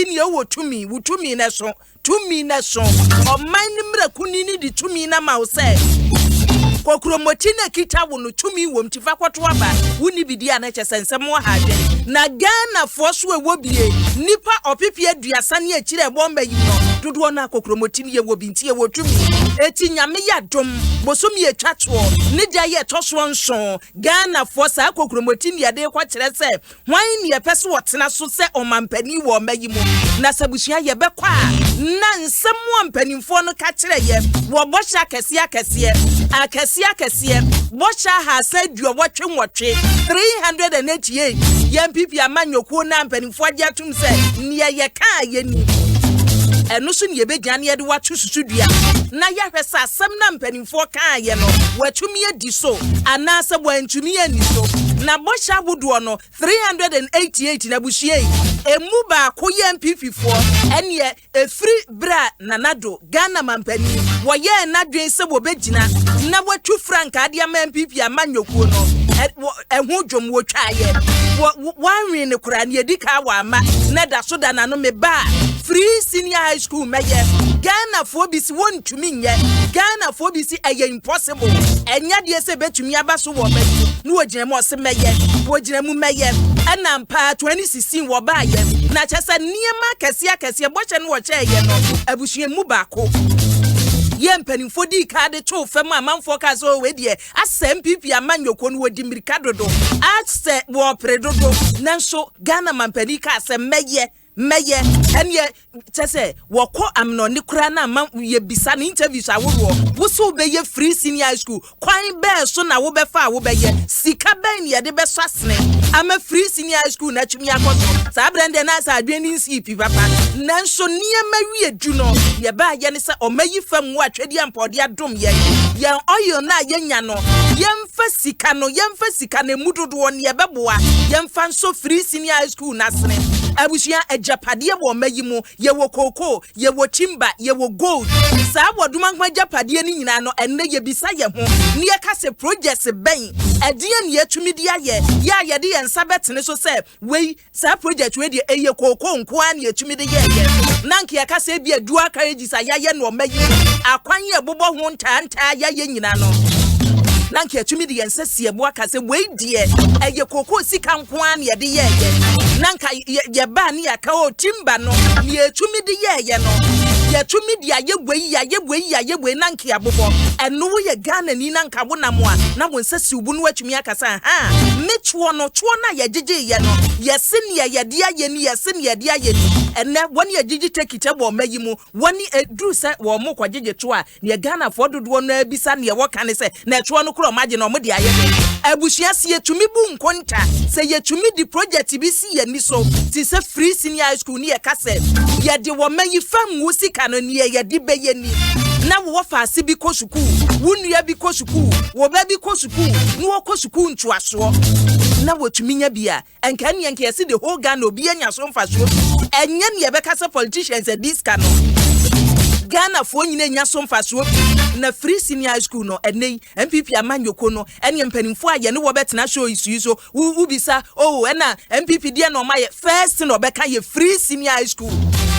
Nea wowɔ tumi, wo tumi no so. Tumi no so. Ɔman no mmara kunini de tumi no ama wo sɛ kokuromoti no ekita wo no tumi wom ti fa kɔto aba. Wonni bi di a na kyɛ sɛ nsɛm wɔ ha adwene. Na Ghanafoɔ so ɛwɔ bie nnipa 30 ne akyire a ɛbɔ mma yi no dodoɔ no a kokuromoti no yɛwɔ bi nti yɛwɔ tumi. Eti Nyame yɛ adom bosome etwa toɔ ne da yɛ ɛtɔ soɔ 7 Ghanafoɔ saa kokuromoti ne yɛde kɔ kyerɛ sɛ hwan ne yɛpɛ sɛ ɔtena so sɛ ɔmampanin wɔ ɔma yi mu. Na sɛ abusua yɛbɛkɔ a na nsɛm a mpanimfoɔ no ka kyerɛ yɛ wɔ bɔhyɛ akɛseɛ akɛseɛ akɛseɛ akɛseɛ bɔhyɛ 388, 388 yɛn NPP amanyɔkuo na mpanimfoɔ agye atom sɛ nea yɛka a yɛni ɛno so ne yɛbɛgyina ne yɛde wato susudua na yɛahwɛ sɛ asɛm na mpanimfoɔ kaa yɛ no wɔatumi adi so anaasɛ wɔantumi ani so. Na bɔhyɛ ahodoɔ no 388 na abusua yi emu baako yɛ NPP foɔ ɛneɛ efiri berɛ a Nana Addo Ghana mampanin wɔyɛɛ n'adwene sɛ wɔbɛgyina na wɔatu frankaa de ama NPP amanyɔkuo no ɛho dwom wɔtwaeɛ wɔanwen ne koraa ne yɛdi ka wɔ ama na da so da n'ano me ba free senior high school mɛyɛ. Ghanafoɔ bi si wɔntumi nyɛ, Ghanafoɔ bi si ɛyɛ impossible, ɛnyɛ deɛ sɛ ɛbɛtumi aba so wɔ ɔma yi na wɔgyina mu ɔse mɛyɛ, wɔgyina mu mɛyɛ. Ɛna mpaa 2016 wɔbaayɛ na kyɛ sɛ nneɛma akɛseɛ akɛseɛ bɔhyɛ no wɔkyɛɛyɛ no abusua mu baako yɛ mpanimfoɔ dii kaa de too fam a amanfoɔ kaa sɛ ɔwɔ deɛ asɛ NPP amanyɔkuo no wɔdi mmirika dodo asɛ wɔpere dodo, nanso Ghana mampanin kaa sɛ mɛyɛ mɛyɛ. Ɛneɛ kyɛ sɛ wɔkɔ amenɔne koraa na ama yɛbisa no interviews ahodoɔ wo so wobɛyɛ free senior high school, kwan bɛɛ so na wobɛfa a wobɛyɛ, sika bɛn ne yɛde bɛsɔ asene ama free senior high school na atumi akɔ so? Saa berɛ no deɛ na sɛ adwene ne nsii pi papa, nanso nneɛma wie du no yɛbaayɛ ne sɛ ɔma yi fam wo atwɛdeɛ mpɔde adom yɛn yɛn oil no a yɛnya no, yɛmfa sika no, yɛmfa sika no emu dodoɔ ne yɛbɛboa yɛmfa nso free senior high school n'asene. Abusua, agyapadeɛ wɔ ɔma yi mu, yɛwɔ kookoo, yɛwɔ timber, yɛwɔ gold. Saa wɔdomankoma agyapadeɛ no nyinaa no ɛnnɛ yɛbisa yɛn ho ne yɛka sɛ projects bɛn ɛdeɛ ne yɛtumi de ayɛ yɛ a yɛde yɛn nsa bɛtene so sɛ wei saa project wei deɛ ɛyɛ kookoo nko ara ne yɛtumi de yɛɛyɛ. Na nka yɛka sɛ ebi dual carriages a yɛayɛ no ɔma yi mu akwan yɛ bobɔ ho ntaantaa yɛayɛ nyinaa no na nka yɛtumi de yɛn nsa si ɛbo aka sɛ wei deɛ ɛyɛ kookoo sika nko ara ne yɛde yɛɛyɛ. Na nka yɛbaa ne yɛaka o timber no ne yɛtumi de yɛɛyɛ no, yɛtumi de ayɛ wei, yɛayɛ wei, yɛayɛ wei, na nka yɛabobɔ ɛno. Woyɛ Ghana ni na nka wonam a na wo nsa si wo bo no watumi aka sɛ ha me toɔ no toɔ no a yɛgyegyeeyɛ no yɛse neɛ yɛde ayɛ ni, yɛse neɛ yɛde ayɛ ni. Ɛnɛ wɔne yɛgyegye tekit wɔ ɔma yi mu wɔne ɛduru sɛ wɔn mo kɔgyegye to a neɛ Ghanafoɔ dodoɔ no abisa neɛ wɔka ne sɛ na ɛtoɔ no korɔ ɔmo agye na ɔmo de ayɛ dɛ. Abusua, sɛ yɛtumi bu nkonta sɛ yɛtumi de project bi si yɛn ni so te sɛ free senior high school ne yɛka sɛ yɛde wɔn yi fam wo sika no neɛ yɛde bɛyɛ ni na wowɔ faase bi kɔ sukuu, wo nua bi kɔ sukuu, wo ba bi kɔ sukuu na wɔkɔ sukuu ntoasoɔ na wɔtumi nya bi a nka nneɛ nka yɛsi the whole Ghana obi anya so mfasoɔ bi. Ɛnyɛ neɛ yɛbɛka sɛ politicians adi sika no, Ghanafoɔ nyina nya so mfasoɔ bi. Na free senior high school no ɛnɛ yi NPP amanyɔkuo no ɛne mpanimfoɔ a yɛne wɔbɛtena show yi so yi so wobisa oh ɛna NPP deɛ na ɔma yɛ first na ɔbɛka yɛ free senior high school.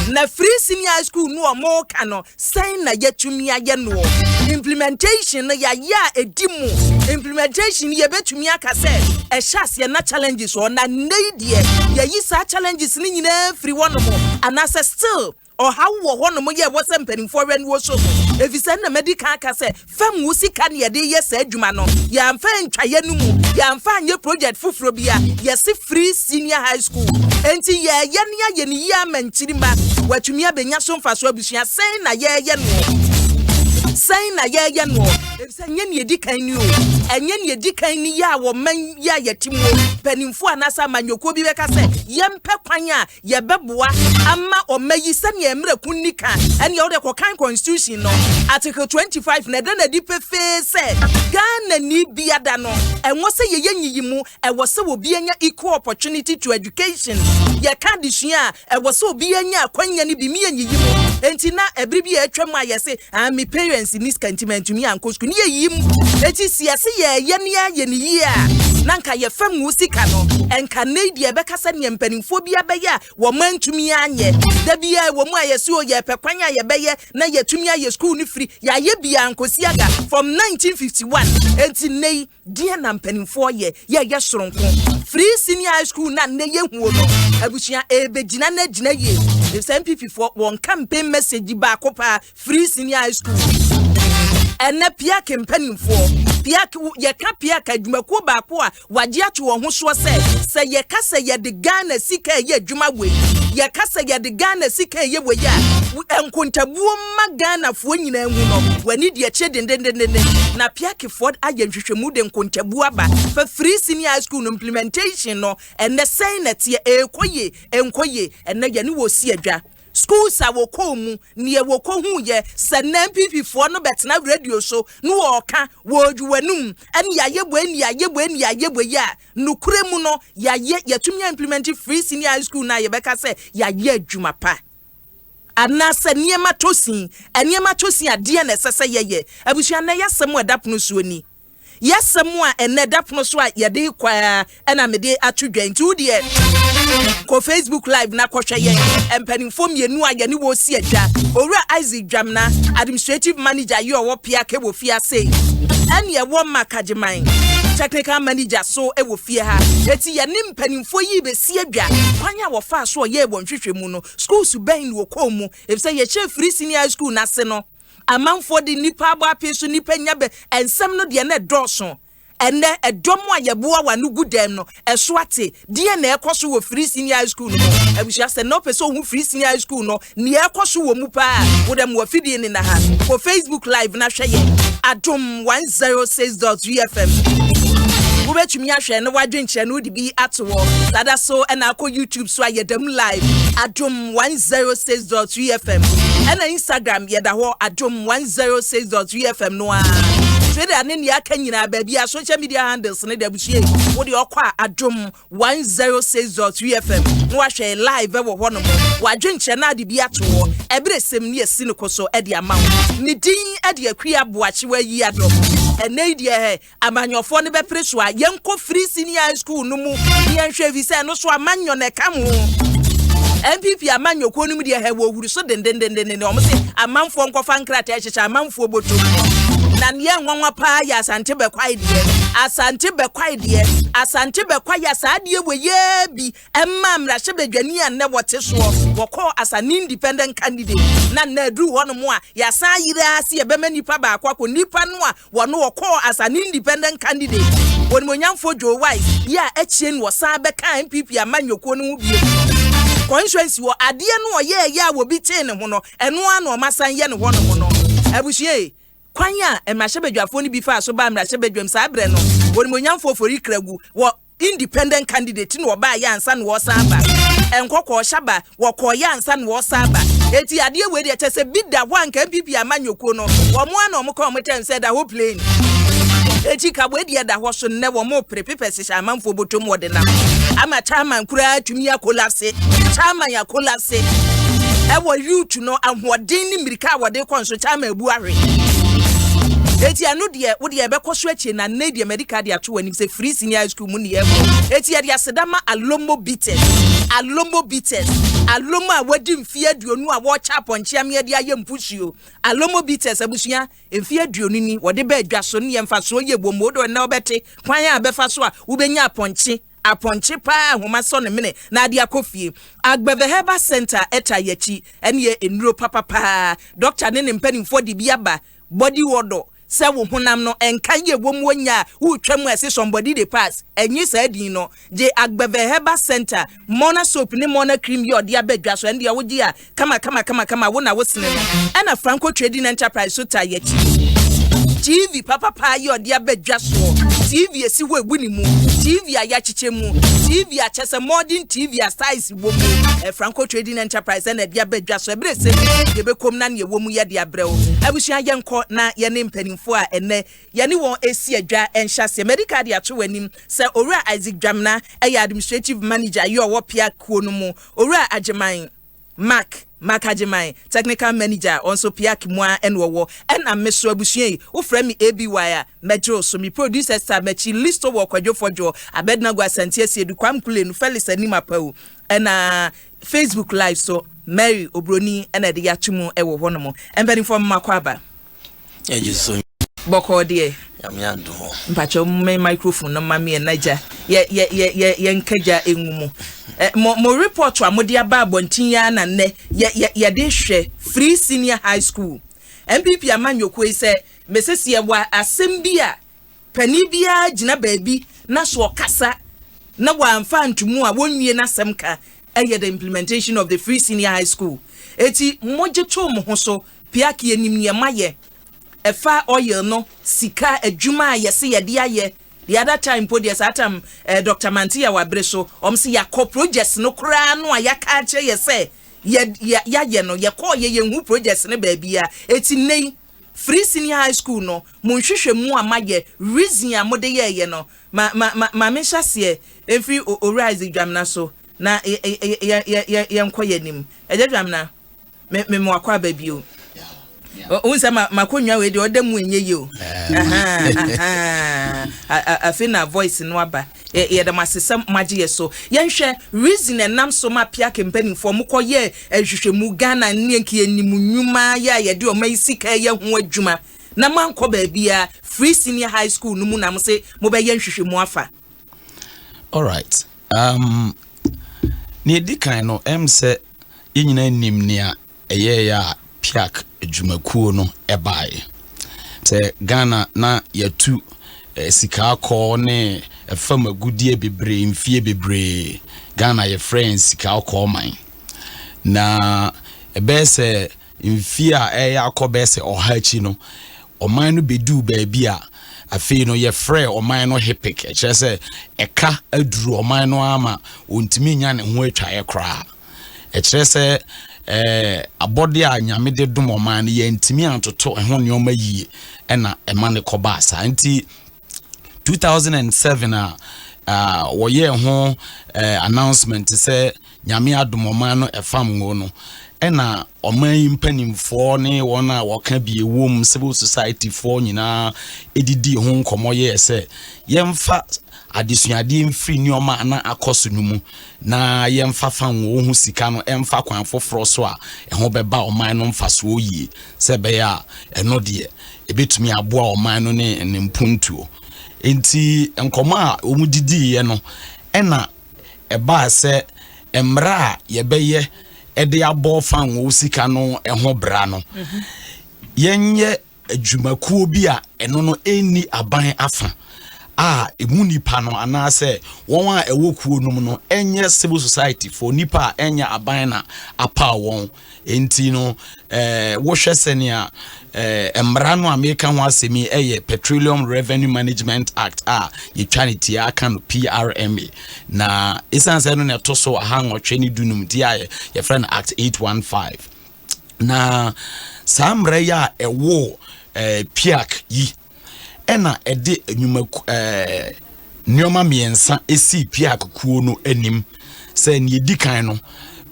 Na free senior high school no ɔmo ka no sɛn na yɛtumi ayɛ noɔ? Implementation no yɛayɛ a ɛdi mu implementation no yɛbɛtumi aka sɛ ɛhyɛ aseɛ na challenges wɔ na nnɛ yi deɛ yɛyi saa challenges no nyinaa firi hɔnom anaasɛ still ɔhaw wɔ hɔnom yɛ ɛwɔ sɛ mpanimfoɔ wɛ no wɔ so mu efisɛ nna mɛdi kan aka sɛ fam wo sika ne yɛde yɛ saa adwuma no yɛamfa ntwaeɛ no mu yɛamfa anyɛ project foforɔ bi a yɛse free senior high school enti yɛyɛ ne ayɛ ne yie ama nkyirima watumi abɛnya so mfaso. Abusua, sɛn na yɛyɛ noɔ? Sɛn na yɛyɛ noɔ? Efisɛ ɛnyɛ ne yɛdi kan ni o, ɛnyɛ ne yɛdi kan ni yɛ a wɔman yi a yɛte mu mpanimfoɔ anaasɛ amanyɔkuo bi bɛka sɛ yɛmpɛ kwan a yɛbɛboa ama ɔma yi sɛnea mmerɛ kun ni ka. Ɛnea wode kɔkan constitution no article 25 na ɛda n'adi pefee sɛ Ghana ni biada no ɛwɔ sɛ yɛyɛ nyiyi mu, ɛwɔ sɛ obi anya equal opportunity to education. Yɛka adesua a ɛwɔ sɛ obi anya akwanya no bi mi yɛ nyiyi mu. Enti na ɛbere bi a atwa mu a yɛse ah me parents ni sika nti mantumi ankɔ sukuu ne yɛyi mu. Enti si yɛse yɛyɛ ne ayɛ ne yie a Na nka yɛfam wo sika no, nka nnɛ yi deɛ ɛbɛka sɛ neɛ mpanimfoɔ bi abɛyɛ a wɔn antumi anyɛ. Da biara wɔ mu a yɛse o yɛpɛ kwan a yɛbɛyɛ na yɛatumi ayɛ sukuu no firi, yɛayɛ biara nkosi aga from 1951. Enti nnɛ yi, deɛ na mpanimfoɔ yɛ, yɛyɛ soronko. Free senior high school na nnɛ yɛhuo no, abusua ɛbɛgyina na agyina yie. Sɛ NPP foɔ wɔn campaign message baako paa, free senior high school. Ɛnɛ PIAC mpanimfoɔ, PIAC, yɛka PIAC adwumakuo baako a wagye ato wɔn ho soɔ sɛ yɛka sɛ yɛde Ghana sika ɛyɛ adwuma wei, yɛka sɛ yɛde Ghana sika ɛyɛ wei a, nkontabuo ma Ghanafoɔ nyinaa hu no, w'ani deɛ kyɛ dendendenden. Na PIACfoɔ ayɛ nhwehwɛmu de nkontabuo aba fa free senior high school no implementation no, ɛnɛ sɛn na teɛ, ɛɛkɔ yie, ɛnkɔ yie. Ɛnɛ yɛne wɔ si adwa schools a wɔkɔɔ mu, neɛ wɔkɔ hu yɛ sɛ na NPP foɔ no bɛtena radio so na wɔɔka wɔɔdwu w'anum ɛne yɛayɛ bɔ ɛne yɛayɛ bɔ ɛne yɛayɛ bɔ yi a, nokure mu no yɛayɛ, yɛtumi implement free senior high school na yɛbɛka sɛ yɛayɛ adwuma pa anaasɛ nneɛma tɔ sin, nneɛma tɔ sin adeɛ na ɛsɛ sɛ yɛyɛ. Abusua, na yɛasɛm a ɛda pono soɔ ni, yɛasɛm a ɛnɛ ɛda pono so a yɛde kɔ ɛna mede ato dwa. Nti wo deɛ kɔ Facebook Live na kɔhwɛ yɛn mpanimfoɔ mmienu a yɛne wɔ si adwa, Owura Isaac Dwamna, administrative manager yi ɔwɔ PIAC wɔ fie ase, ɛne ɛwɔ Makagyeman technical manager so wɔ fie ha. Eti yɛne mpanimfoɔ yi bɛsi adwa kwan a wɔfaa so ɔyɛɛ wɔn hwehwɛ mu no, schools bɛn na wɔkɔɔ mu, efisɛ yɛhyɛ free senior high school n'ase no, amanfoɔ de nipa abɔ ape so, nipa nya bɛ nsɛm no deɛ na ɛdɔɔso. Ɛnɛ ɛdɔm a yɛboa wa no gu dɛm no ɛso ate. Deɛ na ɛkɔ so wɔ free senior high school no mu, abusua, sɛ na ɔpɛ sɛ ohun free senior high school no nea ɛkɔ so wɔ mu paa, wodɛ mo afidie ne na ha, kɔ Facebook Live na hwɛ yɛn, Adom 106.3 FM. Wobɛtumi ahwɛ na wadwenkyerɛ no wode bi ato hɔ dada so. Ɛna akɔ YouTube so a, yɛda mu live, Adom 106.3 FM. Ɛna Instagram yɛda hɔ, Adom 106.3 FM no a. Twitter ne nea aka nyinaa, baabi a social media handles ne de, abusua, wode ɔkɔ a, Adom 106.3 FM na wahwɛ live wɔ hɔ nom. Wadwenkyerɛ no ade bi ato hɔ, ɛberɛ sɛm ne yɛsi no kɔ so de ama wo. Ne din de Akua Boakyewa yi adɔm. Ɛnɛ yi deɛ hɛ amanyɔfoɔ no bɛpere so a yɛnkɔ free senior high school no mu ne yɛnhwɛ fi sɛ ɛno so amanyɔ na ɛka ho. NPP amanyɔkuo no mu deɛ hɛ wɔwuru so dendendendenden. Ɔmo se amanfoɔ nkɔfa nkrataa hyehyɛ amanfoɔ bɔtɔ. Na neɛ nwanwa paa yɛ Asante Bɛkwae deɛ, Asante Bɛkwae deɛ, Asante Bɛkwae yɛ saa adeɛ wɔ yɛ bi ɛma mmarahyɛbadwani a nnɛ wɔte soɔ wɔkɔɔ as an independent candidate, na nnɛ aduru hɔ nom a yɛasan ayere ase yɛbɛma nipa baako akɔ nipa no a wɔno wɔkɔɔ as an independent candidate, Onimonyamfoɔ Joe Wise yi a akyire no wɔsan bɛka NPP amanyɔkuo no ho bio constituency wɔ adeɛ no ɔyɛɛyɛ a wɔbi tee ne ho no, ɛno ara na ɔma san yɛ ne hɔ nom no. Abusua yi, kwan a mmarahyɛbadwafoɔ no bi faa so ba mmarahyɛbadwam saa berɛ no, Onimonyamfoɔ Fori Kragu wɔ independent candidate na ɔbaa yɛ ansa na wɔsan ba nkɔkɔɔ hyaba, wɔkɔɔ yɛ ansa na wɔsan ba. Eti adeɛ wei deɛ kyɛ sɛ bi da hɔ a nka NPP amanyɔkuo no wɔn a na wɔn ka wɔn kyɛn sɛ da hɔ plain. Eti ka wei deɛ da hɔ so nnɛ wɔn pere pepɛ hyehyɛ amanfoɔ bɔtɔm wɔde nam ama chairman koraa tumi acollapse, chairman acollapse ɛwɔ youth no ahoɔden ne mmirika a wɔde kɔ nso chairman abu ahwe. Eti ɛno deɛ wo deɛ ɛbɛkɔ so akyire. Na nne deɛ medical de ato w'anim sɛ free senior high school mu ne yɛkɔ. Eti yɛde aseda ma Alomo Bitters, Alomo Bitters, Alomo a wadi mfeɛ 20 a wɔrekyɛ apɔnkye ameɛ de ayɛ mpusuo. Alomo Bitters, abusua, mfeɛ 20 ni wɔde bɛ adwa so ne yɛ mfasoɔ yɛ wɔ mu. Wode ɔnɛ wɔbɛte kwan a bɛfa so a wobɛnya apɔnkye, apɔnkye paa ahoma sɔ ne mene na ade akɔ fie. Agbɛvɛ Herbal Center ɛta yɛkyi, ɛne yɛ nnuro papapaa. Doctor ne ne mpanimfoɔ de bi aba, body wɔdɔ sɛ wo honam no ɛnka yie wɔ mu onya a wotwa mu a ɛsɛ somebody dey pass ɛnye saa din no gye Agbɛvɛ Herbal Center Mona soap ne Mona cream yi ɔde aba dwa so. Ɛno deɛ wogye a kama kama kama kama wo na wosene no. Ɛna Franco Trading Enterprise so ta yɛkyi, TV papapa yi ɔde aba dwa soɔ, TV esi hɔ ebu ne mu, TV a yɛakyekyɛ mu, TV a kyɛ sɛ modern TV a size wɔ mu ɛ. Franco Trading Enterprise ɛna ɛde aba dwa so. Ɛberɛ sɛ yɛbɛkɔm na neɛ ɛwɔ mu yɛde abrɛ wo. Abusua, yɛnkɔ na yɛne mpanimfoɔ a ɛnɛ yɛne wɔn esi adwa nhyɛ aseɛ. Medical de ato w'anim sɛ Owura Isaac Dwamena ɛyɛ administrative manager yi ɔwɔ PIAC kuo no mu, Owura Agyeman Mark. Mark Agyeman, Technical Manager, ɔno nso Piak mu ara na ɔwɔ. Ɛna me so abusua yi, wofrɛ me ABY a, mɛgye wo so. Me producers taa m'akyi, Listo wɔ Kwadwo Fɔdwoɔ, Abednego Asante Asiedu, Kwame Kulenu, Felix Anim Apawu, ɛna Facebook Live so, Mary Obroni na ɛde yɛato mu wɔ hɔnom. Mpanimfoɔ, mma kɔ aba. Yɛgye so. Bɔkɔɔ deɛ. Nyame adom o. Mpakyɛw me microphone no ma me ɛna gya yɛ yɛ yɛ yɛ yɛnka gya engu mu. Ɛ mo mo report a mode aba abɔnten yi ara na nnɛ yɛ yɛ yɛde hwɛ Free Senior High School. NPP amanyɔkuo yi sɛ mese sɛ yɛwɔ asɛm bi a panin biara gyina baabi na so ɔkasa na wamfa anto mu a wɔnwie n'asɛm ka ɛyɛ the implementation of the Free Senior High School. Eti mogye too mo ho so Piak yɛnim nea moayɛ ɛfa oil no sika adwuma a yɛse yɛde ayɛ the other time mpo deɛ saa time Doctor Manteya wabere so wɔn se yɛakɔ projects no koraa no a yɛaka akyerɛ yɛ sɛ yɛ yɛ yɛayɛ no yɛkɔɔ yɛ yɛnhu projects no baabia eti nnɛ yi Free Senior High School no mo nhwehwɛmu a moayɛ reason a mode yɛɛyɛ no ma ma ma ma menhyɛ aseɛ mfiri Owura Isaac Dwamena so na yɛ yɛ yɛ yɛ yɛnkɔ yɛn anim. Agya Dwamena. Me me mo akɔ aba bio. Ohun sɛ ma makonnwa wei deɛ ɔda mu ɛnyɛ yie o. Afei na voice no aba. Yɛda mo ase sɛ moagye yɛ so. Yɛnhwɛ reason ɛnam so ma Piake mpanimfoɔ mokɔ yɛ nhwehwɛmu Ghana ne nka yɛnim nnwuma yɛ a yɛde ɔman yi sika yɛ ho adwuma na moankɔ baabiara free senior high school no mu na mo se mobɛyɛ nhwehwɛmu afa. Alright. Nea ɛdi kan no, ɛm sɛ yɛn nyinaa nim nea ɛyɛeɛ a PIAC adwumakuo no baeɛ. Sɛ Ghana na yɛatu sika akɔ ne ɛfam agudeɛ bebree mfie bebree. Ghana yɛfrɛ yɛn sika akɔɔ man. Na ɛbɛyɛ sɛ mfie a ɛyɛ akɔ bɛyɛ sɛ 100 akyi no, ɔman no bɛduu baabi a afei no yɛfrɛ ɔman no HIPC, ɛkyerɛ sɛ ɛka aduru ɔman no ama ɔntumi nya ne ho atwaeɛ koraa. Ɛkyerɛ sɛ abɔde a Nyame de dom ɔman no yɛntumi antoto ɛho nneɛma yie ɛna ɛma ne kɔbaa saa. Nti 2007 a wɔyɛɛ ho announcement sɛ Nyame adom ɔman no ɛfam ngo no, ɛna ɔman yi mpanimfoɔ ne wɔn a wɔka bi ɛwom civil society foɔ nyinaa ɛdidi ho nkɔmmɔ yɛɛ sɛ yɛmfa adesuadeɛ mfiri nneɛma a na akɔ so no mu na yɛmfa fa ngo ho sika no ɛmfa kwan foforɔ so a ɛho bɛba ɔman no mfasoɔ yie, sɛ ɛbɛyɛ a ɛno deɛ ɛbɛtumi aboa ɔman no ne ne mpuntuo. Nti nkɔmmɔ a wɔn didiiɛ no ɛna ɛbaa sɛ mmerɛ a yɛbɛyɛ ɛde abɔ fa ngo sika no ɛho bra no, yɛnyɛ adwumakuo bi a ɛno no ɛnni aban afa a emu nipa no anaasɛ wɔn a ɛwɔ kuo no mu no ɛnyɛ civil society for nipa a ɛnyɛ aban na apa wɔn. Nti no wohwɛ sɛnea mmara no a meka ho asɛm yi ɛyɛ Petroleum Revenue Management Act a yɛtwa ne tia aka no PRMA, na ɛsiane sɛ no na ɛto so 815 nti a yɛfrɛ no Act 815. Na saa mmara yi a ɛwɔ PIAC yi ɛna ɛde nnwuma nneɛma mmiɛnsa esi PIAC kuo no anim sɛ nea edi kan no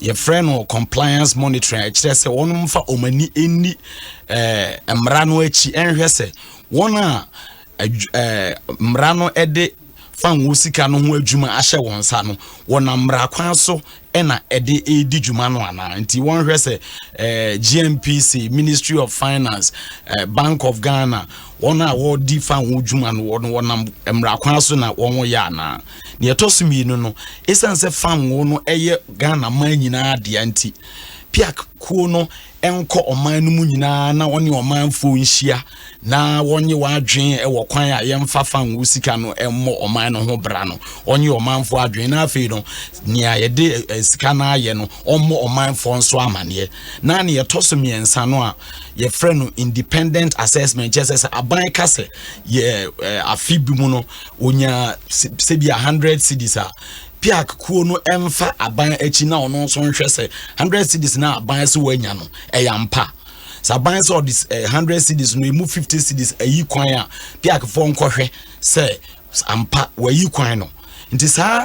yɛfrɛ no compliance monitoring, a ɛkyerɛ sɛ wɔn mfa wɔn ani nni mmara no akyi ɛnhwɛ sɛ wɔn a mmara no ɛde fa wɔn sika no ho adwuma ahyɛ wɔn nsa no wɔnam mmara kwan so ɛna ɛde ɛredi dwuma no anaa. Nti wɔnhwɛ sɛ GNPC, Ministry of Finance, Bank of Ghana, wɔn a wɔredi fa ho dwuma no wɔn wɔnam mmara kwan so na wɔn yɛ anaa. Nea ɛtɔ so mmienu no, ɛsiane sɛ fango no ɛyɛ Ghana man nyinaa dea nti, PIAC kuo no nkɔ ɔman no mu nyinaa na wɔne ɔmanfoɔ nhyia na wɔnye wɔn adwene wɔ kwan a yɛmfa fango sika no mmɔ ɔman no ho bra no, ɔnye ɔmanfoɔ adwene, na afei no nea yɛde sika no ayɛ no ɔmmɔ ɔmanfoɔ nso amaneɛ. Na nea ɛtɔ so mmiɛnsa no a yɛfrɛ no independent assessment, kyerɛ sɛ aban ka sɛ yɛ afe bi mu no onya sɛbi 100 cedis a, PIAC kuo no ɛmfa aban akyi na ɔno nso nhwɛ sɛ 100 cedis na aban sɛ wanya no ɛyɛ ampa. Sɛ aban sɛ ɔde 100 cedis no emu 50 cedis ayi kwan a, PIAC foɔ nkɔhwɛ sɛ ampa wayi kwan no. Nti saa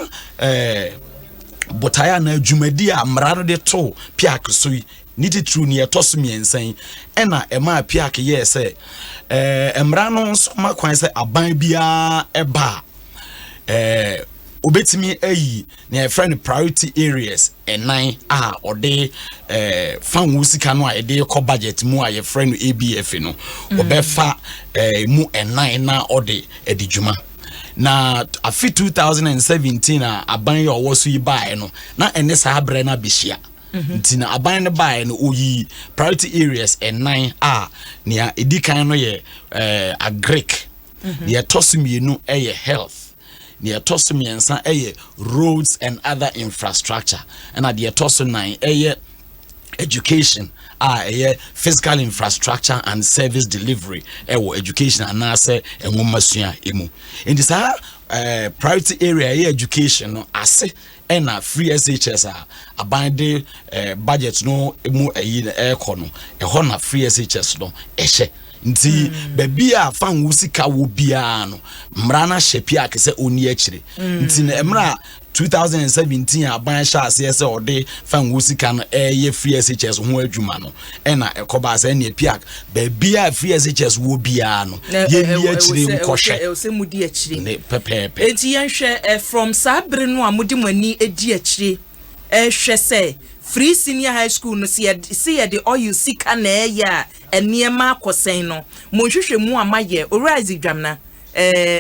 botaeɛ anaa dwumadi a mmara no de to PIAC so yi. Ne titiriw nea ɛtɔ so mmiɛnsa yi ɛna ɛmaa PIAC yɛɛ sɛ mmara no nso ma kwan sɛ aban biara ɛba a obetumi ayi nea yɛfrɛ no priority areas ɛnan a ɔde fanwo sika no a yɛde kɔ budget mu a yɛfrɛ no ABF no, ɔbɛfa mu ɛnan na ɔde ɛdi dwuma. Na afe 2017 a aban yi a ɔwɔ so yi baeɛ no, na ɛne saa berɛ no abɛhyia. Nti na aban no baeɛ no, oyi priority areas ɛnan a nea ɛdi kan no yɛ agric, nea ɛtɔ so mmienu ɛyɛ health, nea ɛtɔ so mmiɛnsa ɛyɛ roads and other infrastructure, ɛna deɛ ɛtɔ so nan ɛyɛ education a ɛyɛ physical infrastructure and service delivery ɛwɔ education anaasɛ nwomasua emu. Nti saa priority area ɛyɛ education no ase ɛna free SHS a aban de budget no mu ɛyi no ɛrekɔ no, ɛhɔ na free SHS no ɛhyɛ. Nti baabi a fanwo sika wɔ biara no, mmara no ahyɛ PIAC sɛ ɔnni akyire. Nti no mmerɛ a 2017 aban hyɛ aseɛ sɛ ɔde fanwo sika no ɛyɛ free SHS ho adwuma no, ɛna ɛkɔbaa sɛ ɛneɛ PIAC, baabi a free SHS wɔ biara no, yɛnni akyire nkɔhwɛ. Ɛwɔ sɛ mudi akyire. Ne pɛpɛɛpɛ. Enti yɛnhwɛ from saa bere no a mode mo ani di akyire ɛhwɛ sɛ free senior high school no, sɛ yɛde oil sika na ɛyɛ a, nneɛma akɔsɛn no, mo nhwehwɛ mu a mayɛ, Owura Isaac Dwamena,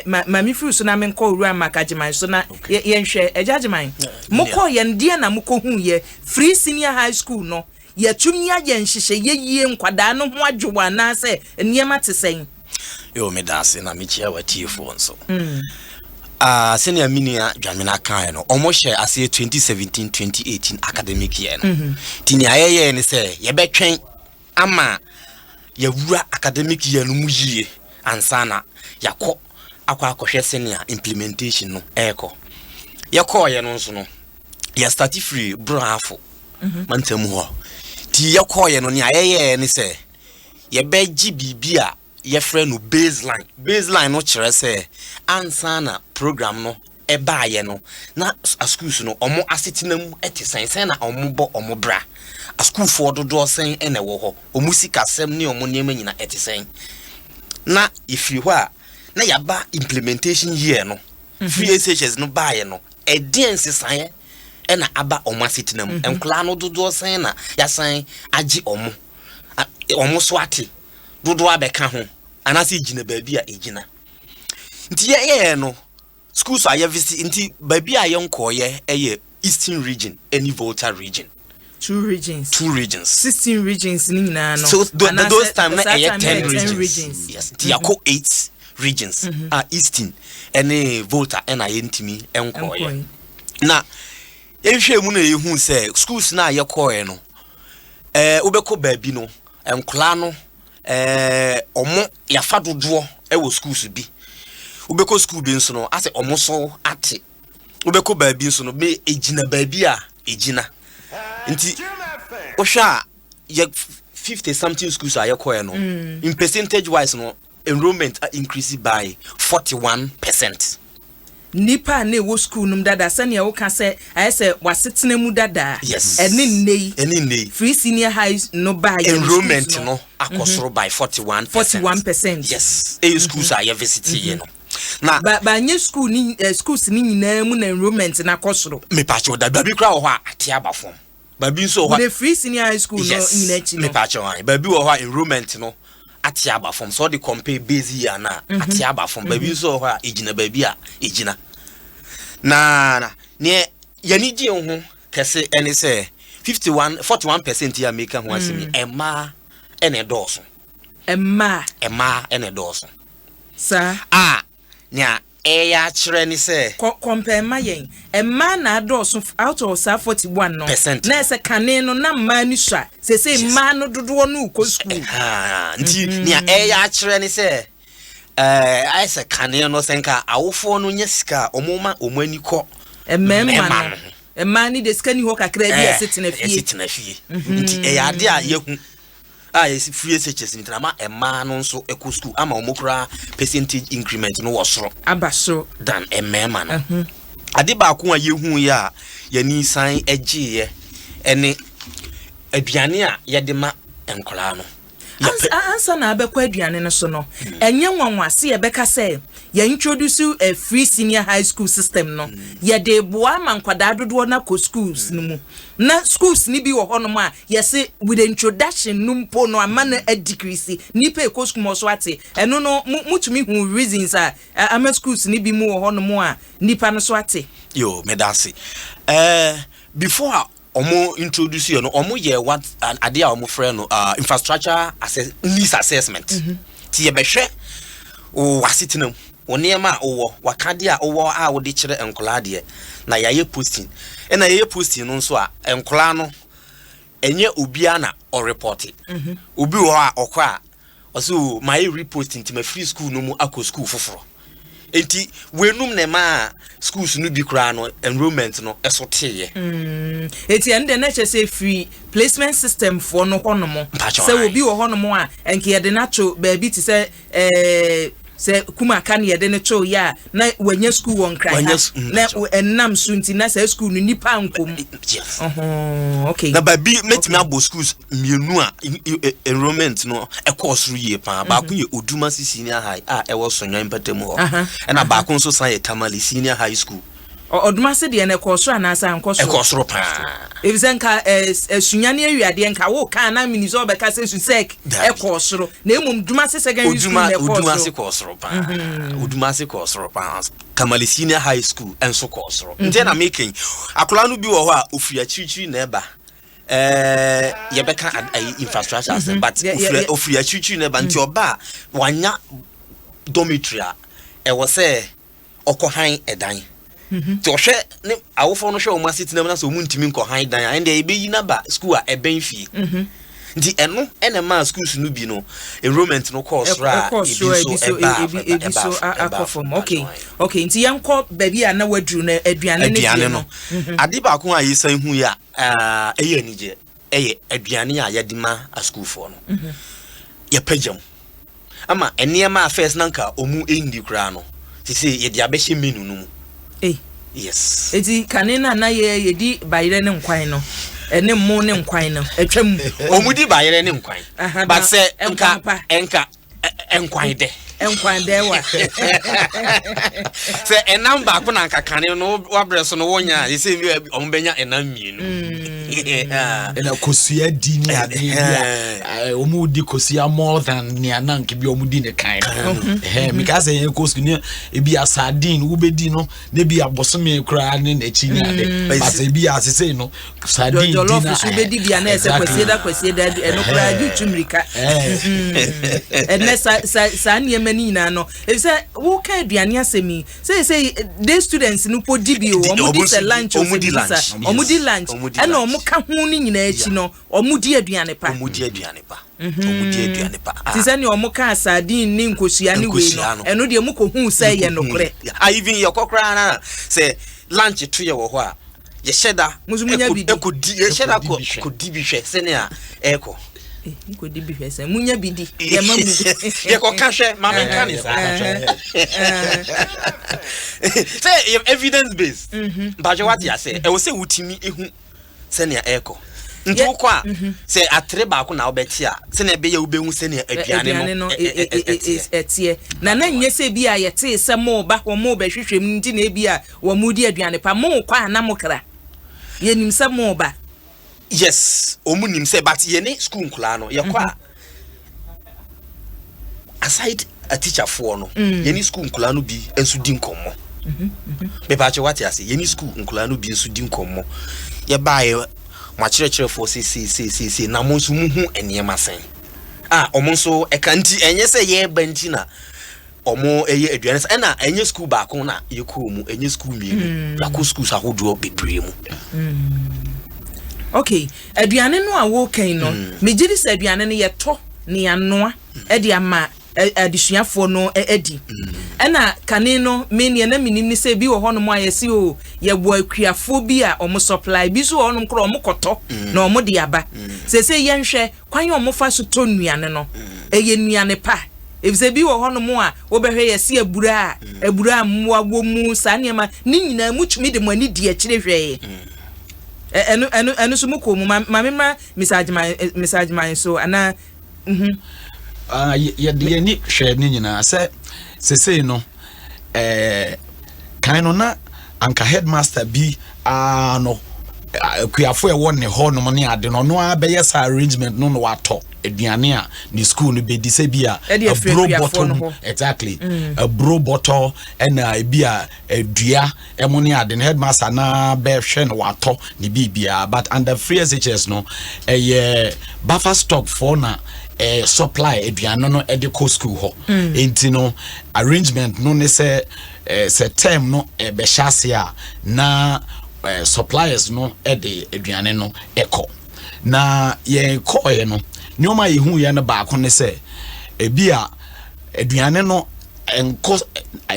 ma maame firi so na menkɔ Owura Maka Agyeman so na yɛnhwɛ. Ɛgya Agyeman, mokɔ yɛn deɛ na mokɔhu yɛ free senior high school no, yɛtumi ayɛ nhyehyɛ yie, nkwadaa no ho adwo wɔ anaasɛ nneɛma te sɛn? Yo, meda ase na mekyia watiefoɔ nso. Ah, sɛnea me nua Dwamena kaeɛ no, ɔmo hyɛ aseɛ 2017 2018 academic year no. Nti nea yɛyɛɛ ne sɛ yɛbɛtwɛn ama yɛwura academic year no mu yie ansa na yɛakɔ akɔhwɛ sɛnea implementation no ɛrekɔ. Yɛkɔɔyɛ no nso no, yɛstart firi Brafo mantam hɔ. Nti yɛkɔɔyɛ no, nea yɛyɛɛ ne sɛ yɛbɛgye biribi a yɛfrɛ no baseline. Baseline no kyerɛ sɛ ansa na program no ɛbaayɛ no, na schools no ɔmo asetena mu ɛte sɛn, sɛn na ɔmo bɔ ɔmo bra, asukuufoɔ dodoɔ sɛn ɛna ɛwɔ hɔ, ɔmo sikasɛm ne ɔmo nneɛma nyina ɛte sɛn. Na yɛfiri hɔ a, na yɛaba implementation year no. Free SHS no baayɛ no, ɛdeɛn nsesaeɛ ɛna aba ɔmo asetena mu? Nkwadaa no dodoɔ sɛn na yɛasan agye ɔmo, ɔmo so ate dodoɔ abɛka ho anaasɛ egyina baabi a egyina? Nti yɛyɛɛ no, schools a yɛvisit, nti baabi a yɛnkɔɔyɛ ɛyɛ Eastern Region ɛne Volta Region. Two regions. Two regions. 16 regions ni nyinaa no. So those time na ɛyɛ 10 regions. Yes, nti yɛakɔ eight regions a Eastern ɛne Volta ɛna yɛntumi ɛnkɔɔyɛ. Na yɛhwɛ mu no, yɛhu sɛ schools na yɛkɔɔyɛ no, wobɛkɔ baabi no, nkɔlaa no ɔmo yɛafa dodoɔ ɛwɔ schools bi. Wobɛkɔ school bi nso no, asɛ ɔmo so ate. Wobɛkɔ baabi nso no, me egyina baabi a egyina. Nti wohwɛ a, yɛ 50 something schools a yɛkɔɛ no, in percentage wise no, enrollment a increase by 41%. Nipa a na ɛwɔ school no mu dada, sɛnea woka sɛ ayɛ sɛ wasetena mu dada. Yes. Ɛne nne yi. Ɛne nne yi. Free senior high no baa yɛ enrollment no akɔ soro by 41%. 41%. Yes, ɛyɛ schools a yɛ visit yɛ no na ba nye school ni schools ni nyinaa mu na enrollment na kɔ soro. Mepakyɛw da, baabi koraa wɔ hɔ a ate aba fam, baabi nso wɔ hɔ. The free senior high school no nyinaa akyi no. Mepakyɛw an, baabi wɔ hɔ a enrollment no ate aba fam sɛ ɔde compare base year na ate aba fam. Baabi nso wɔ hɔ a egyina baabi a egyina. Na neɛ yɛni gye ho kɛse ɛne sɛ 51 41% yi a meka ho asɛm yi, mmaa ɛna ɛdɔɔso. Mmaa. Mmaa ɛna ɛdɔɔso. Saa. A nea ɛyɛ akyerɛ ne sɛ Compare ma yɛn, mmaa na adɔɔso out of saa 41 no. Percent. Na ɛsɛ kane no na mmaa ni so a sese mmaa no dodoɔ no kɔ school. Nti nea ɛyɛ akyerɛ ne sɛ ayɛ sɛ kane no, sɛ nka awofoɔ no nyɛ sika a, ɔmo ma ɔmo ani kɔ mmarima no mmaa ni de sika ni hɔ kakra bi, ɛsɛ tena fie. Ɛsɛ tena fie. Nti ɛyɛ ade a yɛhu a yɛsi free SHS nti ama mmaa no nso ɛkɔ school ama ɔmo koraa percentage increment no wɔ soro aba soro than mmarima no. Ade baako a yɛhu yɛ a yɛni san gyeeɛ ɛne Aduane a yɛde ma nkwadaa no, yɛpɛ. Ansa na abɛkɔ aduane no so no, ɛnyɛ nwanwa sɛ yɛbɛka sɛ yɛ introduce a free senior high school system no, yɛde boa ma nkwadaa dodoɔ no akɔ schools no mu, na schools no bi wɔ hɔnom a yɛse with the introduction no mpo no ama no adecrease nipa ɛkɔ school mu. Ɔso ate ɛno no, mutumi hu reasons a ama schools no bi mu wɔ hɔnom a nipa no so ate? Yo, meda ase. Before a ɔmo introduce yɛ no, ɔmo yɛ what adeɛ a ɔmo frɛ no infrastructure needs assessment. Ti yɛbɛhwɛ wɔ asetena mu, wɔ nneɛma a wowɔ, wakadeɛ a wowɔ a wode kyerɛ nkɔlaa deɛ, na yɛayɛ posting. Ɛna yɛyɛ posting no nso a, nkɔlaa no, ɛnyɛ obiara na ɔreport. Obi wɔ hɔ a ɔkɔ a ɔsɛ o, mayɛ repost nti ma free school no mu akɔ school foforɔ. Nti wenum na ɛma a schools no bi koraa no enrollment no ɛso teeɛ. Eti ɛno deɛ, na kyerɛ sɛ free placement system foɔ no hɔnom Mpakyɛ, sɛ aye. Obi wɔ hɔnom a nka yɛde no ato baabi te sɛ sɛ Kumaka ne yɛde no to yɛ a, na wanya school wɔ Nkran Wanya ha mpakyɛ. na ɛnam so nti na saa school no nipa nkom. Yes. Ɔhɔn, okay. Na baabi mɛtumi abɔ schools mmienu a enrollment no ɛkɔɔ soro yie paa. Baako yɛ Odumasi Senior High a ɛwɔ Sɔnwan mpɛtɛmu hɔ, ɛna baako nso san yɛ Tamale Senior High School. Ɔdumase deɛ no ɛkɔɔ soro anaasɛ ankɔ soro? Ɛkɔɔ soro paa. Efisɛ nka Sunyani awiadeɛ nka wo kaa na mini sɛ ɔbɛka sɛ susɛk Dabi. ɛkɔɔ soro, na emom Dumase Secondary School Oduma na ɛkɔɔ Odumase soro. Kɔɔ soro paa. Odumase kɔɔ soro paa. Tamale Senior High School ɛnso kɔɔ soro. Nti ɛna meka yi, akwadaa no bi wɔ hɔ a ofiri akyirikyiri na ɛba. Yɛbɛka ayi infrastructure asɛm, but ofiri ofiri akyirikyiri na ɛba, nti ɔba a wanya dormitory a ɛwɔ sɛ ɔkɔ han ɛdan. Nti ɔhwɛ ne awofoɔ no hwɛ wɔn asetena mu na sɛ wɔn ntumi nkɔ han dan a, ɛndeɛ yɛbɛyi naba school a ɛbɛn fie. Nti ɛno ɛna maa schools no bi no enrollment no kɔɔ soro a ɛkɔɔ ebi soro a nso ebi so ɛbaa ebi ɛbaa so ɛbaa akɔ fam. Okay, nti yɛnkɔ baabi a na waduru no, aduane no aduane deɛ no. Ade baako a yɛsan hu yɛ a ɛyɛ anigye ɛyɛ aduane a yɛde ma asukuufoɔ no. Yɛpagya mu ama nneɛma a first na nka ɔmu ɛndi koraa no, sese yɛde abɛhyɛ menu no mu. Ei. Yes. Eti kane na na yɛ yɛdi bayerɛ ne nkwan no, ɛne mo ne nkwan no atwa mu? Ɔmu di bayerɛ ne nkwan, but na sɛ nka nkwan pa. Ɛnka nkwan dɛ. Nkwan dɛ wa. Sɛ ɛnam baako na nka kane no wabrɛ so no wonya a, yɛsɛ bi ɔmo bɛnya ɛnam mmienu. Ɛna kosua di ne adeɛ bi a wɔn di kosua more than nea na nka bi wɔn di ne kan no. Mika sɛ yɛn kɔ sukuu ne ebi a sardine wobɛdi no ne bi abosome koraa ne n'akyi ne ade, but ebi a sese no sardine di jollof na so wobɛdi bi a na ɛsɛ kwasie da kwasie da, ɛno koraa gye tu mmirika. Ɛnɛ sa sa saa nneɛma no nyinaa no, efisɛ woka aduane asɛm yi sɛ day students no po di bi o. Ɔmo di ɔmo sɛ nso lunch o, ɔmo sɛ di bibi sa lunch. ɔmo di lunch. Ɔmo di ɛna lunch. Ɔmo ka ho no nyinaa akyi no, ɔmo di aduane pa. Ɔmo di aduane pa, ɔmo di aduane pa. Te sɛ nea ɔmo ka sardine ne nkosua ne wei no. Nkosua no. Ɛno deɛ mo kɔ hu sɛ yɛ nokorɛ. Ah, even yɛkɔ koraa na sɛ lunch to yɛ wɔ hɔ a, yɛhyɛ da Mo nso monya bi di. ɛkɔ di, yɛhyɛ da Ɛkɔ di kɔ bi hwɛ. Kɔ di bi hwɛ sɛnea ɛkɔ. Eh, nkɔdi bi hwɛ sɛ munya bi di, yɛma mu bi. Yɛkɔka hwɛ, maame nka ne saa sɛ yɛ evidence based. Mpatwɛ, wate ase, ɛwɔ sɛ wotumi ehu sɛnea ɛkɔ. Nti wokɔ a, sɛ atere baako na wobɛte a, sɛnea ɛbɛyɛ wobɛhu sɛnea aduane no ɛteɛ. Ɛteɛ na nyɛ sɛ bi a yɛtee sɛ mo ba hɔ mo bɛhwehwɛ mu nti na ebi a wɔn mo di aduane pa. Mo kɔ a na mo kra yɛnim sɛ mo ba. Yes, ɔmu nim sɛ, but yɛne school nkoraa no yɛkɔ a, aside atikyafoɔ no, yɛne school nkoraa no bi nso di nkɔmmɔ. Mepaakyɛ, wate ase, yɛne school nkoraa no bi nso di nkɔmmɔ. Yɛbaeɛ, mo akyerɛkyerɛfoɔ sɛ seeseeseesei na mo nso muhu nneɛma sɛn a, ɔmo nso ɛka. Nti ɛnyɛ sɛ yɛreba nti na ɔmo ɛyɛ aduane sɛ, ɛna ɛnyɛ school baako na yɛkɔɔ mu, ɛnyɛ school mmienu, yɛakɔ schools ahodoɔ bebree mu. Okay, aduane no a wɔrekan no, megye di sɛ aduane no yɛtɔ ne yɛanoa ɛde ama adesuafoɔ no adi. Ɛna kane no, me neɛ na menim ne sɛ bi wɔ hɔnom a yɛsi o, yɛwɔ akuafoɔ bi a ɔmo supply bi so wɔ hɔnom korɔ, ɔmo kɔtɔ na ɔmo de aba. Sese yɛnhwɛ kwan a ɔmo fa so tɔ nnuane no, ɛyɛ nnuane pa, efisɛ bi wɔ hɔnom a wobɛhwɛ yɛsi abura a abura a mmoa wɔ mu. Saa nneɛma ne nyinaa mutumi de mo ani di akyire hwɛɛ? Ɛno so mokɔ mu. Ma memmra Mr. Agyeman, Mr. Agyeman so anaa? Ah, yɛde yɛni hwɛ ne nyinaa sɛ sesei no, kan no na anka headmaster bi aa no akuafo a ɛwɔ ne hɔ nom ne ade no, ɔno ara bɛyɛ saa arrangement no na watɔ aduane a ne school no bɛdi, sɛ bi a Ɛde afiri aburo akuafoɔ bɔtɔ no mu hɔ. Exactly, aburo bɔtɔ ɛna ebi a adua ɛmo ne ade no, headmaster na bɛhwɛ no watɔ ne biribiara. But under Free SHS no, ɛyɛ buffer stock foɔ na supply aduane no ɛde kɔ school hɔ. Nti no arrangement no ne sɛ sɛ term no ɛbɛhyɛ ase a, na suppliers no ɛde aduane no ɛkɔ. Na yɛn kɔɔɛ no, nneɛma a yɛhu yɛ no baako ne sɛ ebi a aduane no nkɔ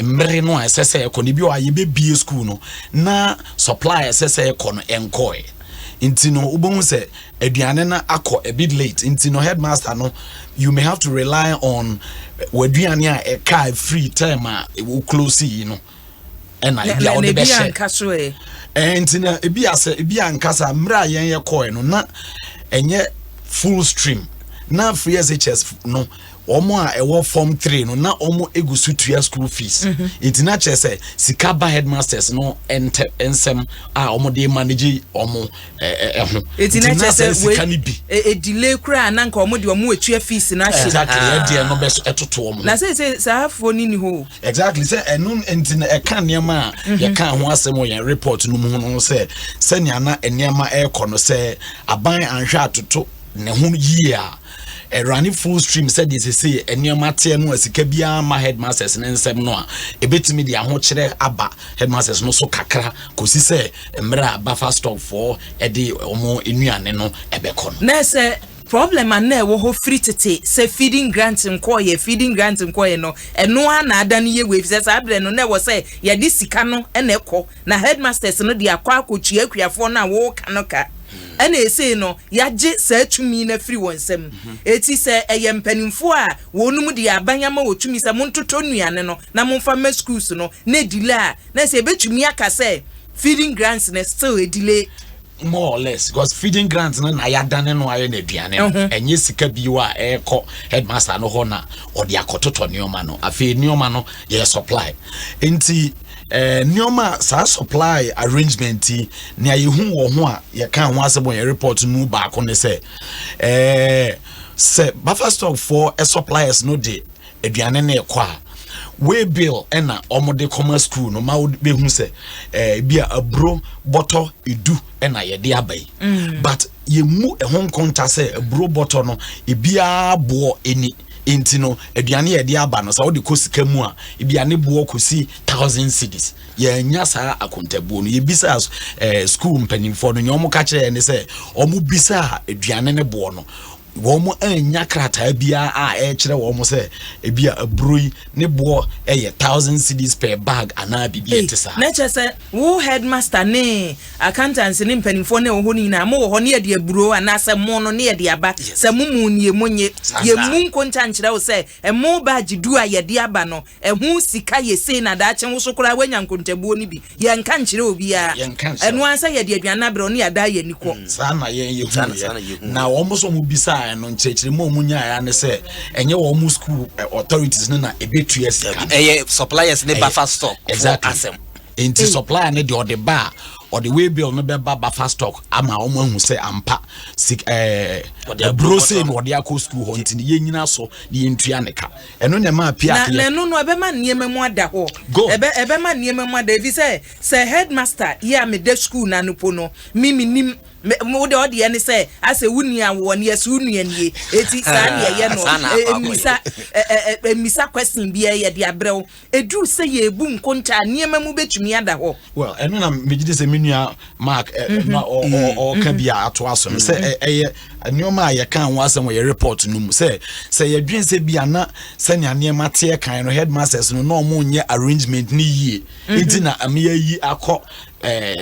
mmere no a ɛsɛ sɛ ɛkɔ no. Ebi wɔ a yɛbɛbie school no na supply a ɛsɛ sɛ ɛkɔ no ɛnkɔɛ, nti no wobɛhu sɛ aduane no akɔ a bit late. Nti no headmaster no, you may have to rely on w'aduane a ɛka free term a ɛwɔ close yi no ɛna ebi a Na wɔde ebi bɛhyɛ. anka so ɛ? Nti na ebi asɛ ebi ankasa mmerɛ a yɛn yɛ kɔɛ no na ɛnyɛ full stream na Free SHS no, wɔn a ɛwɔ form 3 no na wɔn egu so tua school fees. Nti na kyerɛ sɛ sika ba headmasters no ɛntɛ nsɛm a wɔn de manage wɔn ɛho. Eti na kyerɛ sɛ sɛ sika no bi e delay koraa na nka ɔmo de ɔmo etua fees no ahyɛ. Exactly, ɛdeɛ no bɛ so ɛtoto wɔn. Na sɛ saa afoɔ ni ni hɔ o. Exactly, sɛ ɛno nti na ɛka nneɛma a yɛka ho asɛm wɔ yɛn report no mu no sɛ sɛnea na nneɛma ɛrekɔ no, sɛ aban anhwɛ atoto ne ho yie a, ɛrane full stream sɛdeɛ sese nneɛma teɛ no a, sika biara ma headmasters ne nsɛm no a, ɛbɛtumi de ahokyerɛ aba headmasters no so kakra kɔsi sɛ mmerɛ a buffer stock foɔ ɛde wɔn nnuane no ɛbɛkɔ no. Na sɛ problem a na ɛwɔ hɔ firi tete sɛ feeding grant nkɔɔyɛ, feeding grant nkɔɔyɛ no, ɛno ara na ada no yɛ wei, sɛ saa berɛ no na ɛwɔ sɛ yɛde sika no ɛna ɛkɔ na headmasters no de akɔ akɔtua akuafoɔ no a wɔreka no ka. Ɛna esei no yɛagye saa tumi no afiri wɔn nsam. Eti sɛ ɛyɛ mpanimfoɔ a wɔn de aban ama wɔ tumi sɛ montotɔ nnuane no na momfa ma schools no na edelay a, na sɛ ebetumi aka sɛ feeding grants no still edelay. More or less, because feeding grant no na yɛadane no ayɛ no aduane no. Ɛnyɛ sika bi wɔ a ɛrekɔ headmaster no hɔ na ɔde akɔtotɔ nneɛma no. Afei nneɛma no yɛ supply, nti nneɛma a saa supply arrangement yi, nea yɛhu wɔ ho a yɛka ho asɛm wɔ yɛn report no mu baako ne sɛ sɛ buffer stock foɔ suppliers no de aduane no ɛkɔ a, way bill ɛna ɔmo kɔma school no ma bɛhu sɛ bi a aburo bɔtɔ 10 ɛna yɛde aba yi. But yɛmu ɛho nkonta sɛ aburo bɔtɔ no ebiara boɔ ɛni, nti no aduane yɛde aba no, sɛ wode kɔ sika mu a, ebi a ne boɔ kɔsi 1,000 cedis. Yɛnya saa akontabuo no. Yɛbisa school mpanimfoɔ no, nea ɔmo ka kyerɛ yɛn ne sɛ ɔmo bisa aduane ne boɔ no, wɔn anya krataa biara a ɛrekyerɛ wɔn sɛ ebi a aburo yi ne boɔ ɛyɛ 1,000 cedis per bag anaa biribi ɛte saa. Na kyerɛ sɛ wo headmaster ne accountants ne mpanimfoɔ ne ɛwɔ hɔ no nyinaa, mo wɔ hɔ ne yɛde aburo anaasɛ mo no ne yɛde aba sɛ mo mu nie, mo nye yɛmu nkonta nkyerɛ wo sɛ ɛmo baagye du a yɛde aba no ɛho sika yɛ sei, na daakye wo so koraa woanya nkontabuo no bi. Yɛnka nkyerɛ obiara. Ɛno ara sɛ yɛde aduane abrɛ wo ne yɛada yɛ ani kɔ. Saa na yɛn yɛhu yɛ. Na wɔn nso wɔn bisa no, nkyerɛkyerɛmu a wɔn nyaeɛ ne sɛ ɛnyɛ wɔn school authorities no na ebetua sika. Ɛyɛ suppliers ne buffer stock. Exactly. Asɛm. Nti supplier ne deɛ ɔde ba a, ɔde way bill no bɛba buffer stock ama wɔn ahu sɛ ampa sik aburo sei na ɔde akɔ school hɔ, nti yɛn nyina so na yɛntua ne ka. Ɛno na ɛma apia. Na ɛno no ɛbɛma nneɛma mu ada hɔ. Ɛbɛma nneɛma mu ada efi sɛ headmaster yi a meda school na no po no mi nim wo de ɔdeɛ ne sɛ asɛ wo nua wɔ ne yɛsɛ wo nua nie, eti saa ne yɛyɛ no. Emisa question bi yɛ de abrɛ wo, eduru sɛ yɛbu nkonta, nneɛma mu bɛtumi ada hɔ. Well, ɛno na megye di sɛ me nua Mark na ɔka bi a atoa so no sɛ ɛyɛ nneɛma a yɛka ho asɛm wɔ yɛ report no mu sɛ yɛdwen sɛ bi ana sɛnea nneɛma teɛ kan no, headmasters no na ɔmo nyɛ arrangement ne yie, nti na ameyɛ yi akɔ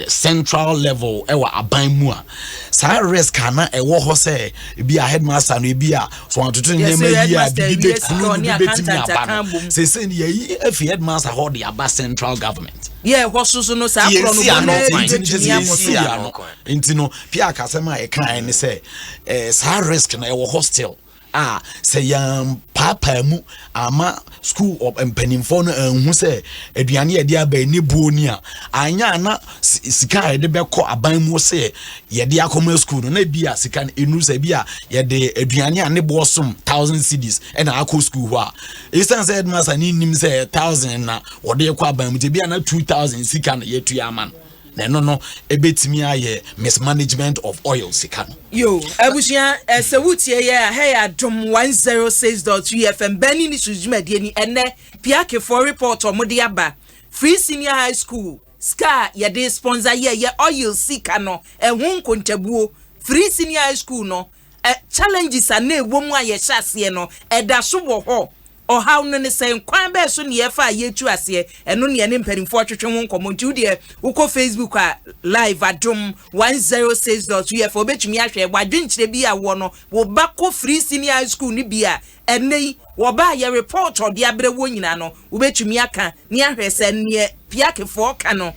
central level ɛwɔ aban mu a, saa risk ana ɛwɔ hɔ sɛ ebi a headmaster no ebi a so atoto nneɛma yi a, bibi bɛ kunu bi bɛtumi aba no. Sese yɛyi afi headmaster hɔ de aba central government. Yɛ ɛhɔ so no saa korɔ no Yɛnsi ano bɔ kwan. no bɛtumi abɔ so. Yɛnsi ano kwan. Nti no pia kasɛm a yɛkae ne sɛ saa risk no ɛwɔ hɔ still a sɛ yɛn paapaa mu ama school mpanimfoɔ no anhu sɛ aduane yɛde aba yi ne buo ni a, anya ana sika a yɛde bɛkɔ aban mu sɛ yɛde akɔma school no, na ebi a sika no enu sɛ ebi a yɛde aduane a ne boɔ som 1,000 cedis ɛna akɔ school hɔ a, esan sɛ headmaster ne nim sɛ 1,000 na wɔde kɔ aban mu, nti ebi a na 2,000 sika no yɛtua ama no, na ɛno no ebetumi ayɛ mismanagement of oil sika no. Yo, abusua, ɛsɛ wotie yɛ a, ha yɛ Adom 106.2 FM bɛni ne so dwumadie ni. Ɛnɛ piakefoɔ report ɔmo de aba, Free Senior High School sika a yɛde sponsor yɛ oil sika no ɛho nkontabuo, Free Senior High School no challenges a na ɛwɔ mu a yɛhyɛ aseɛ no ɛda so wɔ hɔ. Ɔhaw no ne sɛ kwan bɛɛ so ne yɛfa a yɛtu aseɛ, ɛno ne yɛne mpanimfoɔ twetwe ho nkɔmmɔ. Nti wodeɛ wokɔ Facebook a, live Adom 106.2 FM, wobɛtumi ahwɛ wadwenkyerɛ bi a wɔ no wo ba kɔ Free Senior High School no bi a, ɛnɛ yi wɔba a yɛ report ɔde abrɛ wɔ nyinaa no, wobɛtumi aka ne ahwɛ sɛ neɛ piakefoɔ ka no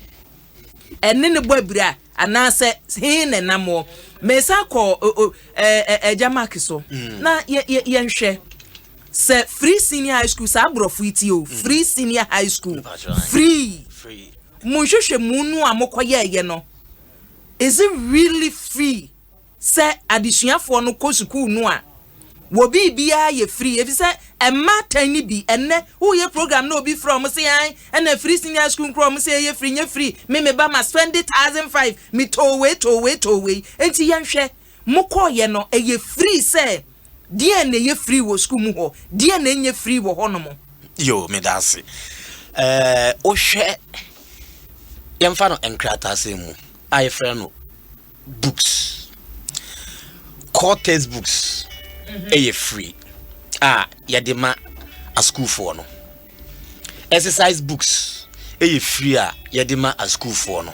ɛne ne bɔ abira anaasɛ hee na ɛnam wɔ. Mɛsa kɔ ɛgya mark so na yɛnhwɛ sɛ Free Senior High School, saa aborɔfo yi ti o, Free Senior High School free. Free. Mo nhwehwɛ mu no a mokɔyɛɛyɛ no, is it really free sɛ adesuafoɔ no kɔ sukuu no a wɔ biribiara yɛ free? Efi sɛ mmaa tan ni bi ɛnɛ woyɛ program na obi frɛ ɔmo sɛ yan ɛna Free Senior High School nkura ɔmo sɛ ɛyɛ free, nyɛ free. Me ba ma spend 1,500, me too wei, too wei, too wei. Nti yɛnhwɛ, mokɔɔyɛ no, ɛyɛ free sɛ deɛ na ɛyɛ free wɔ sukuu mu hɔ, deɛ na ɛnyɛ free wɔ hɔnom? Yo, meda ase. Wohwɛ, yɛmfa no nkrataasɛm mu a yɛfrɛ no books, core textbooks ɛyɛ free a yɛde ma asukuufoɔ no. Exercise books ɛyɛ free a yɛde ma asukuufoɔ no.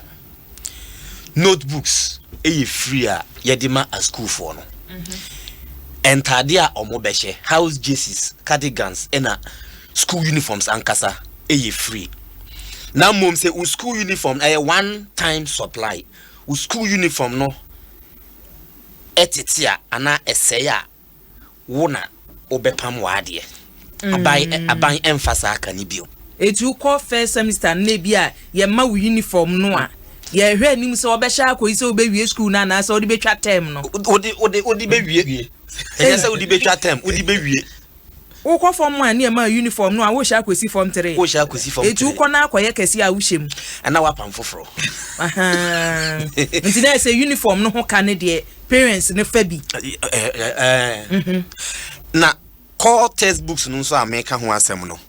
Notebooks ɛyɛ free a yɛde ma asukuufoɔ no. Ntaade a ɔmo bɛhyɛ, house jerseys, cardigans ɛna school uniforms ankasa ɛyɛ free. Na mmom sɛ wo school uniform ɛyɛ one time supply, wo school uniform no ɛtete a anaa ɛsɛe a, wo na wobɛpam w'adeɛ. Aban ɛmfa saa ka ne bio. Etu kɔ first semester no bi a yɛma wo uniform no a, yɛhwɛ anim sɛ wɔbɛhyɛ akɔyi sɛ wobɛwie school no anaasɛ wode bɛtwa term no? Wode bɛwie. Ɛnyɛ sɛ wode bɛtwa term, wode bɛwie. Wokɔ form one ne ɛma uniform no a, wohyɛ akɔsi form three. Wohyɛ akɔsi form etu three. Wokɔ no akɔyɛ kɛse a, wohyɛ mu. Ɛna woapam foforɔ. Ahaa. Nti na ɛsɛ uniform no ho ka ne deɛ, parents ne fa bi. Na core textbooks no nso a meka ho asɛm no,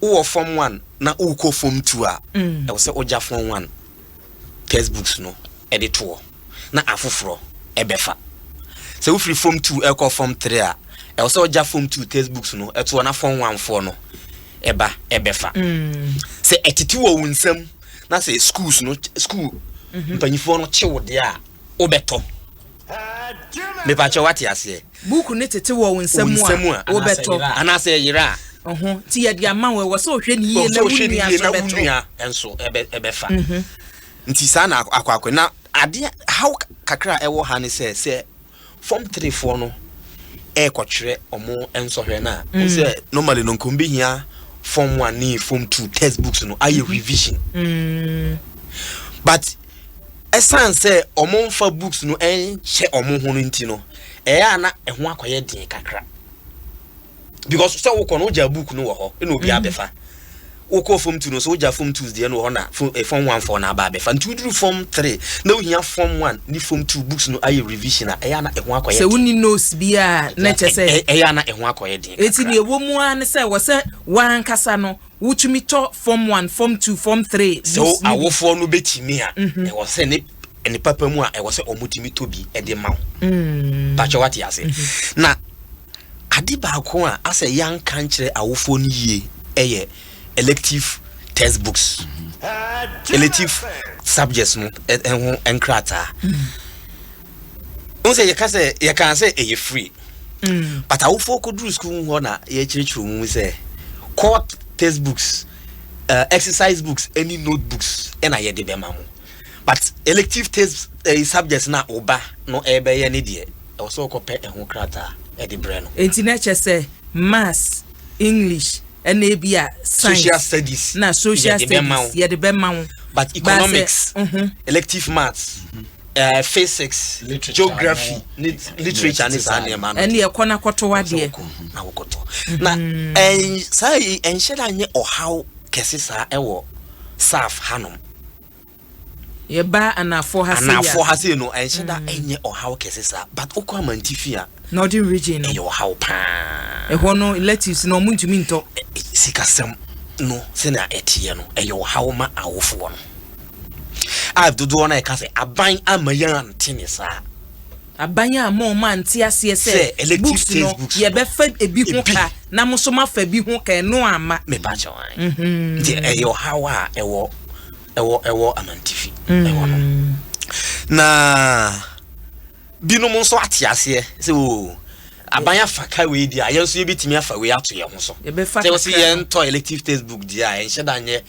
wowɔ form one na wokɔ form two a, ɛwɔ sɛ wogya form one textbooks no ɛde toɔ na afoforɔ ɛbɛfa. Sɛ wofiri form two ɛkɔ form three a, ɛwɔ sɛ wogya form two textbooks no ɛtoɔ na form one foɔ no ɛba ɛbɛfa. Sɛ ɛtete wɔ wo nsam na sɛ schools no, school mpanyinfoɔ no kye wo deɛ a, wobɛtɔ. Mepakyɛ, wate aseɛ? Buuku ne tete wɔ wo nsam Wo nsam a, a, wobɛtɔ. Anaasɛ yere a. Ɔho nti yɛde ama wo, ɛwɔ sɛ wohwɛ ne yie na sɛ wo wohwɛ ne nua yie so na wo bɛtɔ. nua nso ɛbɛfa. Nti saa na akɔ na adeɛ haw kakra a ɛwɔ ha ne sɛ form three foɔ no ɛɛkɔtwerɛ ɔmo nsɔhwɛ no a, wo sɛ normally no nka ɔmbɛhia form one ne form two textbooks no ayɛ revision, but ɛsan sɛ ɔmo nfa books no ɛnhyɛ ɔmo ho no nti no, ɛyɛ a na ɛho akɔyɛ den kakra, because sɛ wokɔ no, wogya book no wɔ hɔ ɛna obi abɛfa. Wokɔ form two no so, wogya form two deɛ no wɔ hɔ na form one foɔ no aba abɛfa. Nti woduru form three na wohia form one ne form two books no ayɛ revision a, ɛyɛ a na ɛho akɔyɛ sɛ den. Wonni notes bi a, na kyɛ sɛ Ɛyɛ a na ɛho akɔyɛ den eti kakra. Deɛ ɛwɔ mu ara ne sɛ wɔ sɛ wankasa no wotumi tɔ form one, form two, form three sɛ wo books no bi. Awofoɔ no bɛtumi a, ɛwɔ sɛ ne papa mu a, ɛwɔ sɛ ɔmo tumi tɔ bi ɛde ma wo. Pakyɛ, wate ase? Na ade baako a asɛ yɛanka nkyerɛ awofoɔ no yie ɛyɛ elective textbooks, elective subjects no ɛho nkrataa n sɛ yɛka sɛ yɛka sɛ ɛyɛ free, but awofoɔ kɔduru school hɔ na yɛkyerɛkyerɛ mu sɛ core textbooks. Exercise books ɛne notebooks ɛna yɛde bɛma mo, but elective test subjects na ɔba no ɛbɛyɛ ne deɛ, ɛwɔ sɛ ɔkɔpɛ ɛho krataa ɛde brɛ no. Enti na kyɛ sɛ maths, English, ɛna ebi a science, social studies, na social yɛde bɛma wo. studies yɛde bɛma wo. But economics, elective maths, physics, literature, geography, no. Ne literature ne saa nneɛma no, ɛne ɛkɔ na kɔtɔ wadeɛ. Na wokɔtɔ na ɛn saa yi ɛnhyɛ da nyɛ ɔhaw kɛse saa ɛwɔ south hanom. Yɛba anafoɔ ha sei a, Anafoɔ ha sei no, ɛnhyɛ da ɛnyɛ ɔhaw kɛse saa, but wokɔ amantifi a, Northern Region no, ɛyɛ ɔhaw paa. Ɛhɔ no electives no, ɔmo ntumi ntɔ. Sikasɛm no sɛnea ɛteɛ no, ɛyɛ ɔhaw ma awofoɔ no a dodoɔ no a ɛka sɛ aban ama yɛn ante ne saa. Aban a mo ɔmo ante aseɛ sɛ sɛ elective books no textbooks no, yɛbɛfa ebi ho ebi. Ka na mo nso mafa bi ho ka, ɛno ama. Mepa kyɛw an, nti ɛyɛ ɔhaw a ɛwɔ amantifi ɛwɔ no, na binom nso ate aseɛ sɛ o, aban afa ka wei di a, yɛn nso yɛbɛtumi afa wei ato yɛn ho so. Yɛbɛfa sɛ wɔsi kakra. Yɛntɔ elective textbook di a, ɛnhyɛ da nyɛ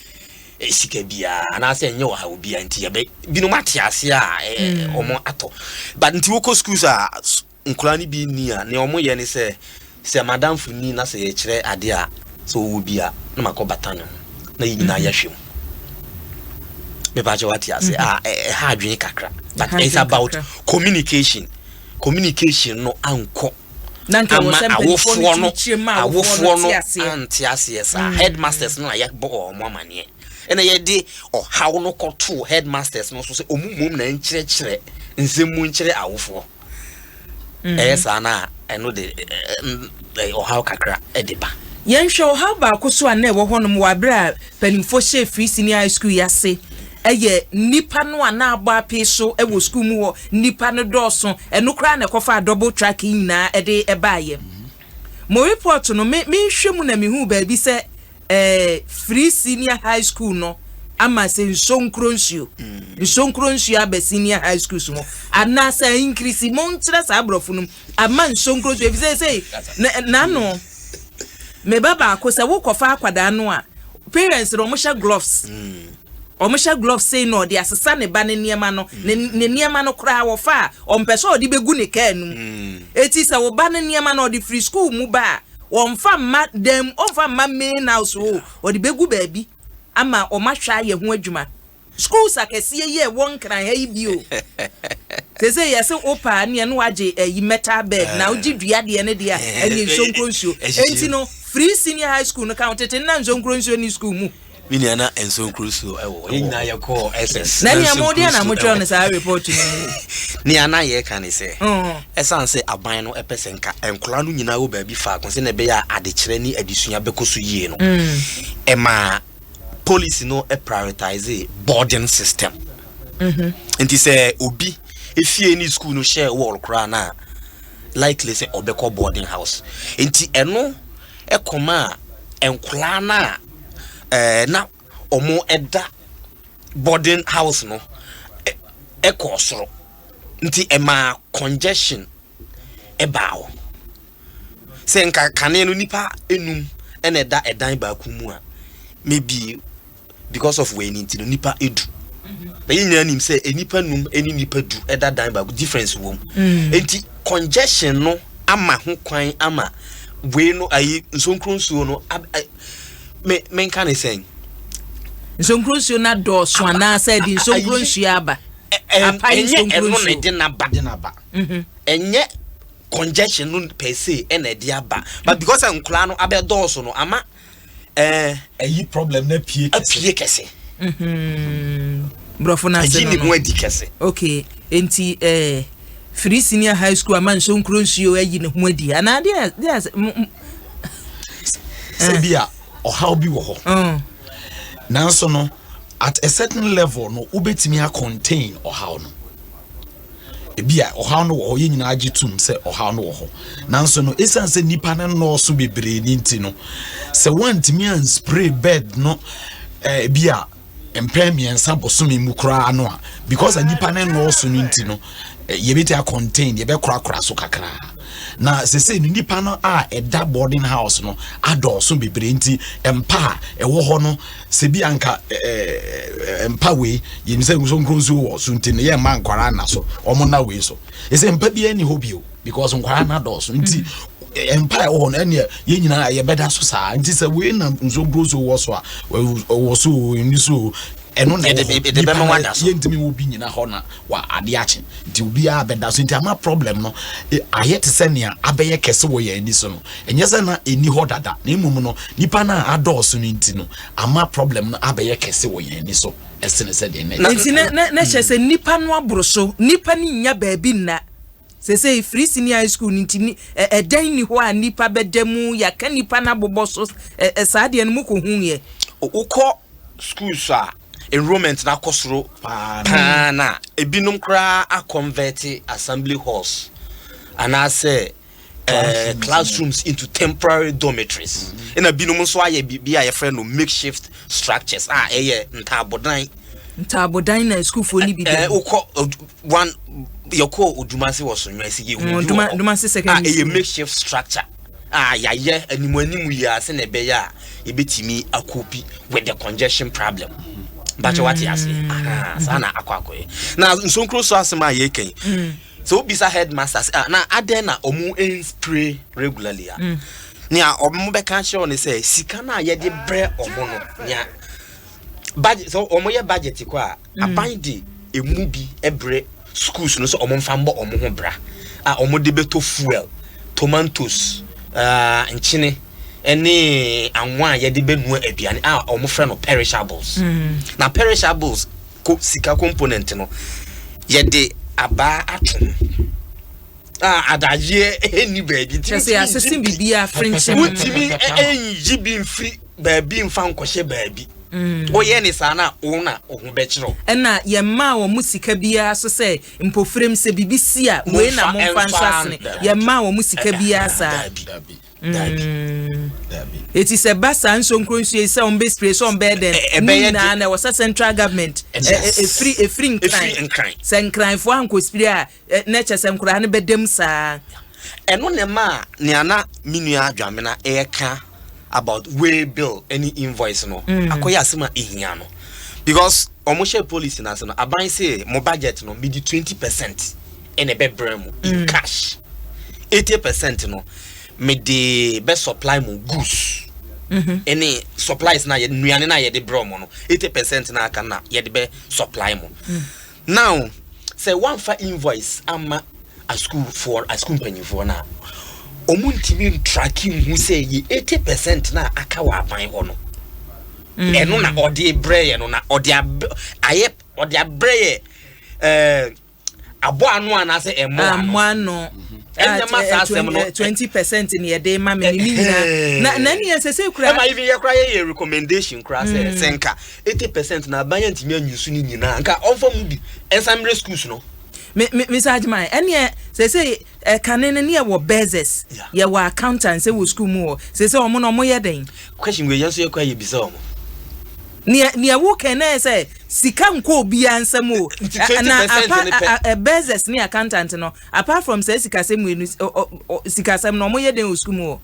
sika biara anaasɛ ɛnyɛ ɔhaw biara, nti yɛbɛ binom ate aseɛ a ɔmo atɔ. But nti wokɔ schools a nkwadaa no bi ni a, nea ɔmo yɛ ne sɛ madamfo ni na sɛ yɛkyerɛ adeɛ a, sɛ ɔwɔ bi a, na makɔ bata ne ho na yɛ nyinaa yɛhwɛ mu. Mepa kyɛ wate ase a, ɛha adwene kakra, but Ɛha it's adwene about kakra. communication no ankɔ Na nka wɔ ama sɛ mpanimfoɔ awofoɔ no no kyerɛkyerɛ mu a, awofoɔ awofoɔ no no te aseɛ. Ante aseɛ saa. Headmasters no a yɛbɔ wɔn amaneɛ, ɛna yɛde ɔhaw no kɔtoo headmasters no so sɛ ɔmu mmom na nkyerɛkyerɛ nsɛm mu nkyerɛ awofoɔ. Ɛyɛ saa na ɛno de ɔhaw kakra ɛde ba. Yɛnhwɛ ɔhaw baako so a na ɛwɔ hɔnom wɔ abere a mpanimfoɔ hyɛ free senior high school yi ase, ɛyɛ nipa no a na abɔ apee so ɛwɔ school mu hɔ. Nipa no dɔɔso, ɛno koraa na ɛkɔfa double track yi nyinaa ɛde ɛbaayɛ. Mo report no, me menhwɛ mu na mehu baabi sɛ free senior high school no ama sɛ nsonkuro nsuo aba senior high school so hɔ anaasɛ increase. Mo nkyerɛ saa aborɔfo no mu ama nsonkuro nsuo efi sɛ sɛ n'ano meba baako sɛ wokɔfa akwadaa no a, parents no, ɔmo hyɛ gloves, ɔmo hyɛ gloves sei na ɔde asesa ne ba ne nneɛma no, ne nneɛma no koraa wɔfa a, ɔmpɛ sɛ ɔde bɛgu ne kaa no mu. Eti sɛ wo ba ne nneɛma no ɔde firi school mu ba a, wɔmfa mma dan, ɔmfa mma main house o, ɔde bɛgu baabi ama ɔmo ahwɛ ayɛ ho adwuma. Schools akɛseɛ yi a ɛwɔ Nkran ha yi bi o, sese yɛsɛ wopa neɛ no wagye ɛyi metal bed na wogye dua deɛ ne deɛ a, ɛne nsonkuro nsuo. Enti no free senior high school no ka tete na nsonkuro nsuo ne school mu. Me nua, na nsonkuro nsuo ɛwɔ yɛn nyinaa yɛkɔɔ SS. Na nea mo deɛ na motwerɛ no saa report no mu? Nea na yɛka ne sɛ ɛsiane sɛ aban no ɛpɛ sɛ nka nkɔla no nyinaa wɔ baabi faako sɛ na ɛbɛyɛ a adekyerɛ ne adesua bɛkɔ so yie no, ɛma policy no prioritize boarding system. Nti sɛ obi efie ne school no share wall koraa na likely sɛ ɔbɛkɔ boarding house. Nti ɛno ɛkɔma a nkɔla na na ɔmo ɛda boarding house no ɛkɔ soro, nti ɛma congestion ɛbaa hɔ. Sɛ nka kane no nipa enum ɛna ɛda ɛdan baako mu a, maybe because of wei ni nti no nipa 10 na yɛn nyinaa nim sɛ nipa num ɛne nipa 10 ɛda dan baako, difference wɔ mu. Nti congestion no ama ho kwan ama wei no ayi nsonkuro nsuo no ab ɛ me menka ne sɛn? Nsonkuro nsuo no adɔɔso anaasɛ de nsonkuro nsuo aba? Apae. Ɛnyɛ Nsonkuro ɛno na nsuo. Ɛde n'aba. De n'aba. Ɛnyɛ congestion no per se ɛna ɛde aba, but because nkwadaa no abɛdɔɔso no ama ɛyi problem na pie kɛse. Apue kɛse. Borɔfo no ase ayi no ne ho no adi kɛse. Okay, nti free senior high school ama nsonkuro nsuo ayi ne ho adi anaa deɛ Sɛ bi a ɔhaw bi wɔ hɔ, nanso no at a certain level no, wobɛtumi acontain ɔhaw no. Ebi a ɔhaw no wɔ hɔ, yɛn nyinaa gye tum sɛ ɔhaw no wɔ hɔ, nanso no esan sɛ nipa no nnɔɔso bebree ne nti no, sɛ wɔntumi anspray bed no bi a mpɛn 3 bosome mu koraa no a, because a nipa no nnɔɔso no nti no, yɛbɛtumi acontain, yɛbɛkorakora so kakraa. Na sese no, nipa no a ɛda boarding house no adɔɔso bebree, nti mpa a ɛwɔ hɔ no, sɛ bi anka mpa wei yɛnim sɛ nsonkron nsuo wɔ so, nti no yɛ mma nkwaraa na so ɔmo na wei so ɛsɛ mpa bi ani hɔ bio because nkwaraa na dɔɔso. Nti mpa a ɛwɔ hɔ no, ɛneɛ yɛn nyinaa yɛbɛda so saa. Nti sɛ wei na nsonkron nsuo wɔ so a, wɔ so o, ɛni so o, ɛno na ɛwɔ hɔ. Yɛde Nipa bɛma na wada so. Yɛntumi wɔ bi nyina hɔ na wa ade akye, nti obiara bɛda so. Nti ama problem no ayɛ te sɛ nea abɛyɛ kɛse wɔ yɛn ani so no, ɛnyɛ sɛ na ɛni hɔ dada, na mmom no nipa no a adɔɔso no nti no ama problem no abɛyɛ kɛse wɔ yɛn ani so ɛsene sɛ deɛ na Nti na kyerɛ sɛ nipa no aboro so, nipa no nya baabi nna sese free senior high school no, nti ɛdan ni hɔ a nipa bɛda mu, yɛaka nipa no abobɔ so. ɛ ɛ saa deɛ no mu kɔ hu yɛ. Wokɔ schools a enrollment na akɔ soro paa. Paa, na ebinom koraa aconvert assembly halls anaasɛ classrooms into temporary dormitories, ɛna binom nso ayɛ biribi a yɛfrɛ no makeshift structures a ɛyɛ ntaabodan. Ntaabodan na sukuufoɔ no bi da mu. Wokɔ one yɛkɔ Odumase wɔ so nwɛsi yɛ hu bi wɔ hɔ. Dumase a Secondary ɛyɛ School. makeshift structure a yɛayɛ animu animu yi a sɛ na ɛbɛyɛ a yɛbɛtumi acope with the congestion problem. Bakyɛ wate ase. Aha, saa na akɔ akɔyɛ. Na nsonkuro so asɛm a yɛka yi, sɛ wobisa headmaster sɛ, ah, na adɛn na ɔmo spray regularly a, nea ɔmo bɛka kyerɛ wo ne sɛ sika no a yɛde brɛ ɔmo no, nea budget sɛ ɔmo yɛ budget kɔ a, aban de emu bi brɛ schools no sɛ ɔmo nfa mbɔ ɔmo ho bra a ɔmo de bɛtɔ fuel, tomatoes, nkyene ɛne anwa a yɛde bɛnua aduane a ɔmo frɛ no perishables. Na perishables ko sika component no, yɛde abaa ato ho a adagyeɛ ɛni baabi, nti Kyerɛ sɛ yɛasese wontumi biribiara frenkyɛm. Wontumi ɛnyi bi mfiri baabi mfa nkɔhyɛ baabi. Woyɛ ne saa na wo na wo ho bɛkyerɛw. Ɛna yɛmmaa wɔn mu sika biara so sɛ mpofirem sɛ biribi si a, wei na Momfa momfa nso ɛmfa asene. Yɛmmaa wɔn mu sika biara saa. Daabi. Dabi. Daabi. Dabi. Eti sɛ ba saa nsonkuro nsuo yi sɛ wɔn bɛ spray, sɛ wɔn bɛyɛ dɛn, ɛbɛyɛ ne nyinaa na ɛwɔ sɛ central government efiri Ɛfiri Nkran. Nkran. Sɛ Nkranfoɔ ankɔ spray a, na kyɛ sɛ nkoraa no bɛdam saa. Ɛno ne ma a nea na me nua Adwamena ɛyɛka about way bill ne invoice no akɔyɛ asɛm a ɛhia no, because ɔmo hyɛ policy no ase no, aban sɛ mo budget no, mede 20% ɛna ɛbɛbrɛ mu in cash, 80% no mede bɛ supply mo goods ɛne supplies na yɛ nnuane na yɛde brɛ ɔmo no. 80% na aka na yɛde bɛ supply mo. Now sɛ wɔamfa invoice ama asukuufoɔ, asukuu mpanyinfoɔ no a, ɔmo ntumi ntrack nhu sɛ yɛ 80% na aka wɔ aban hɔ no, ɛno na ɔde brɛ yɛ no, na ɔde ab ayɛ ɔde abrɛ yɛ abɔ ano anaasɛ ɛmɔ ano. Ammɔ ano. Ɛnyɛ ma saa asɛm no. 20% ne yɛde ma me ne nyinaa na ne yɛ sɛ sɛ kura. Ɛma even yɛ kora yɛyɛ recommendation kora sɛ nka 80% na aban yɛ ntumi anyi so no nyinaa, nka ɔmfa mu bi ɛnsan mmerɛ schools no. Me Mr. Agyeman, ɛneɛ sɛ ɛkane no ne yɛwɔ bursars, yɛwɔ accountant sɛ wɔ school mu hɔ, sɛ ɔmo no ɔmo yɛ den? Question wei, yɛn nso yɛ kora yɛbisa ɔmo. Neɛ woka na yɛ sɛ sika nkɔ obiara nsɛm o. Nti Na 20% ne pɛ. Bursars ne accountant no, apart from sɛ sikasɛm wei no, sikasɛm no, ɔmo yɛ den wɔ school mu hɔ?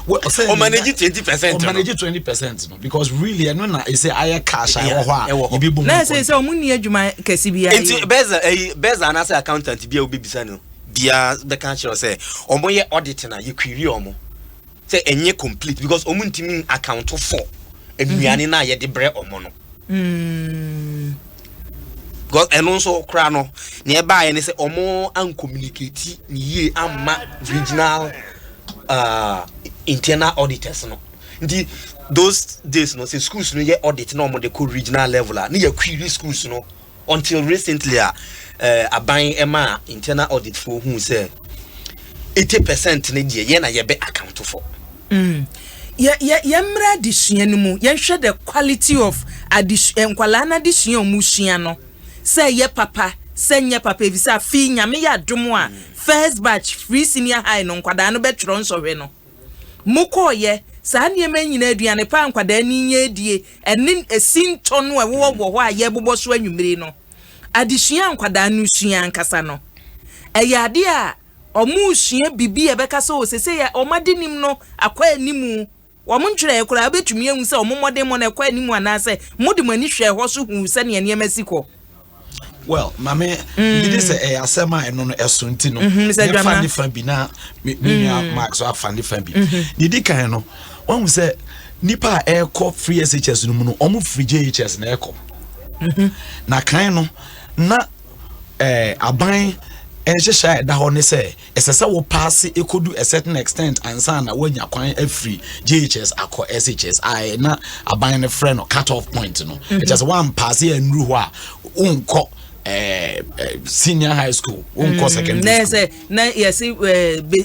Well, ɔsɛ Ɔmanage 20% no. Ɔmanage 20% no because really ɛno na ɛsɛ ayɛ cash a ɛwɔ hɔ a Ɛwɔ hɔ. yɛbɛbɔ mu. Na yɛ sɛ ɔmo nni adwuma kɛse biara Nti yɛ. bursar, ɛyi, bursar anaasɛ accountant bi a wobɛbisa no biara bɛka kyerɛ wo sɛ ɔmo yɛ audit na yɛquery ɔmo sɛ ɛnyɛ complete because ɔmo ntumi account for nnuane no a yɛde brɛ ɔmo no. Because ɛno nso koraa no, nea ɛbaeɛ ne sɛ ɔmo ancommunicate ne yie amma regional internal auditors no. Nti those days no, sɛ schools no yɛ audit na ɔmo de kɔ regional level a, ne yɛ query schools no, until recently a aban ɛma internal audit fo hu sɛ 80% ne deɛ yɛn na yɛbɛ account for. Yɛ yɛ yɛmmra adesua no mu, yɛnhwɛ the quality of adesua, nkwalaa no adesua a ɔmo sua no, sɛ ɛyɛ papa sɛ nyɛ papa, efisɛ afei Nyame yɛ adom a, first batch free senior high no, nkwadaa no bɛtwerɛ nsɔhwɛ no. Mokɔɔyɛ saa nneɛma nyinaa, aduane pa a nkwadaa ni nyɛ adie, ɛne esi ntɔ no a ɛwɔ wɔ hɔ a yɛbobɔ so anwummere no, adesua a nkwadaa no sua ankasa no, Ɛyɛ adeɛ a wɔresua biribi a ɛbɛka sɛ o sese yɛ wɔn adenim no akɔ anim. Wɔn ntwerɛeɛ koraa wobɛtumi ahu sɛ wɔn mmɔdemmɔ no ɛkɔ anim anaasɛ mode mo ani hwɛɛ hɔ so huu sɛdeɛ nneɛma si kɔ. Well, maame, mm. de sɛ ɛyɛ asɛm a ɛno no ɛso nti no, mefa ne fa bi na me nua Mark so afa ne fa bi. Ne di kan no, wɔn sɛ nipa a ɛrekɔ free SHS no mu no, wɔn firi JHS na ɛkɔ. Na kan no, na aban nhyehyɛ a ɛda hɔ ne sɛ ɛsɛ sɛ wo paase ekodu a certain extent ansa na woanya kwan afiri JHS akɔ SHS a na aban no frɛ no cut off point no. Ɛkyɛ sɛ woampaase annuru hɔ a, wonkɔ senior high school, wonkɔ secondary school. Na sɛ na yɛse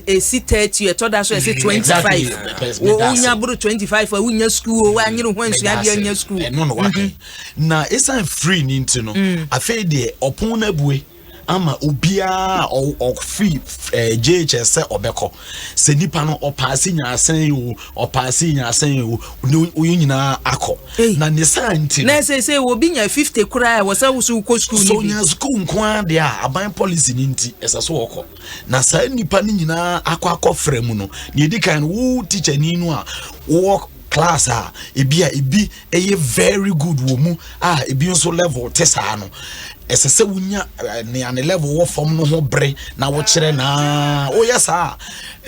ɛsi 30, ɛtɔ da so yɛse 25, wonya boro 25 a wonya school o, woanyere ho ansua adeɛ anya school. Ɛno no waka. Na ɛsiane free ni nti no, afei deɛ ɔpon no abue ama obiara ɔfiri JHS sɛ ɔbɛkɔ. Sɛ nipa no ɔpaase nyaasɛn o, ɔpaase nyaasɛn o, ne oyɛ nyinaa akɔ. Na ne saa nti no, na sɛ obi nya 50 koraa ɛwɔ sɛ woso wokɔ school no bi. So nya school nko ara deɛ a, aban policy ne nti ɛsɛ so wɔkɔ. Na saa nipa no nyinaa akɔ akɔfrɛ mu no, nea edi kan no, wo teacher ni no a wowɔ class a ebi a ebi ɛyɛ very good wɔ mu a ebi nso level te saa no, ɛsɛ sɛ wonya nea ne level wɔ fam no ho bere na wokyerɛ. Na woyɛ saa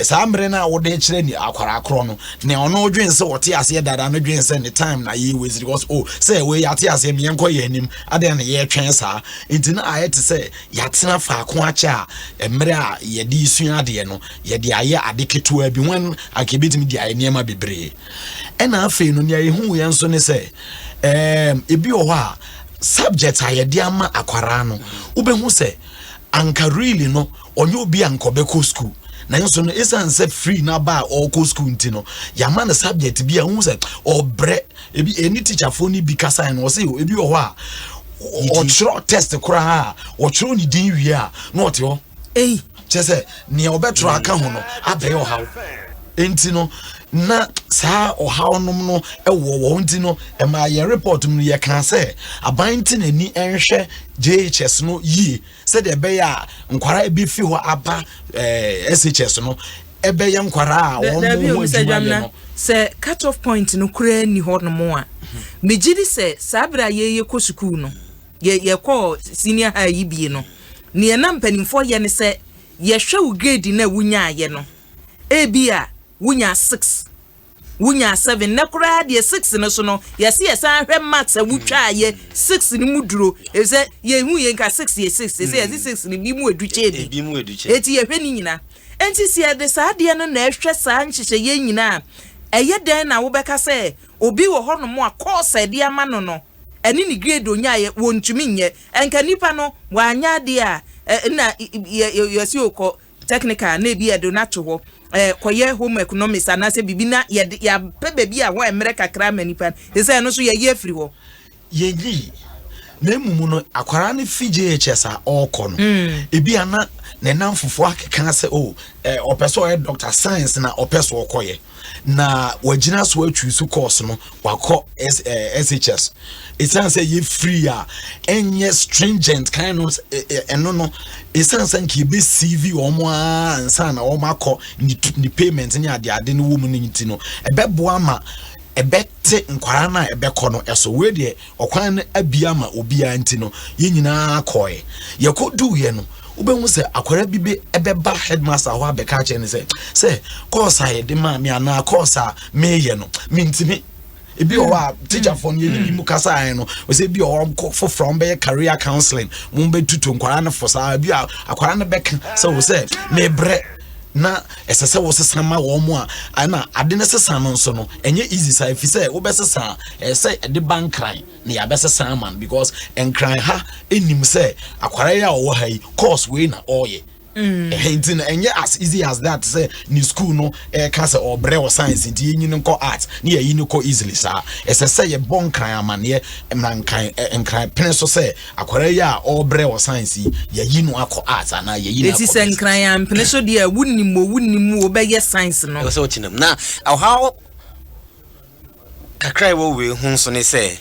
saa mmerɛ no a wode kyerɛ ni akwara korɔ no, nea ɔno dwen sɛ ɔte aseɛ dada no dwen sɛ ne time na yɛ waste, because oh, sɛ wei yɛate aseɛ, meɛnkɔ yɛ anim adeɛ na yɛtwɛn saa. Nti na ayɛ te sɛ yɛatena faako akyɛ a mmerɛ a yɛde sua adeɛ no, yɛde ayɛ ade ketewa bi wɔn anka ebɛtumi de ayɛ nneɛma bebree. Ɛna afei no, nea yɛhu yɛn nso ne sɛ ebi wɔ hɔ a subject a yɛde ama akwaraa no, wobɛhu sɛ anka really no ɔnyɛ obi a nka ɔbɛkɔ school, na nso no ɛsiane sɛ free n'aba a ɔrekɔ school nti no, yɛama no subject bi a wohu sɛ ɔbrɛ. Ebi ɛni teacherfoɔ no bi kasa no, ɔsɛ ebi wɔ hɔ a ɔtwerɛ test koraa a, ɔtwerɛ ne din wie a na ɔte hɔ. Kyerɛ sɛ nea ɔbɛtwerɛ aka ho no abɛyɛ ɔhaw. Nti no na saa ɔhaw nom no ɛwɔ wɔn nti no, ɛma yɛn report mu no yɛka sɛ aban nti n'ani nhwɛ JHS no yie sɛdeɛ ɛbɛyɛ a nkwaraa ebi fi hɔ aba SHS no ɛbɛyɛ nkwaraa a wɔn ho adwuma yɛ no. Sɛ cut off point no koraa ni hɔ nom a, megye di sɛ saa bere a yɛyɛ kɔ sukuu no, yɛ yɛkɔɔ senior high yi bie no, nea na mpanimfoɔ yɛ ne sɛ yɛhwɛ wo grade na wonyaayɛ no, ebi a wonya 6, wonya 7, na koraa deɛ 6 no so no, yɛsi yɛsan hwɛ marks a wotwaayɛ 6 no mu duro, efisɛ yɛhu yɛn ka 6 yɛ 6, sɛ yɛsi 6 no bi mu edu kyɛn bi. Ebi mu edu kyɛn. Eti yɛhwɛ ne nyinaa. Nti si yɛde saa adeɛ no na ɛhwɛ saa nhyehyɛeɛ nyinaa, ɛyɛ dɛn na wobɛka sɛ obi wɔ hɔnom a course a ɛde ama no, ɛne ne grade onyaayɛ wɔntumi nyɛ? Ɛnka nipa no wanya adeɛ a na yɛsi okɔ technical na ebi yɛde no ato hɔ, kɔyɛ home economics anaasɛ biribi, na yɛde yɛapɛ baabi a hɔ mmerɛ kakra ama nipa no sɛ ɛno nso yɛyɛ afiri hɔ. Yɛnyi na emumu no, akwaraa no fi JHS a ɔrekɔ no, ebi ana ne nam fufuo akeka sɛ o ɔpɛ sɛ ɔyɛ doctor, science na ɔpɛ so ɔkɔyɛ, na wagyina so atwi so course no wakɔ S SHS. Ɛsiane sɛ yɛ free a ɛnyɛ stringent kind no, ɛno no ɛsiane sɛ nka yɛbɛ sieve wɔn a ansa na wɔn akɔ ne payment ne adeade no wɔ mu no nti no, ɛbɛboa ma ɛbɛte nkwaraa no a ɛbɛkɔ no ɛso. Wei deɛ, ɔkwan no abia ama obiara nti no, yɛn nyinaa kɔɛ. Yɛkɔ duiɛ no, wobɛhu sɛ akwaraa bi bɛ ɛbɛba headmaster hɔ abɛka akyerɛ no sɛ course a yɛde maa me anaa course a meyɛ no, mentimi. Ebi wɔ hɔ a teacherfoɔ no yɛne bi mu kasa ayɛ no, ɔsɛ ebi wɔ hɔ foforɔ a wɔbɛyɛ career counseling, wɔn bɛtutu nkwaraa no fo saa. Ebi a akwaraa no bɛka sɛ wɔ sɛ mebrɛ na ɛsɛ sɛ wɔsesa ma wɔn mu a, ɛna ade no sesa no nso no ɛnyɛ easy saa, efi sɛ wobɛsesa a, ɛsɛ sɛ ɛde ba Nkran na yɛabɛsesa ama no, because Nkran ha enim sɛ akwaraa yi a ɔwɔ ha yi, course wei na ɔreyɛ. Ɛhɛn nti no ɛnyɛ as easy as that sɛ ne school no ɛka sɛ ɔbrɛ wɔ science nti yɛnyi no nkɔ art ne yɛyi no kɔ easily saa. Ɛsɛ sɛ yɛbɔ Nkran amanneɛ na Nkran pene so sɛ akwaraa yi a ɔbrɛ wɔ science yi, yɛyi no akɔ art anaa yɛyi no eti akɔ sɛ business. Nkran ampene so deɛ, wonim o, wonim o, wobɛyɛ science no. Ɛwɔ sɛ ɔkyena mu na ɔhaw kakra a ɛwɔ wei ho nso ne sɛ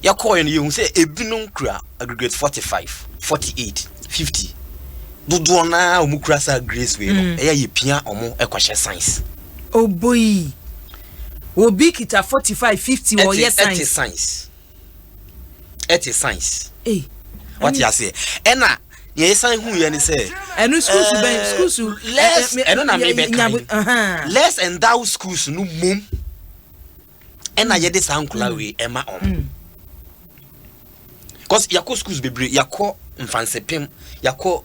yɛkɔɔ no, yɛhu sɛ ebinom kura aggregate 45, 48, 50. Dodoɔ naa ɔmo kura saa grades wei no, ɛyɛ yɛ pia ɔmo ɛkɔhyɛ science. Oboyi, obi kita 45, 50, ɔyɛ ɛte science. Science, ɛte science. Ei. Wate aseɛ? Ɛna nea yɛsan hu yɛ ne sɛ Ɛno schools bɛn schools? Less, ɛno na mebɛka yi, less endowed schools no mom ɛna yɛde saa nkɔla wei ɛma ɔmo, cause yɛakɔ schools bebree. Yɛakɔ Mfantsipim, yɛakɔ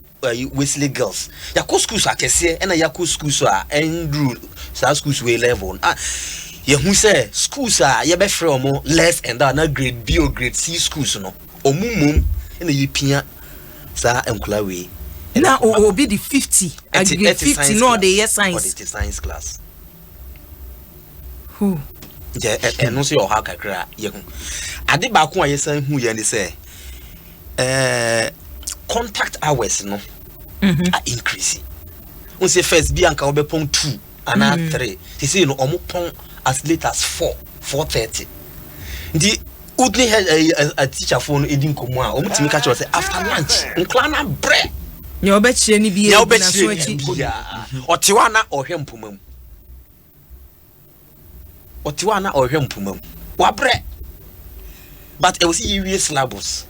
Wesley Girls, yɛakɔ schools akɛseɛ, ɛna yɛakɔ schools a ɛnduru saa schools wei level no. Ah, yɛhu sɛ schools a yɛbɛfrɛ ɔmo less endowed na grade B or grade C schools no, ɔmo mom ɛna yɛpia saa nkɔla wei. Na obi di 50, aggregate 50 na ɔde yɛ science. Ɔde te science class. Nti ɛno nso yɛ ɔhaw kakra a yɛhu. Ade baako a yɛsan hu yɛ ne sɛ contact hours no a increase n sɛ first bi anka wɔbɛpɔn 2 anaa 3, sesei no ɔmo pɔn as late as 4, 4:30. Nti wotumi hɛ ɛɛ ɛ teacherfoɔ no edi nkɔmɔ a, ɔmo tumi ka kyerɛ sɛ after lunch nkɔla na brɛ. Nea ɔbɛkyerɛ ni bi nea ebi na so wobɛkyerɛ akyi. ni biara, ɔte hɔ a na ɔhwɛ mpoma mu, ɔte hɔ a na ɔhwɛ mpoma mu, wabrɛ, but ɛwɔ sɛ yɛwie syllabus.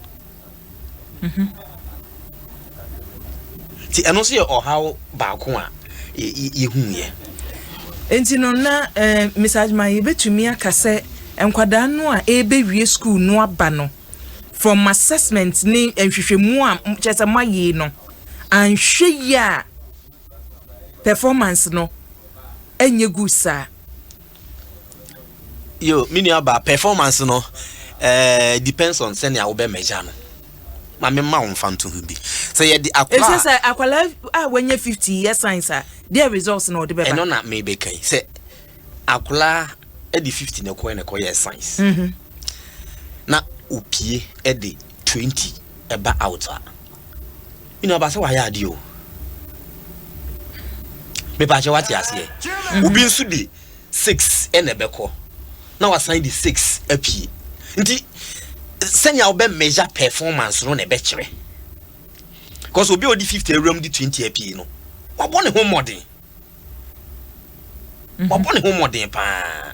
Nti ɛno nso yɛ ɔhaw baako a yɛhuiɛ. Nti no na Mr. Ajima, yɛbɛtumi aka sɛ nkwadaa no a ɛrebɛwie school no aba no, from assessment ne nhwehwɛmu a kyerɛ sɛ moayɛ no, anhwɛ yie a performance no ɛnyɛ good saa? Yo, me nua ba, performance no depends on sɛnea wobɛ measure no. Ma me ma wo mfa nto ho bi sɛ yɛde ɛsɛ akwadaa sɛ akwadaa a wanya 50 yɛ science a, deɛ results na ɔde bɛba? Ɛno na mebɛka yi sɛ akwadaa ɛde 50 na ɛkɔɛ na ɛkɔyɛ science na opie ɛde 20 ɛba out a, me nua ba, sɛ wayɛ adeɛ o. Mepaakyɛ, wate aseɛ? Obi nso de 6 ɛna ɛbɛkɔ na wasan de 6 apie. Nti sɛnea wobɛ measure performance no na ɛbɛkyerɛ, because obi a ɔde 50 awuram de 20 apie no, wabɔ ne ho mmɔden, wabɔ ne ho mmɔden paa.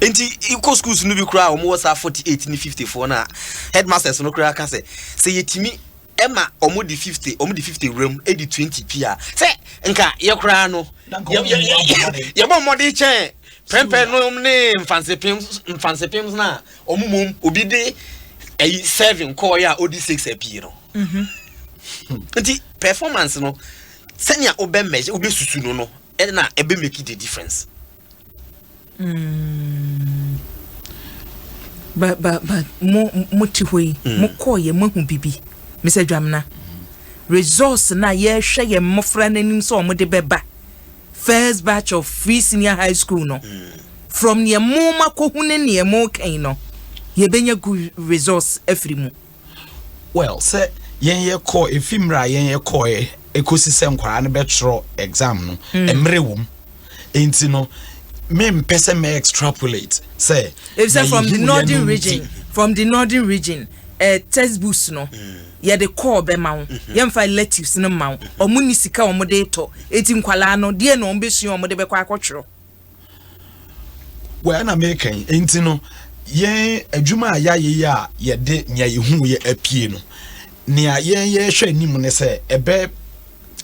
Nti ikɔ schools no bi koraa a wɔwɔ saa 48 ne 54 no a, headmasters no koraa ka sɛ yɛtumi ɛma ɔmo de 50, ɔmo de 50 wuram ɛde 20 pii a, sɛ nka yɛ koraa no Na nka ɔmo mmɔ mmɔden. Yɛbɔ mmɔden kyɛn Prempeh nom ne Mfantsipim. Mfantsipim no a ɔmo mom obi de ɛyi 7 kɔɔyɛ a ɔdi 6 apii no. Nti performance no, sɛnea wobɛ measure, wobɛsusu no, ɛna ɛbɛ make the difference. But mo te hɔ yi, mo kɔɔ yɛ, mo ahu bibi. Mr. Dwamena, results na yɛrehwɛ yɛn mmɔfra n'anim sɛ ɔmo de bɛba first batch of free senior high school no, from nea mo ma kɔhu ne nea mo kɛn no, yɛbɛnya good results afiri mu? Well, sɛ yɛn yɛ kɔ efi mmerɛ a yɛn yɛ kɔɛ ekosi sɛ nkwaraa no bɛtwerɛ exam no, mmerɛ wɔ mu, nti no mempɛ sɛ mɛ extrapolate sɛ Efisɛ na from the yɛhu yɛn Northern no Region, from the Northern Region, textbooks no, yɛde kɔɔ bɛma wo, yɛmfa electives no ma wo. Ɔmo ni sika a ɔmo de tɔ, eti nkwalaa no deɛ na ɔmo bɛsua ɔmo de bɛkɔ akɔtwerɛ? Well, ɛna meka yi, nti no yɛn adwuma a yɛayɛ yi a yɛde nea yɛhu yɛ apie no, nea yɛn yɛhwɛ anim ne sɛ ɛbɛ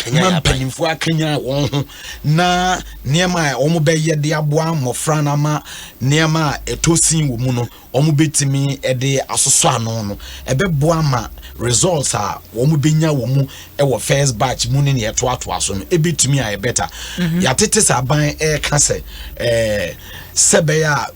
Kanyan ma aban. Mpanimfoɔ akanya wɔn ho na nneɛma a wɔn bɛyɛ de aboa mmɔfra no ama nneɛma a ɛtɔ sin wɔ mu no, wɔn bɛtumi de asosɔ ano no, ɛbɛboa ma results a wɔn bɛnya wɔ mu ɛwɔ first batch mu ne nea ɛtoatoa so no ɛbɛtumi ayɛ better. Yɛatete sɛ aban ɛreka sɛ sɛ bɛyɛ a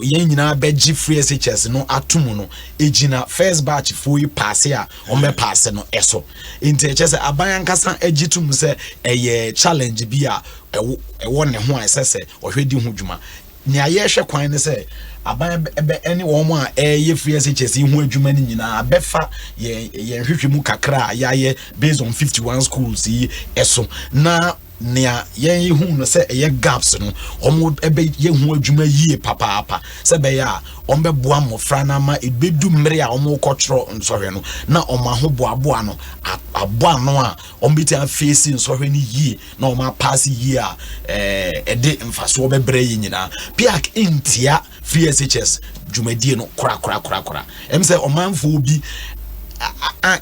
yɛn nyinaa bɛgye free SHS no ato mu no, ɛgyina first batch foɔ yi pass a wɔn bɛ pass no ɛso. Nti ɛkyɛ sɛ aban ankasa agye to mu sɛ ɛyɛ challenge bi a ɛwɔ ne ho a ɛsɛ sɛ ɔhwɛ di ho dwuma. Nea yɛrehwɛ kwan ne sɛ aban bɛ ɛne wɔn a ɛyɛ free SHS yi ho adwuma no nyinaa bɛfa yɛn hwehwɛ mu kakra a yɛayɛ based on 51 schools yi ɛso na Nea yɛn hu no sɛ ɛyɛ gaps no, wɔn ɛbɛyɛ ho adwuma yie papaapa sɛ ɛbɛyɛ a wɔn bɛboa mmɔfra no ama ebedu mmere a wɔn rekɔtwerɛ nsɔhwɛ no na wɔn ahoboaboa no abɔ ano a wɔn bɛtumi afeesi nsɔhwɛ no yie na wɔn apaase yie a ɛde mfasoɔ bɛbrɛ yɛ nyinaa. PIAC ntia free SHS dwumadie no korakorakorakora. Sɛ ɔmanfoɔ bi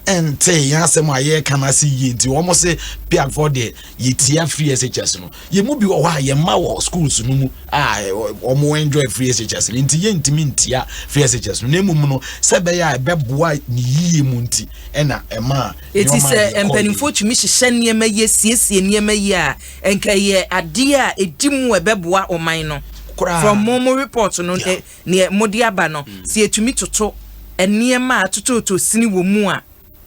ɛnte yɛn asɛm a yɛreka no ase yie nti wɔn se PIACfoɔ deɛ, yɛtia free SHS no. Yɛn mu bi wɔ hɔ a yɛn mma wɔ schools no mu a wɔn enjoy free SHS no, nti yɛntumi ntia free SHS no, na emom no, sɛ ɛbɛyɛ a ɛbɛboa ne yie mu nti ɛna ɛma. Eti sɛ mpanimfoɔ tumi hyehyɛ nneɛma yie, siesie nneɛma yie a, nka yɛ adeɛ a edi mu ɛbɛboa ɔman no. From mo report no, neɛ mo de aba no, si etumi toto nneɛma a tototo sini wɔ mu a,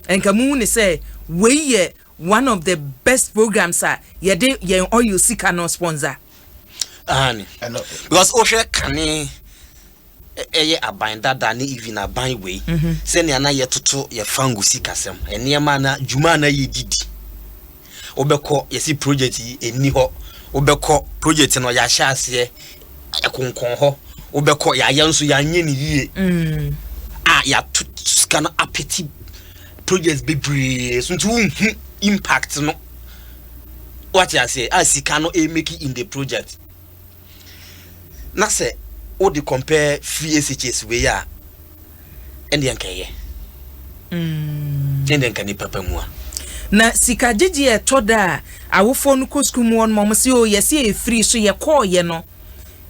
nka mu hu ne sɛ wei yɛ one of the best programs a yɛde yɛn oil sika no sponsor. Aane, because wohwɛ kane ɛyɛ aban dada ne even aban wei, sɛnea na yɛtoto yɛfa ngu sikasɛm nneɛma na dwuma na yɛdidi, wobɛkɔ yɛsi project yi ɛnni hɔ, wobɛkɔ project no yɛahyɛ aseɛ ɛkonkɔn hɔ, wobɛkɔ yɛayɛ nso yɛanyɛ ne yie a yɛato sika no apɛti project bebree so, nti wonhu impact no, wate aseɛ, a sika no ɛmake in the project. Na sɛ wode compare free SHS wei a, ɛndeɛ nkɛyɛ ɛndeɛ nka nipa pa mu a. Na sika gyegye ɛtɔ da a awofoɔ no kɔ sukuu mu hɔ nom, ɔmo sɛ o yɛsi yɛ free so, yɛkɔɔyɛ no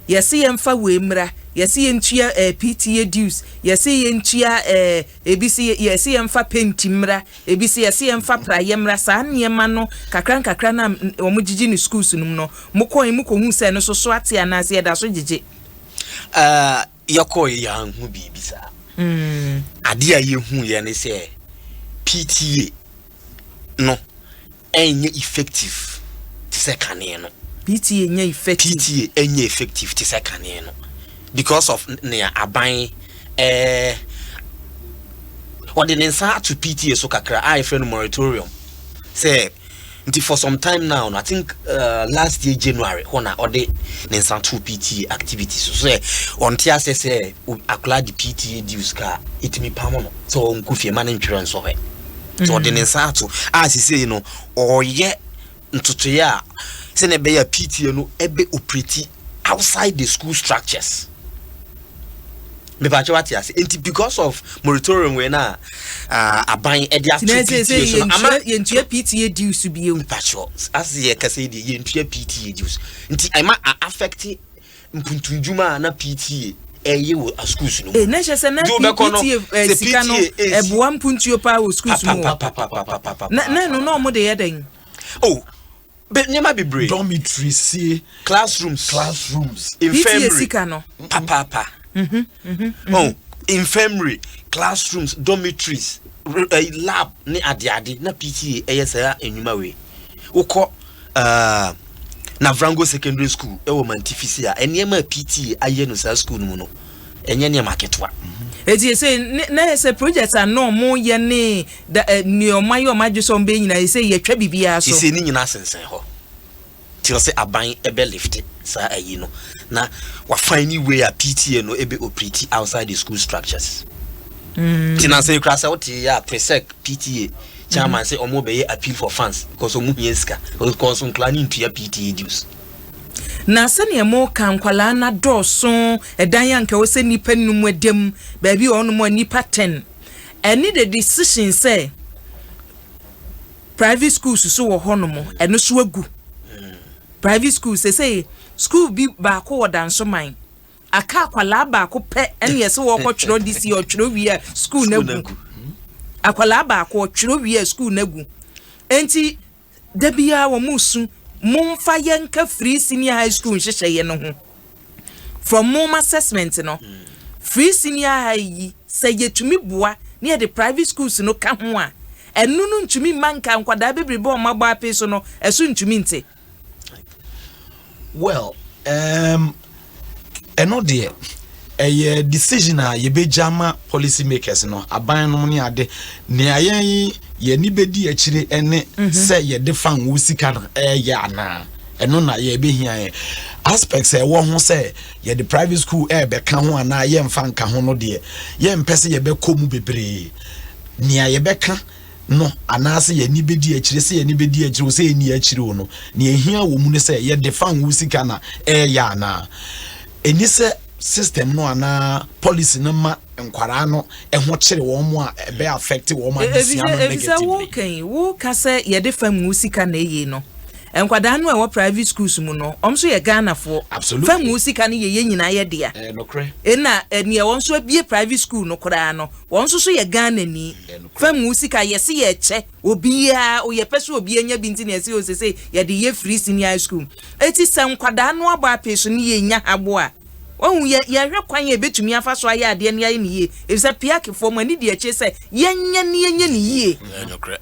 yɛsi yɛmfa wei mmra, yɛsi yɛntua PTA dues, yɛsi yɛntua ebi si yɛsi yɛmfa paint mmra, ebi si yɛsi yɛmfa praeɛ mmra. Saa nneɛma no kakra nkakra na wɔn gyegye ne schools no mu no, mo kɔn mu kɔ hu sɛ no so so ate anaasɛ yɛda so gyegye? Yɛkɔɔ yɛanhu biribi saa. Adeɛ a yɛhu yɛ ne sɛ PTA no ɛnyɛ effective te sɛ kane no. PTA nyɛ effective? PTA ɛnyɛ effective te sɛ kane no because of nea aban ɔde ne nsa ato PTA so kakra a yɛfrɛ no moratorium, sɛ nti for some time now no, I think last year January hɔ na ɔde ne nsa to PTA activities so sɛ ɔnte asɛ sɛ akwadaa de PTA dues ka ɛtumi pam no sɛ ɔnkɔ fie ma ne ntwerɛ nsɔhwɛ, nti ɔde ne nsa ato a sisei no ɔyɛ ntotoeɛ a sɛnea ɛbɛyɛ a PTA no ɛbɛ operate outside the school structures. Mepakyɛ, wate ase? Nti because of moratorium wei na aban ɛde ato PTA so no ama yɛntua PTA dues bio. Mepakyɛ, ase yɛ kasa yi deɛ, yɛntua PTA dues, nti ɛma a affect mpuntundwuma a na PTA ɛyɛ wɔ schools no mu. Ee, na kyerɛ sɛ na PTA sika no ɛboa mpuntuo paa wɔ schools mu wɔ na ɛno na ɔmo de yɛ dɛn? Oh, nneɛma bebree. Dormitory sie. Classrooms. Classrooms. Infirmary. PTA sika no. Papaapa. Oh, infirmary, classrooms, dormitories, lab ne adeade na PTA ɛyɛ saa nnwuma wei. Wokɔ Navrongo Secondary School ɛwɔ Mantifisi a, nneɛma a PTA ayɛ no saa school no mu no, ɛnyɛ nneɛma ketewa. Eti ese na yɛ sɛ project a na ɔmo yɛ ne da ɛ nea ɔmo ayɛ, ɔmo adwe sɛ ɔmo bɛyɛ nyinaa, yɛ sɛ yɛtwa biribiara so. Sise ne nyinaa sensɛn hɔ tí ɔsɛ aban ɛbɛ lift saa ayi no na wafa ni way a PTA no ɛbɛ operate outside the school structures. Ti na sɛ ekura sɛ wote yɛ a Presec PTA chairman sɛ ɔmo bɛyɛ appeal for funds because ɔmo hia sika because nkura ne ntua PTA dues. Na sɛnea mo ka nkwalaa na dɔɔso, ɛdan a nka wɔ sɛ nipa num ɛdam baabi wɔ hɔnom a nipa 10, ɛne the decision sɛ private schools so wɔ hɔnom, ɛno so agu private schools sɛ school bi baako wɔ Dansoman, aka akwalaa baako pɛ, ɛne yɛ sɛ wɔkɔtwerɛ this year, ɔtwerɛ wie a school no agu. Akwalaa baako ɔtwerɛ wie a school no agu, nti da biara wɔn mu su momfa yɛnka free senior high school nhyehyɛeɛ no ho. From mom assessment no, free senior high yi, sɛ yɛtumi boa ne yɛde private schools no ka ho a, ɛno no ntumi mma nka nkwadaa bebrebe a wɔn abɔ ape so no ɛso ntumi nte. Well, ɛno deɛ ɛyɛ decision a yɛbɛgya ma policy makers no, aban no ne ade. Nea yɛn Yɛni bɛdi akyire ɛne sɛ yɛde fango sika no ɛyɛ anaa. Ɛno na yɛbɛhia yɛn aspects a ɛwɔ ho sɛ yɛde private school ɛɛbɛka ho anaa yɛmfa nka ho no deɛ, yɛmpɛ sɛ yɛbɛkɔ mu bebree. Nea yɛbɛka no anaasɛ yɛni bɛdi akyire, sɛ yɛni bɛdi akyire o, sɛ yɛni akyire o no, nea ehia wɔ mu no sɛ yɛde fango sika na ɛɛyɛ anaa. Ɛni sɛ system no anaa policy no ma nkwaraa no ɛho kyerɛ wɔn mu a ɛbɛ affect wɔn adesua no Efisɛ negatively. Wokan woka sɛ yɛde fam wo sika na ɛyie no, nkwadaa no a ɛwɔ private schools mu no, ɔm nso yɛ Ghanafoɔ. Absolutely. Fam wo sika no yɛ yɛn nyinaa yɛ dea. Ɛɛ, nokorɛ. Ɛna nea wɔn nso abie private school no koraa no, wɔn nso so yɛ Ghana ni. Nokorɛ. Fam wo sika yɛsi yɛ kyɛ obiara, yɛpɛ so obiara nya bi, nti na yɛsi osese yɛde yɛ free senior high school. Eti sɛ nkwadaa no abɔ apee so ne yɛ nya abo a wɔn yɛ yɛhwɛ kwan yɛ ebetumi afa so ayɛ adeɛ ne ayɛ ne yie, efisɛ piakefoɔ mo ani di akyire sɛ yɛnyɛ ne yɛnyɛ ne yie. Ɛyɛ nokorɛ.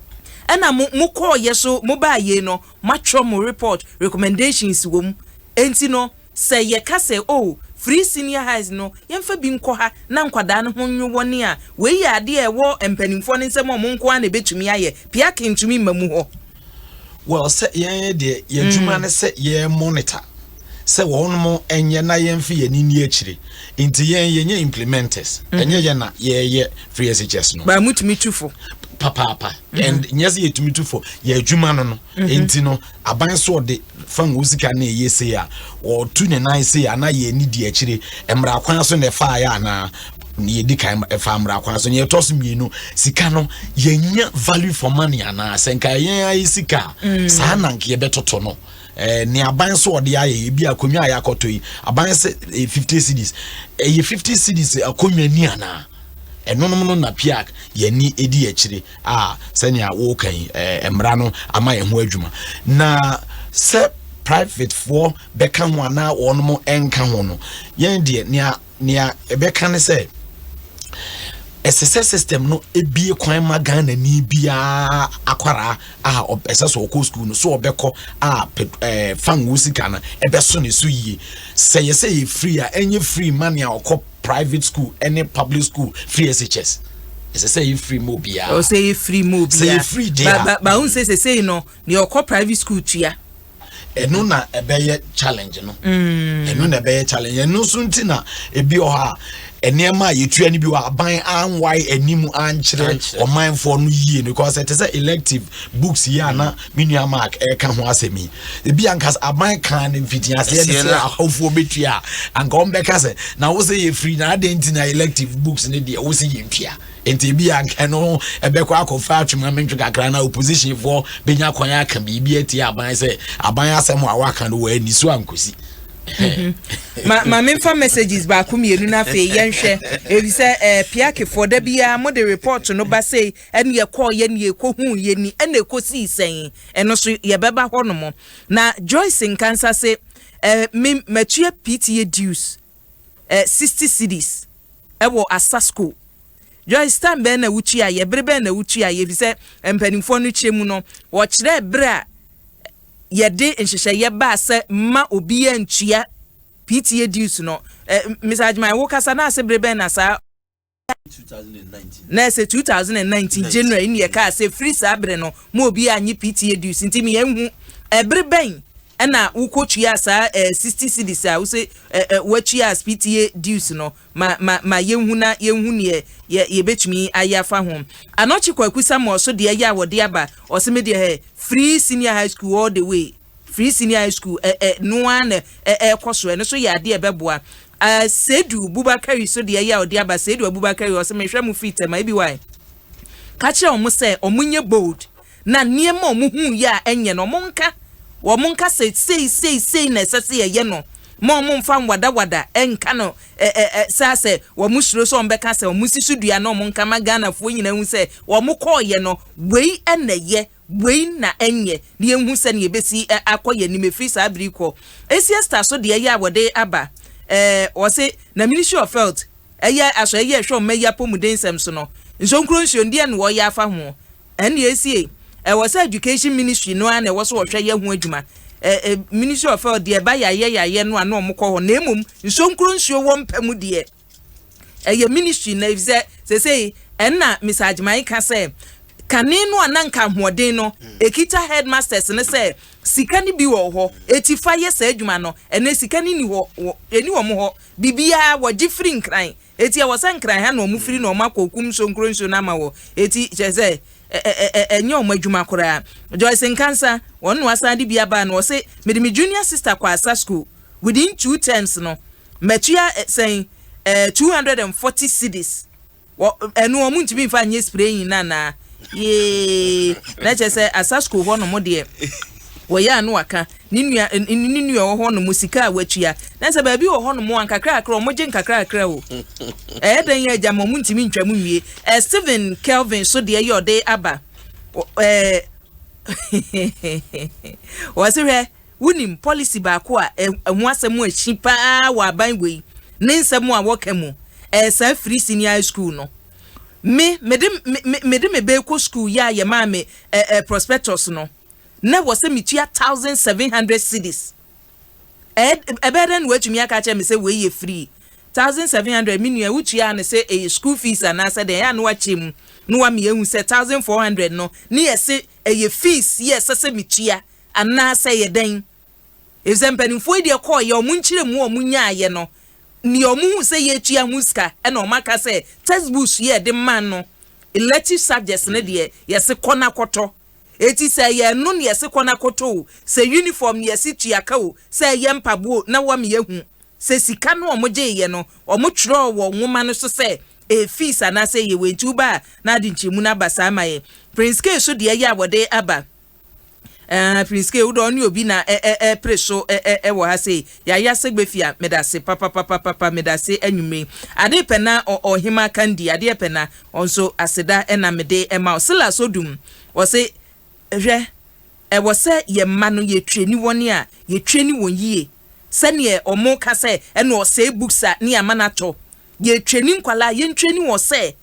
Ɛna mo kɔɔ yɛ so, mo baa yie no, moatwerɛ mo report, recommendations wɔ mu. Enti no sɛ yɛka sɛ, oh, free senior highs no, yɛmfa bi nkɔ ha na nkwadaa no ho nwo ne a, wei yɛ adeɛ a ɛwɔ mpanimfoɔ no nsɛm a ɔmo nko ara na ebetumi ayɛ. Piake ntumi mma mu hɔ. Well, sɛ yɛn deɛ, yɛn adwuma ne sɛ yɛn monitor sɛ wɔn mo nyɛ na yɛn fi yɛn ni akyire, nti yɛn yɛnyɛ implementers. Ɛnyɛ yɛn na yɛyɛ free SHS no. Baa mutumi tu fo. Papaapa, and nyɛ sɛ yɛtumi tu fo, yɛ adwuma no. Nti no aban so ɔde fango sika na ɛyɛ sei a, ɔtu ne nan sei a, na yɛn ni di akyire, mmara kwan so na ɛfa ayɛ anaa. Yɛdi kan ɛfa mmara kwan so. Yɛtɔ so mmienu, sika no yɛnya value for money anaa. Sɛ nka yɛn ayɛ sika a, saa na nka yɛbɛtoto no. Ne aban so ɔde ayɛ ebi akonnwa a yɛakɔtɔ yi, aban sɛ 50 cedis, ɛyɛ 50 cedis akonnwa ni anaa. Ɛnonom no na PIAC yɛni edi akyire a, sɛnea wɔka yi, mmara no ama yɛn ho adwuma na sɛ private foɔ bɛka ho anaa wɔnom nka ho no, yɛn deɛ nea ɛbɛka ne sɛ ɛsɛ sɛ system no ebie kwan ma Ghana ni biara akwaraa a ɛsɛ sɛ ɔkɔ school no so ɔbɛkɔ a fango sika no ɛbɛso ne so yie. Sɛ yɛ sɛ yɛ free a, ɛnyɛ free ma nea ɔkɔ private school ɛne public school. Free SHS ɛsɛ sɛ yɛ free ma obiara. Ɔsɛ yɛ free ma obiara. Sɛ yɛ free deɛ a, Ba ba ba sɛ sesei no, nea ɔkɔ private school tua. Ɛno na ɛbɛyɛ challenge no. Ɛno na ɛbɛyɛ challenge. Ɛno nso nti na ebi wɔ hɔ a, nneɛma a yɛtua no bi wɔ aban anwae anim ankyerɛ Ankyerɛ. ɔmanfoɔ no yie no, because ɛte sɛ elective books yi a na me nua Mark ɛka ho asɛm yi, ebi ankasa aban kan ne mfitiaseɛ ne Ɛseɛ sɛ na- ahɔfoɔ bɛtua a, anka wɔn bɛka sɛ na wo sɛ yɛ free na adɛn nti na elective books ne deɛ wo sɛ yɛntua? Nti ebi anka no ɛbɛkɔ akɔfa atwema mentwe kakra na opposition foɔ bɛnya kwan aka biribi atie aban sɛ aban asɛm a waka no wɔ ani so ankosi. Ma memfa messages baako mmienu na afei yɛnhwɛ, efisɛ piakefoɔ da biara mode report no ba sei, ɛne yɛkɔɔ yɛ ne yɛkɔhuu yɛ ni, ɛna ɛkɔsii sɛn, ɛno so yɛbɛba hɔ nom. Na Joyce Nkansa se me matua PTA dues 60 cedis ɛwɔ asa school. Joyce, time bɛn na wotua yɛ? Bere bɛn na wotua yɛ? Efisɛ mpanimfoɔ no kyerɛ mu no, wɔkyerɛ bere a yɛde nhyehyɛeɛ baa sɛ mma obiara ntua PTA dues no. Mr Adwuma, wo kasa na ase bere bɛn na saa? 2019. Na ɛsɛ 2019 January ne yɛkaa sɛ firi saa bere no ma obiara nye PTA dues, nti meyɛnhu ɛbere bɛn ɛna wokɔtua saa 60 cedis a wosɛ watua as PTA dues no. Ma yɛnhu na yɛnhu neɛ yɛ yɛbɛtumi ayɛ afa ho. Anɔkye Kwaku Samuel so deɛ yɛ a wɔde aba, ɔsɛ me deɛ hɛ, free senior high school all the way. Free senior high school ɛ ɛ noa na ɛ ɛkɔ so, ɛno so yɛ adeɛ ɛbɛboa. Seidu Bubakari so deɛ yɛ a ɔde aba, Seidu Abubakari, ɔsɛ mehwɛ mo firi Tɛma ebi wa ka kyerɛ wɔn sɛ wɔn nyɛ bold na nneɛma a wɔn hu yɛ a ɛnyɛ no, wɔn nka, wɔn nka sɛ sei sei sei na ɛsɛ sɛ yɛyɛ no, ma wɔn mfa nwadawada ɛnka no. ɛ ɛ ɛ saa sɛ wɔn suro sɛ wɔn bɛka sɛ wɔn si so dua na wɔn nka ma Ghanafoɔ nyinaa hu sɛ wɔn kɔɔyɛ no, wei ɛna yɛ, wei na ɛnyɛ, na yɛnhu sɛ nea ebesi akɔ yɛn anim efiri saa bere kɔ. Esi Esther so deɛ yɛ a wɔde aba, wɔse na Ministry of Health ɛyɛ asɔ ɛyɛ ɛhwɛ ɔmo ɛyɛ apɔmuden nsɛm so no, nsonkuro nsuo ndeɛ na wɔyɛ afa ho. Ɛnna esie ɛwɔ sɛ Education Ministry no ara na ɛwɔ so wɔhwɛ yɛ ho adwuma. ɛ ɛ Ministry of Health deɛ, ɛba yɛayɛ yɛayɛ no a na ɔmo kɔ hɔ, na emom nsonkuro nsuo wɔ mpɛ mu deɛ, ɛyɛ ministry na efisɛ sesei ɛnna Mr Agyeman ka sɛ. Kane no a na nka ahoɔden no ekita headmasters no sɛ sika no bi wɔ hɔ eti fa yɛ saa adwuma no, ɛnɛ sika no ni hɔ, wɔ ɛni wɔn hɔ. Biribiara wɔgye firi Nkran, eti ɛwɔ sɛ Nkran ha na wɔn firi na wɔn akɔ kum nsuo nkuro nsuo no ama wɔ. Eti kyerɛ sɛ ɛnyɛ wɔn adwuma koraa. Joyce Nkansa, wɔn na wasan de bi aba no, ɔse mede me junior sister kɔ asa school, within two terms no matua sɛn 240 cedis. Wɔ ɛno wɔn ntumi nfa nyɛ spraying na anaa yee na kyerɛ sɛ asa school hɔ nom deɛ wɔyɛ ano aka ne nua wɔ hɔ nom sika a watua na sɛ baabi wɔ hɔ nom a nkakrakra wɔn gye nkakrakra o, ɛyɛ dɛn yɛ agya ma wɔn ntumi ntwa mu nwie. Stephen Kelvin so deɛ yɛ ɔde aba, wɔsi hwɛ, wonim policy baako a ɛho asɛm akyi paa wɔ aban wei ne nsɛm a wɔka mu, saa free senior high school no. Me mede me mede me bɛkɔ school yɛ a yɛ maa me ɛ ɛ prospectus no na wɔ sɛ metua 1700 cedis. Ɛbɛyɛ dɛ na watumi aka kyerɛ me sɛ wei yɛ free 1700? Me nua, wotua ne sɛ ɛyɛ school fees anaasɛ deɛ ɛyɛ a na wakyɛ mu na wama yɛhu sɛ 1400 no ne yɛ se ɛyɛ fees yɛ ɛsɛ sɛ metua anaasɛ yɛ dɛn? Efisɛ mpanimfoɔ yi deɛ kɔɔ yɛ ɔmo nkyerɛ mu a ɔmo nyaayɛ no, nea ɔmo hu sɛ yɛtua ho sika ɛna ɔmo aka sɛ textbooks yɛ de ma no, elective subjects ne deɛ yɛse kɔ na kɔtɔ. Eti sɛ yɛ no ne yɛse kɔ na kɔtɔ o, sɛ uniform ne yɛse tua ka o, sɛ ɛyɛ mpaboa, na wɔn yɛhu sɛ sika no ɔmo gye yɛ no, ɔmo twerɛ wɔ nwoma no so sɛ e fees anaasɛ yɛ wɔ. Nti woba a na ade nkyɛmu no aba saa ma yɛ. Prince K so deɛ yɛ a wɔde aba, Prince K wodɔ ɔne obi na ɛ ɛ ɛpere so ɛ ɛ ɛwɔ ha sei yaya sɛgbɛfia. Medase papapapapa, medase anwummere ade pɛ na ɔhema kandi adeɛ pɛ na ɔnso aseda ɛna mede ɛma o. Silas Odum wɔse hwɛ, ɛwɔ sɛ yɛ mma no yɛtwe wɔn a yɛtwe ni wɔn yie sɛneɛ ɔmo ka sɛ ɛna ɔsɛe books a ne ama no atɔ. Yɛtwe ni nkwalaa, yɛntwe ni wɔ sɛ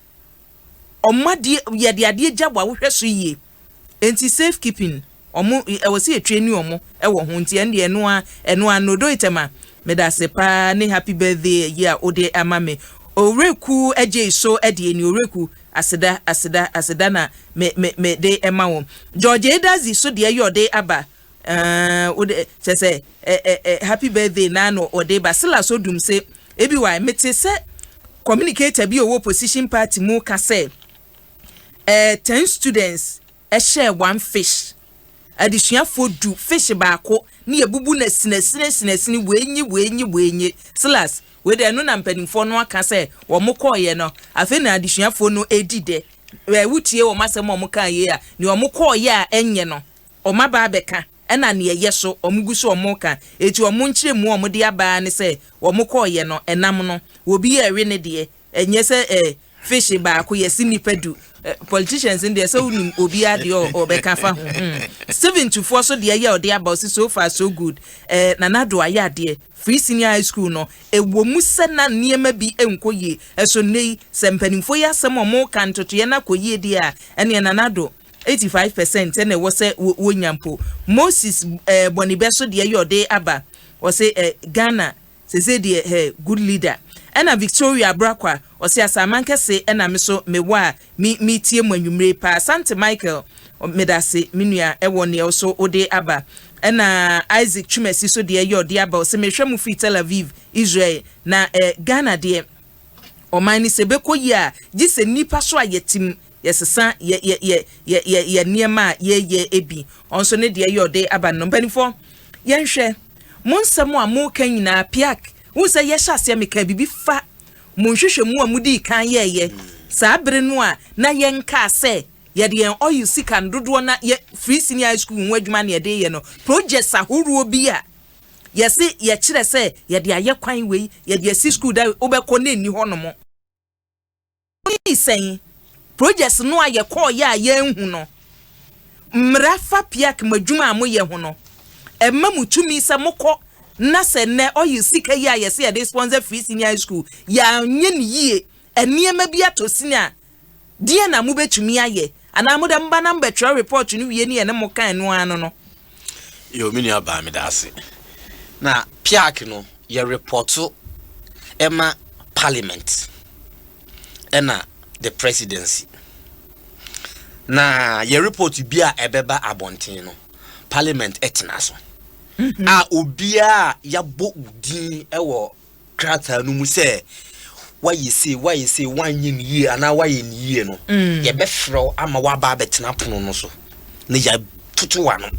ɔmo adeɛ yɛde adeɛ gya wɔ ahohwɛ so yie, nti safe keeping ɔmo ɛwɔ sɛ yɛtwe ni ɔmo ɛwɔ ho. Nti ɛno deɛ ɛnoa no do itɛma. Meda ase paa ne happy birthday yi a wode ama me. Owureku agye so ɛdeɛ ni Owureku, aseda, aseda, aseda na me de ɛma wɔn. George Edazi so deɛ yɛ ɔde aba, wode kyɛ sɛ ɛ ɛ ɛ happy birthday na no ɔde ba. Silas Odum se ebi wa mete sɛ communicator bi a ɔwɔ opposition party mu ka sɛ 10 students ɛhyɛ one fish, adesuafoɔ 10 fish baako ne yɛbubu na sinasina wei nye wei nye wei nye. Silas, wei deɛ ɛno na mpanimfoɔ no aka sɛ wɔn kɔɔyɛ no, afei na adesuafoɔ no edi dɛ. Wotie wɔn asɛm a wɔn kaa yie a nea wɔn kɔɔyɛ a ɛnyɛ no wɔn aba abɛka, ɛna nea ɛyɛ so wɔn gu so wɔn ka. Eti wɔn nkyerɛ mu a wɔn de aba ne sɛ wɔn kɔɔyɛ no, ɛnam no obi yɛ ɛwe ne deɛ, ɛnyɛ sɛ fish baako yɛsi nipa 10. Politicians deɛ sɛ wonim obiara deɛ ɔbɛka fa ho. Steven Tufoɔ so deɛ yɛ ɔde aba, ɔsi so far so good, Nana Do ayɛ adeɛ. Free senior high school no, ɛwɔ mu sɛ na nneɛma bi nkɔ yie, ɛso nne yi sɛ mpanimfoɔ yi asɛm a wɔn ka ntotoeɛ no akɔ yie deɛ a, ɛneɛ Nana Do 85% ɛna ɛwɔ sɛ wɔnya mpo. Moses Bɔnibɛ so deɛ yɛ ɔde aba, ɔsɛ Ghana sese deɛ good leader. Ɛna Victoria Abrakwa ɔsɛ asaman kɛse, ɛna me so mewɔ a mi mi tie mu anwummere paa. Sante Michael, medase me nua ɛwɔ nea ɔso ɔde aba. Ɛna Isaac Twumasi so deɛ yɛ ɔde aba, ɔsɛ mehwɛ mu firi Tel Aviv, Israel. Na Ghana deɛ, ɔman no sɛ bɛkɔ yie a, gye sɛ nipa so a yɛtim yɛsesa yɛ yɛ yɛ yɛ yɛ yɛ nneɛma a yɛyɛ ebi. Ɔnso ne deɛ yɛ ɔde aba no. Mpanimfoɔ, yɛnhwɛ mo nsɛm a moka nyinaa. Piak wohu sɛ yɛhyɛ aseɛ meka biribi fa mo nhwehwɛmu a modii kan yɛɛyɛ saa bere no a na yɛnkaa sɛ yɛde yɛn oil sika no dodoɔ na yɛ free senior high school ho adwuma na yɛde yɛ no, projects ahoroɔ bi a yɛse yɛkyerɛ sɛ yɛde ayɛ kwan wei, yɛde asi school da, wobɛkɔ na ɛnni hɔ nom sɛn projects no a yɛkɔɔ yɛ a yɛnhu no. Mmara fa Piak mo adwuma a moyɛ ho no, ɛma mo tumi sɛ mokɔ na sɛ nnɛ ɔyɛ sika yi a yɛsɛ yɛde sponsor free senior high school, yɛanyɛ ne yie, nneɛma bi atɔ sini a, deɛ na mobɛtumi ayɛ anaa mode mba na mbɛtwerɛ report no wie ne yɛne mo kan no ano no? Yo, me nua baa, meda ase. Na Piak no yɛ report ɛma parliament ɛna the presidency. Na yɛ report bi a ɛbɛba abɔnten no, parliament ɛtena so a obiara yɛabɔ wo din ɛwɔ krataa no mu sɛ wayɛ sei, wayɛ sei, wanyɛ ne yie anaa wayɛ ne yie no, yɛbɛfrɛ wo ama woaba abɛtena pono no so na yɛatoto w'ano.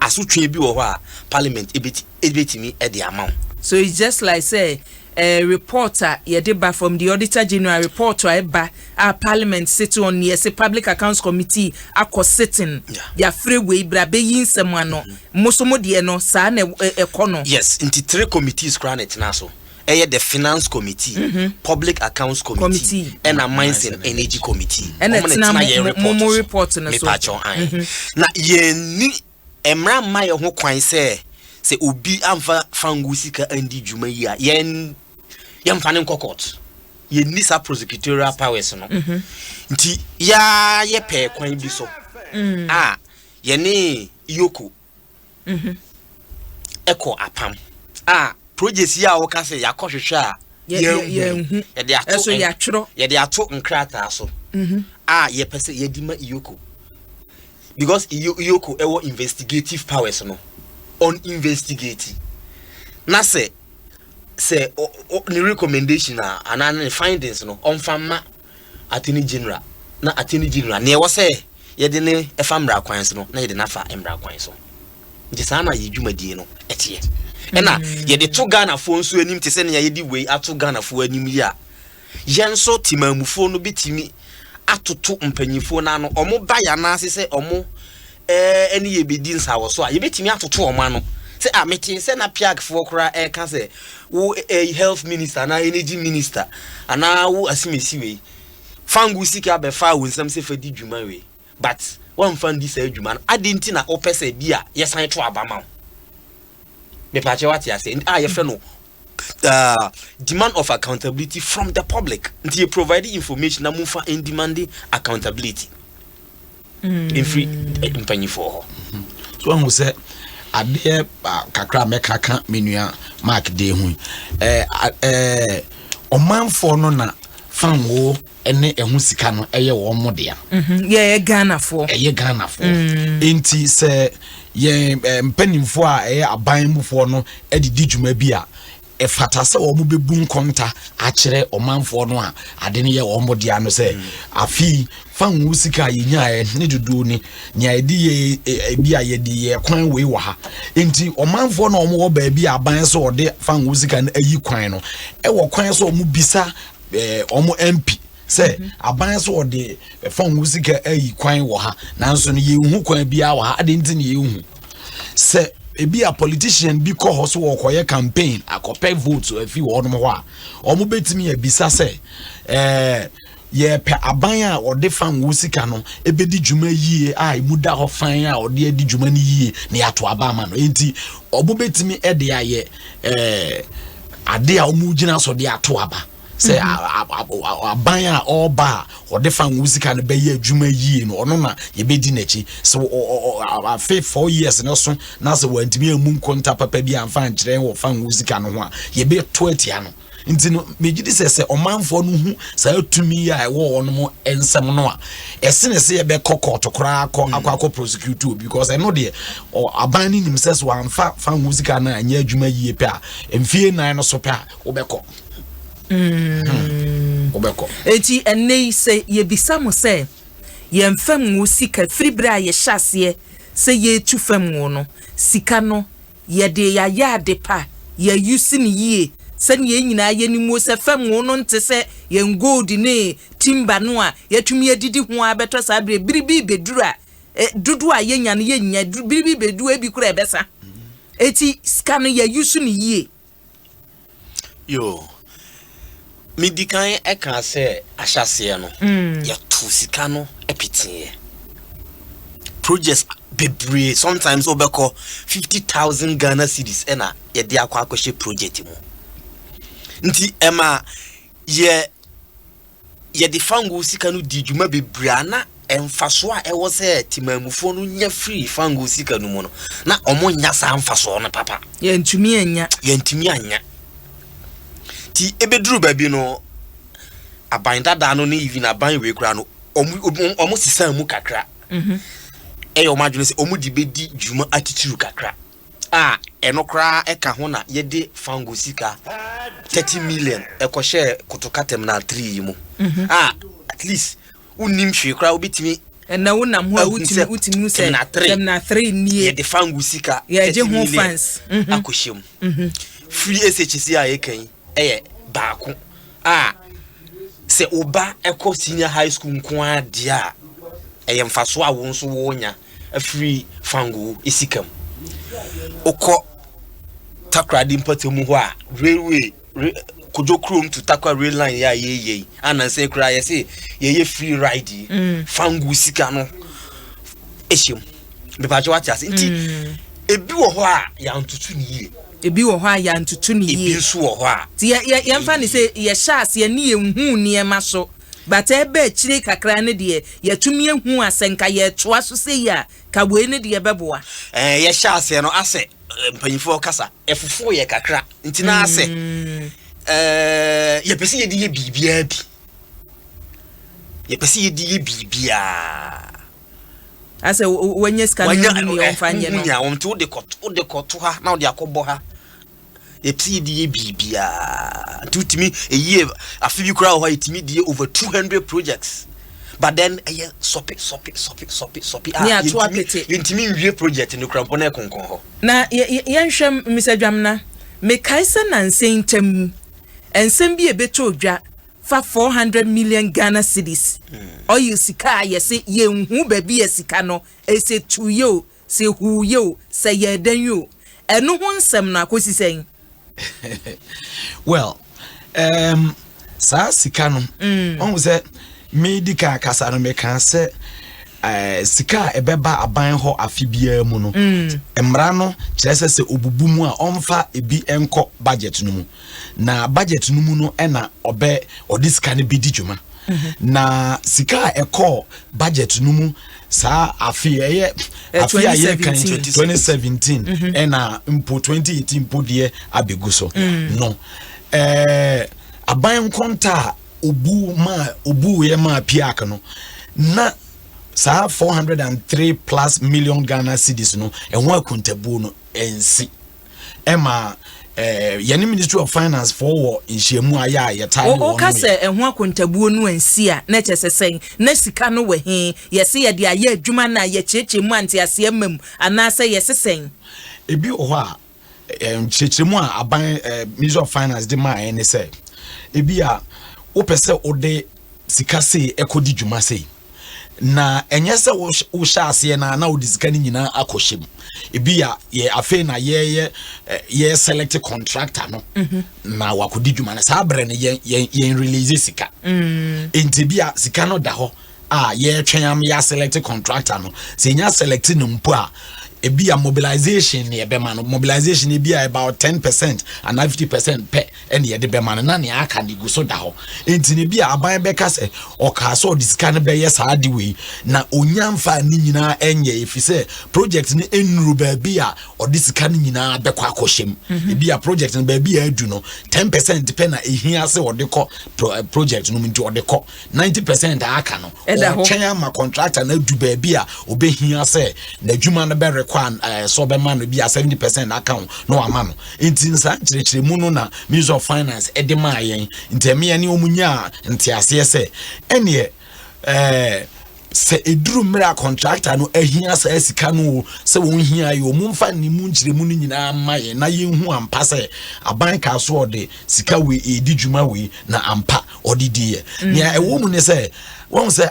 Asotwe bi wɔ hɔ a parliament ebɛtumi ɛde ama wo. So it's just like say report a yɛde ba from the Auditor General, report a ɛba a parliament sit on, yɛsɛ Public Accounts Committee akɔ sitting, yɛafrɛ wei bra bɛyi nsɛm ano. Mo so mo deɛ no, saa na ɛkɔ no? Yes, nti three committees koraa na ɛtena so. Ɛyɛ the Finance Committee, Public Accounts Committee, ɛna Mines and Energy Committee. Ɛna ɛtena mo report no so. Mepakyɛw an na yɛnni mmara mma yɛ ho kwan sɛ obi amfa fango sika andi dwuma yi a, yɛn yɛmfa ne nkɔ court. Yɛnni saa prosecutorial powers no. Nti yaa yɛpɛɛ kwan bi so a yɛne EOCO ɛkɔ apam a project yi a wɔka sɛ yɛakɔhwehwɛ a yɛnhu, yɛde ato ɛso yɛatwerɛ. Yɛde ato nkrataa so a yɛpɛ sɛ yɛde ma EOCO, because EOCO ɛwɔ investigative powers no on investigate na sɛ ne recommendation a anaa ne findings no, ɔmfa ma Attorney General, na Attorney General nea ɛwɔ sɛ yɛde ne ɛfa mmara kwan so no, na yɛde n'afa mmara kwan so. Nti saa na yɛ dwumadie no ɛteɛ, ɛna yɛde to Ghanafoɔ nso anim te sɛ nea yɛde wei ato Ghanafoɔ anim yi a, yɛn nso temaamufoɔ no bɛtumi atoto mpanyinfoɔ no ano. Ɔmo ba yɛ anaase sɛ ɔmo ɛne yɛbɛdi nsawɔ so a, yɛbɛtumi atoto ɔmo ano sɛ a mete sɛ na piagfoɔ koraa ɛka sɛ wo health minister anaa energy minister anaa wo asimesi wei, fango sika bɛfa wo nsɛm sɛ fa di dwuma wei, but wɔmfa ndi saa adwuma no ade nti na wopɛ sɛ bi a yɛsan to aba ma wo. Mepakyɛ, wate ase? A yɛfrɛ no demand of accountability from the public. Nti yɛ provide information na momfa ndemand accountability mfiri mpanyinfoɔ hɔ. So ahu sɛ adeɛ kakra a mɛka ka me nua Mark de ho yi, ɛɛ ɔmanfoɔ no na fango ne ɛho sika no ɛyɛ wɔn mo dea. Yɛyɛ Ghanafoɔ. Ɛyɛ Ghanafoɔ, nti sɛ yɛn mpanimfoɔ a ɛyɛ aban mufoɔ no de di dwuma bi a, ɛfata sɛ wɔn bɛbu nkɔnta akyerɛ ɔmanfoɔ no a ade no yɛ wɔn mo dea no sɛ afei fango sika a yɛnyaeɛ ne dodoɔ ni, nea yɛde yɛ ebi a yɛde yɛ kwan wei wɔ ha. Nti ɔmanfoɔ no a wɔwɔ baabi a aban sɛ ɔde fango sika no ayi kwan no, ɛwɔ kwan sɛ wɔn bisa wɔn MP sɛ aban sɛ ɔde fango sika ayi kwan wɔ ha, nanso no yɛnhu kwan biara wɔ ha ade. Nti ne yɛnhu sɛ ebi a politician bi kɔ hɔ so wɔkɔyɛ campaign akɔpɛ vote afi wɔn hɔ a, wɔn bɛtumi abisa sɛ yɛpɛ aban a ɔde fango sika no ebɛdi dwuma yie a emu da hɔ fan a ɔde adi dwuma no yie na yɛato aba ama no. Nti wɔn bɛtumi ɛde ayɛ ade a wɔn gyina so de ato aba sɛ aban a ɔreba a ɔde fango sika no bɛyɛ adwuma yie no, ɔno na yɛbɛdi n'akyi. Sɛ afe 4 years no so na sɛ wantumi amu nkonta papa bi amfa nkyerɛ wɔ fango sika no ho a, yɛbɛto atia no. Nti no megye di sɛ ɔmanfoɔ no hu saa tumi yi a ɛwɔ wɔn mo nsɛm no a, ɛsene sɛ yɛbɛkɔ court koraa kɔ akɔ prosecute obi, because ɛno deɛ aban no nim sɛ so wamfa fango sika no anyɛ adwuma yie pɛ a, mfie 4 no so pɛ a, wobɛkɔ wobɛkɔ. Eti ɛnɛ yi sɛ yɛbisa mo sɛ yɛn fam wo sika firi bere a yɛhyɛ aseɛ sɛ yɛretu fam wo no, sika no yɛde yɛayɛ ade pa, yɛayi si ne yie, sɛnea yɛn nyinaa yɛnim wo sɛ fam wo no nte sɛ yɛn gold ne timber no a yɛtumi adidi ho a bɛtɔ saa bere biribi bɛduru a dodoɔ a yɛnya no yɛnya biribi bɛduru ebi kora ɛbɛsa. Eti sika no yɛayi so ne yie? Yo, medi kan ɛka sɛ ahyɛseɛ no, yɛto sika no ɛpeteɛ projects bebree. Sometimes wobɛkɔ 50,000 Ghana cedis ɛna yɛde akɔ akɔhyɛ project mu. Nti ɛma yɛde fango sika no di dwuma bebree a, na mfasoɔ a ɛwɔ sɛ temaamufoɔ no nya firi fango sika no mu no, na ɔmo nya saa mfasoɔ no papa. Yɛntumi anya. Yɛntumi anya. Nti ebeduru baabi no, aban dadaa no ne even aban wei koraa no Ɔmo sesa mu kakra. Ɛyɛ ɔmo adwene sɛ ɔmo de bɛdi dwuma atitiriw kakra a ɛno koraa ɛka ho na yɛde fango sika 30 million ɛkɔhyɛ Kotoka Terminal 3 yi mu a at least wonnim hwee koraa, wobɛtumi Ɛnna wonam ho a ahu wotumi sɛ wotumi sɛ Terminal 3 Terminal 3 nie. Yɛde fango sika Yɛgye 30 ho million fans. Akɔhyɛ mu. Free SHS a yɛka yi ɛyɛ baako a sɛ woba ɛkɔ senior high school nko ara deɛ a, ɛyɛ mfaso a wo nso wɔnya afiri fango sika mu. Wokɔ Takoradi mpɔtam hɔ a, railway Kodwo Kurom to Takwa rail line yɛ a yɛyɛ yi anansa koraa yɛsɛ yɛyɛ free ride yi, fango sika no ɛhyɛ mu. Mepatwɛ, wate ase? Nti ebi wɔ hɔ a yɛantoto ne yie. Ebi wɔ hɔ a yɛantoto ne Ebi yie. nso wɔ hɔ a Nti yɛ yɛ yɛmfa ne sɛ yɛhyɛ aseɛ ne yɛnhu nneɛma so, but ɛbɛ akyire kakra ne deɛ yɛtumi ehu a sɛ nka yɛtoa so sɛ yi a ka wei ne deɛ bɛboa. Yɛhyɛ aseɛ no asɛ mpanyinfoɔ kasa ɛfofo yɛ kakra, nti na asɛ yɛpɛ sɛ yɛde yɛ biribiara bi, yɛpɛ sɛ yɛde yɛ biribiara. Asɛ wanya sika no Wanya hu nea ɔmfa nyɛ hu no. Nea wɔn nti wode kɔto ha na wode akɔbɔ ha. Yɛpɛ sɛ yɛde yɛ biribiara, nti wotumi ɛyie afe bi koraa wɔ hɔ a yɛtumi de yɛ over 200 projects, but then ɛyɛ sɔpe sɔpe sɔpe sɔpe sɔpe a Ne ato yɛntumi apete. yɛntumi nwie project no kora mpo na ɛkonkɔn hɔ. Na yɛnhwɛ, Mr Dwamena, mekae sɛ nansɛn ntam mu nsɛm bi a ɛbɛtɔ dwa fa 400 million Ghana cedis ɔyɛ sika a yɛsɛ yɛnhu baabi yɛ sika no ɛsɛ tuyɛ o, sɛ huuyɛ o, sɛ yɛdan yi o, ɛno ho nsɛm no akɔsi sɛn? Well, saa sika no, ɔhu sɛ medi ka kasa no, meka sɛ sika a ɛbɛba aban hɔ afe biara mu no, mmara no kyerɛ sɛ obubu mu a, ɔmfa ebi nkɔ budget no mu, na budget no mu no ɛna ɔbɛ ɔde sika no bɛdi dwuma. Na sika a ɛkɔɔ budget no mu saa afe ɛyɛ afe a yɛka 2017 ɛna mpo 2018 mpo deɛ abɛgu so no, aban nkonta a obu maa obu yɛ maa PIAC no na saa 403 plus million Ghana cedis no, ɛho akontabuo no ɛnsi ɛma yɛne Ministry of Finance foɔ wɔ nhyiamu ayɛ a yɛtaa ne wɔn. Woka sɛ ɛho akontabuo no ansi a, na kyɛ sɛ sɛn? Na sika no wɔ he? Yɛse yɛde ayɛ adwuma no a yɛkyerɛkyerɛ mu anteaseɛ ma mu anaasɛ yɛse sɛn? Ebi wɔ hɔ a nkyerɛkyerɛmu a aban Ministry of Finance de maa yɛn ne sɛ ebi a wopɛ sɛ wode sika sei ɛkɔdi dwuma sei, na ɛnyɛ sɛ wohyɛ aseɛ na wode sika no nyinaa akɔhyɛ mu. Ebi a yɛ afei na yɛyɛ yɛ select contractor no na wakɔdi dwuma no, saa berɛ no yɛn release sika. Nti bi a sika no da hɔ a yɛretwɛn am yɛ select contractor no. Sɛ yɛnya select no mpo a, ebi a mobilization ne yɛbɛma no, mobilization ebi a about 10% anaa 50% pɛ ɛne yɛde bɛma no, na nea aka ne gu so da hɔ. Nti ne bi a aban bɛka sɛ ɔkaa sɛ ɔde sika no bɛyɛ saa de wei na onya nfa ne nyinaa ɛnyɛ, efi sɛ project no nnuru baabi a ɔde sika no nyinaa bɛkɔ akɔhyɛ mu. Ebi a project no baabi a adu no, 10% pɛ na ehia sɛ ɔde kɔ project no mu, nti ɔde kɔ 90% aka no Ɛda hɔ. ɔtwɛn ama contractor no adu baabi a obɛhia sɛ n'adwuma no bɛrekɔ a sɛ ɔbɛma no bi a 70% aka ho na wama no. Nti nsaa nkyerɛkyerɛmu no na Ministry of Finance ɛde maa yɛn, nti ɛme yɛne ɔmu nyaa nteaseɛ sɛ ɛneɛ sɛ ɛduru mmerɛ a contractor no ahia saa sika no o, sɛ wɔn hia yɛ ɔmo mfa ne mu nkyerɛmu no nyinaa ma yɛn na yɛnhu ampa sɛ aban ka so ɔde sika wei ɛdi dwuma wei na ampa ɔde di yɛ. Nea ɛwɔ mu ne sɛ wɔn sɛ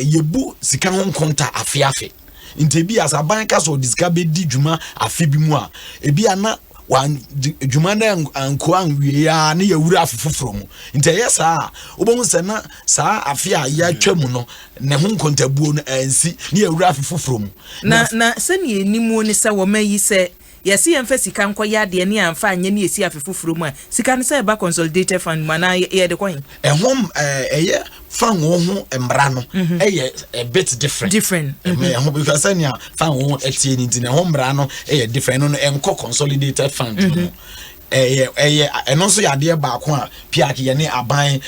yɛbu sika ho nkonta afeafe, nti ebi asa aban ka so ɔde sika bɛdi dwuma afe bi mu a, ebi ana dwuma no anko anwie a ne yɛwura afe foforɔ mu. Nti ɛyɛ saa a, wobɛhu sɛ na saa afe a yɛatwa mu no ne ho nkontabuo no ansi ne yɛwura afe foforɔ mu. Na sɛnea ɛnimuo ne sɛ wɔma yi sɛ yɛse yɛmfa sika nkɔyɛ adeɛ ne yɛamfa anyɛ ne yɛsi afe foforɔ mu a, sika no sɛ ɛba consolidated fund mu anaa yɛde kɔ he? Ɛho ɛyɛ fango ho mmara no ɛyɛ a bit different. Different. Ɛho because sɛnea fango ho ɛtie ne nti na ɛho mmara no ɛyɛ different no ɛnkɔ consolidated fund no mu. Ɛyɛ ɛno nso yɛ adeɛ baako a PIAC yɛ ne aban.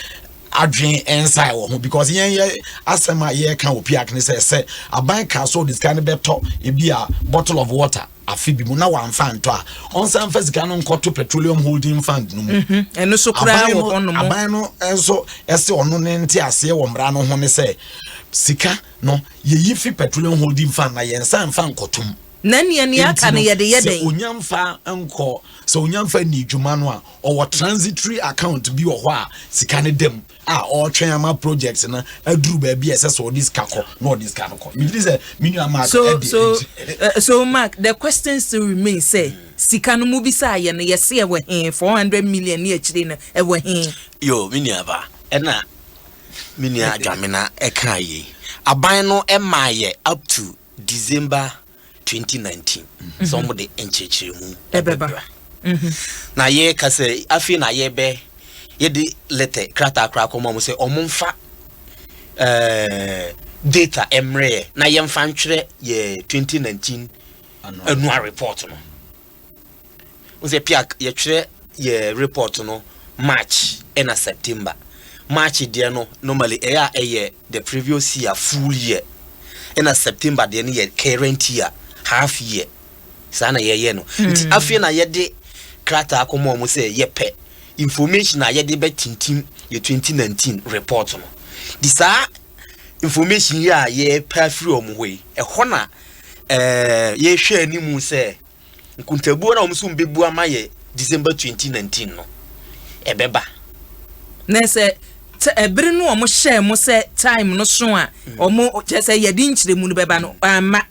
Adwene nsae wɔ ho because yɛn yɛ asɛm a yɛreka wɔ PIAC ne sɛ aban ka so ɔde sika no bɛtɔ ebi a bottle of water afe bi mu na wamfa ntɔ a, ɔnsan fa sika no nkɔto Petroleum Holding Fund no mu. Ɛno so koraa wɔ hɔ nom. Aban no nso ɛsɛ ɔno ne nte aseɛ wɔ mmara no ho ne sɛ sika no yɛyi fi Petroleum Holding Fund na yɛnsan mfa nkɔtom. Na nea aka no, yɛde yɛ dɛn? Sɛ onyamfa nkɔ, sɛ onyamfa ni dwuma no a, ɔwɔ transitory account bi wɔ hɔ a sika no dam a ɔretwɛn ama project no aduru baabi a ɛsɛ sɛ ɔde sika kɔ na ɔde sika no kɔ. Megye sɛ me nua Mark so so so Mark, the question still remains sɛ sika no mu bisa ayɛ no, yɛse ɛwɔ he? 400 million ne akyire no, ɛwɔ he? Yo, me nua ba, ɛna me nua Adwamena ɛka yei, aban no ɛmaa yɛ up to December 2019 sɛ ɔmo de nkyerɛkyerɛmu ɛbɛba. Na yɛka sɛ afei na yɛbɛ yɛde letter krataa koraa kɔma ɔmo sɛ ɔmo mfa data mmerɛ na yɛmfa ntwerɛ yɛ 2019 annual report no. Wo sɛ PIAC yɛtwerɛ yɛ report no March ɛna September. March deɛ no, normally ɛyɛ a ɛyɛ the previous year full year, ɛna September deɛ no yɛ current year half year. Saa na yɛyɛ no. Nti afei na yɛde krataa kɔma ɔmo sɛ yɛpɛ information a yɛde bɛtintim yɛ 2019 report no. Di saa information yi a yɛpɛ afiri ɔmo hɔ yi, ɛhɔ na yɛhwɛ anim sɛ nkuntabuo na wɔn nso mbɛbu ama yɛ December 2019 no ɛbɛba. Na sɛ ɛbere no ɔmo hyɛɛ mo sɛ time no so a ɔmo kyerɛ sɛ yɛde nkyerɛmu no bɛba no, ama?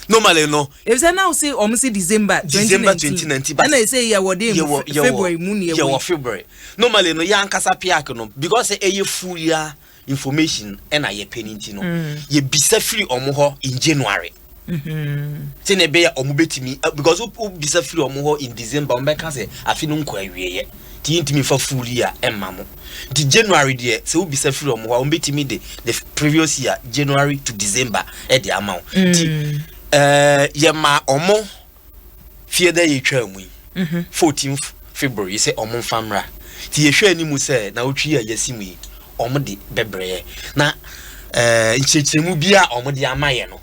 Normally no. Efisɛ na ɔsi ɔmo si December. December 2019. Ɛna ɛsɛ yɛ wɔ de mu February mu ni. Yɛwɔ February. Normally no, yɛ ankasa PIAC no, because ɛyɛ full year information ɛna yɛpɛ ne nti no, yɛbisa firi ɔmo hɔ in January sɛnea ɛbɛyɛ ɔmo bɛtumi, because wobisa firi ɔmo hɔ in December, ɔmo bɛka sɛ afe no nkɔ awieɛ nti yɛntumi fa full year ɛmma mo. Nti January deɛ, sɛ wobisa firi ɔmo hɔ a, ɔmo bɛtumi de the previous year January to December ɛde ama wo. Nti yɛma ɔmo fie dɛ yɛtwa mu yi 14th February sɛ ɔmo mfa mmra. Nti yɛhwɛ anim sɛ na wotwi a yɛsi mu yi, ɔmo de bɛbrɛ na nkyerɛkyerɛmu bi a ɔmo de ama yɛ no,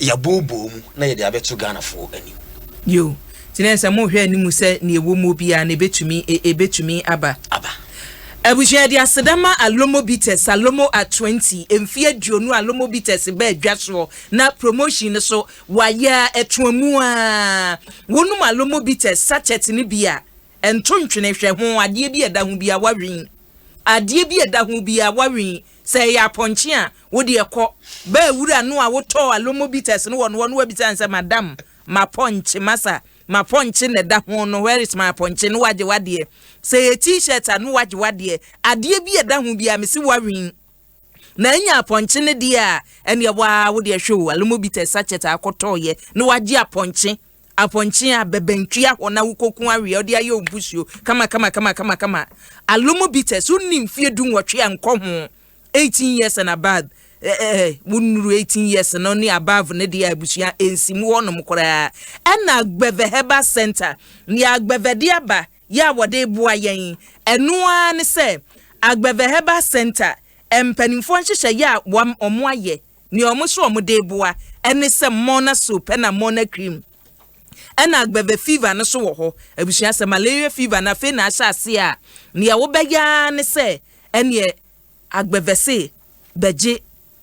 yɛbooboo mu na yɛde abɛto Ghanafoɔ anim. Yo, nti na sɛ mohwɛ anim sɛ nea ɛwɔ mu biara na ɛbɛtumi aba. Aba. Abusua, de asedama Alomo Bitters, Alomo at 20, mfe 20 Alomo Bitters bɛɛ adwa soɔ na promotion no so wayɛ ɛtoa mu a wɔnum Alomo Bitters sachet no bi a ɛnto ntwene. Hwɛ ho adeɛ bi a ɛda ho bi a wawin, adeɛ bi a ɛda ho bi a wawin. Sɛ ɛyɛ apɔnkye a wode ɛkɔ bɛɛ wura no a wotɔɔ Alomo Bitters no wɔ no hɔ no, wabisa sɛ, "Madam, mapɔnkye masa, mapɔnkye na ɛda ho no, where is my apɔnkye?" No wagye wadeɛ. Sɛ yɛ T-shirt a, no wagye wadeɛ. Adeɛ bi a ɛda ho bi a mesi wawin na anya apɔnkye no deɛ a, ɛneɛ waa wode ɛhwɛ o. Alomo Bitters sachet a akɔtɔɔyɛ na wagye apɔnkye, apɔnkye a bɛbɛntwia hɔ na wokɔku awie, ɔde ayɛ ompusuo kama kama kama kama kama. Alomo Bitters, wonni mfie 18 a nkɔ ho, 18 years and above. Wonnuru 18 years no ne above ne deɛ, abusua, nsimu hɔnom koraa. Ɛna Agbɛvɛ Herbal Center, nea Agbɛvɛ de aba yɛ a wɔde boa yɛn, ɛno ara ne sɛ Agbɛvɛ Herbal Center mpanimfoɔ nhyehyɛeɛ a wɔn ayɛ, nea wɔn nso wɔn de boa ɛne sɛ Mɔna soap ɛna Mɔna cream ɛna Agbɛvɛ fever no so wɔ hɔ. Abusua, sɛ malaria fever na afei na ahyɛ ase a, nea wobɛyɛ ne sɛ ɛneɛ Agbɛvɛ se bɛgye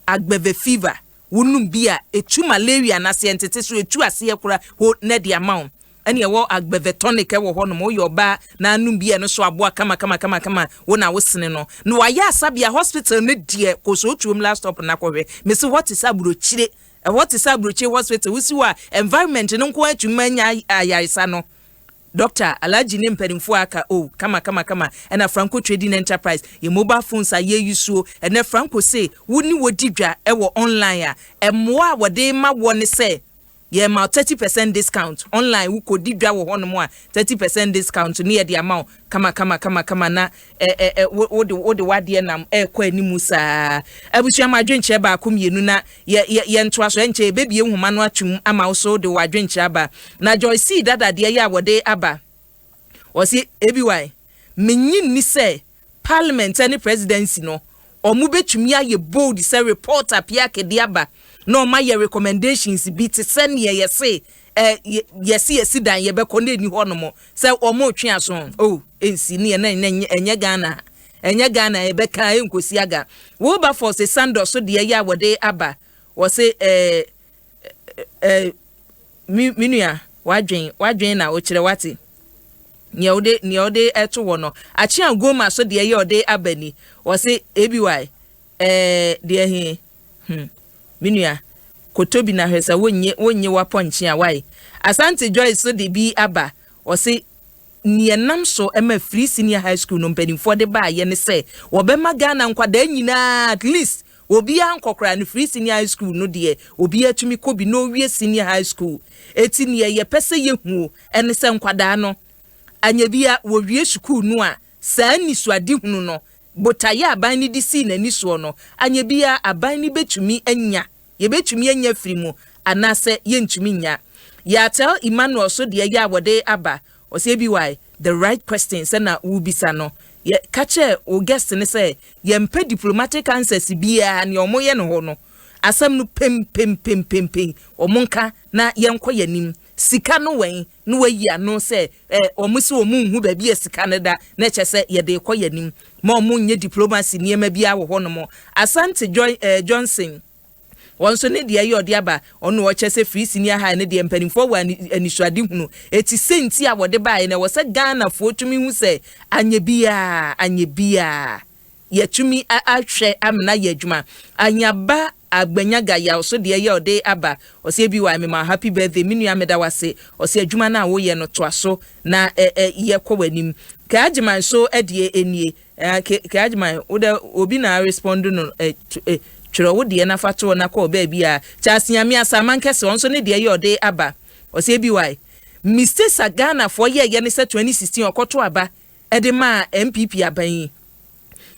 Agbɛvɛ fever, wonum bi a etu malaria n'aseɛ ntete so, etu aseɛ kora ho na de ama wo. Ɛne ɛwɔ Agbɛvɛ tonic ɛwɔ hɔ nom. Woyɛ ɔbaa na anum bi a, ɛno so aboa kama kama kama kama wo na wosene no na wayɛ Asabea Hospital no deɛ, kɔ Tuom last stop na kɔhwɛ. Mesi hɔ te sɛ aburokyire, ɛhɔ te sɛ aburokyire hospital. Wosi hɔ a, environment no nko atumi anya ayaresa no. Doctor Alhaji ne mpanimfoɔ aka o kama kama kama. Ɛna Franco Trading Enterprise, yɛ mobile phones a yɛyi suo ɛnɛ, Franco se wo ne wɔdi dwa ɛwɔ online a, ɛmmoa a wɔde ma wɔ ne sɛ yɛma 30% discount online. Wokɔdi dwa wɔ hɔnom a, 30% discount ne yɛde ama wo kama kama kama kama na ɛ ɛ ɛ wode wadeɛ nam ɛɛkɔ anim saa. Abusua, ma adwenkyerɛ baako mmienu na yɛ yɛ yɛntoa so. Ɛnkyɛ yɛbɛbie nhoma no atum ama wo so de wɔ adwenkyerɛ aba. Na Joyce dada deɛ yɛ a wɔde aba, ɔsi aby menyi nni sɛ. Parliament ne Presidency no, wɔn bɛtumi ayɛ bold sɛ report a PIAC de aba na wɔn ayɛ recommendations bi te sɛ neɛ yɛse ɛ yɛse yɛsi dan yɛbɛkɔ na ɛni hɔ nom sɛ wɔn retwe aso oh ɛnsi ne yɛ na ɛnyɛ Ghana ɛnyɛ Ghana yɛbɛka ɛnkosi aga. Wilberforce Sandor so deɛ yɛ a wɔde aba wɔse ɛɛ ɛɛ me me nua wadwen wadwen na wokyerɛ wate nea wode nea wode ɛto hɔ no. Akyea Goma so deɛ yɛ ɔde aba ni wɔse ABY ɛɛ deɛ he me nua koto bi na hwɛ sɛ wonnye wonnye wapɔnkye a wae. Asante Joyce so de bi aba wɔse nea nam so ma free senior high school no mpanimfoɔ de baayɛ ne sɛ wɔbɛma Ghana nkwadaa nyinaa at least obiara nkɔkora no free senior high school no deɛ obiara tumi kɔ bi na owie senior high school. Eti nea yɛpɛ sɛ yɛhuo ɛne sɛ nkwadaa no anya bi a wɔwie sukuu no a saa nisuadehunu no botaeɛ aban no de sii n'ani soɔ no anya bi a aban no bɛtumi anya yɛbɛtumi anya firi mu anaasɛ yɛntumi nya. Yɛatel Emmanuel so deɛ yɛ a wɔde aba ɔsɛ bi the right question sɛ na wobisa no yɛ ka kyerɛ wo guest ne sɛ yɛmpɛ diplomatic answers biara nea ɔmo yɛ no hɔ no asɛm no pempempempempem ɔmo nka na yɛnkɔ yɛn anim. Sika no wɛn na wayi ano sɛ ɔmo si ɔmo nhu baabi a sika no da na kyɛ sɛ yɛde kɔ yɛn anim ma ɔmo nyɛ diplomacy nneɛma biara wɔ hɔnom. Asante Joy Johnson wɔn nso ne deɛ yɛ ɔde aba ɔno ɔkyɛ sɛ free senior high ne deɛ mpanimfoɔ wɔ anisuade hunu eti senti a wɔde baeɛ na ɛwɔ sɛ Ghanafoɔ tumi hu sɛ anya biara anya biara yɛtumi ahwɛ amena yɛ adwuma. Anyaba Agbanyaga yaw so deɛ yɛ ɔde aba ɔsɛ bi wɔ amema happy birthday me nua meda wase ɔsɛ adwuma no a woyɛ no toa so na ɛ ɛ yɛkɔ w'anim. Kaagyeman so deɛ nie Kaagyeman wode obi na respond no ɛ ɛ twerɛ wo deɛ nafa toɔ na kɔɔ baabi a Charles Nyame Asaman kɛse ɔno nso ne deɛ yɛ ɔde aba ɔsɛ bi wɔ mistakes a Ghanafoɔ yɛyɛ ne sɛ 2016 ɔkɔto aba ɛde maa NPP aban yi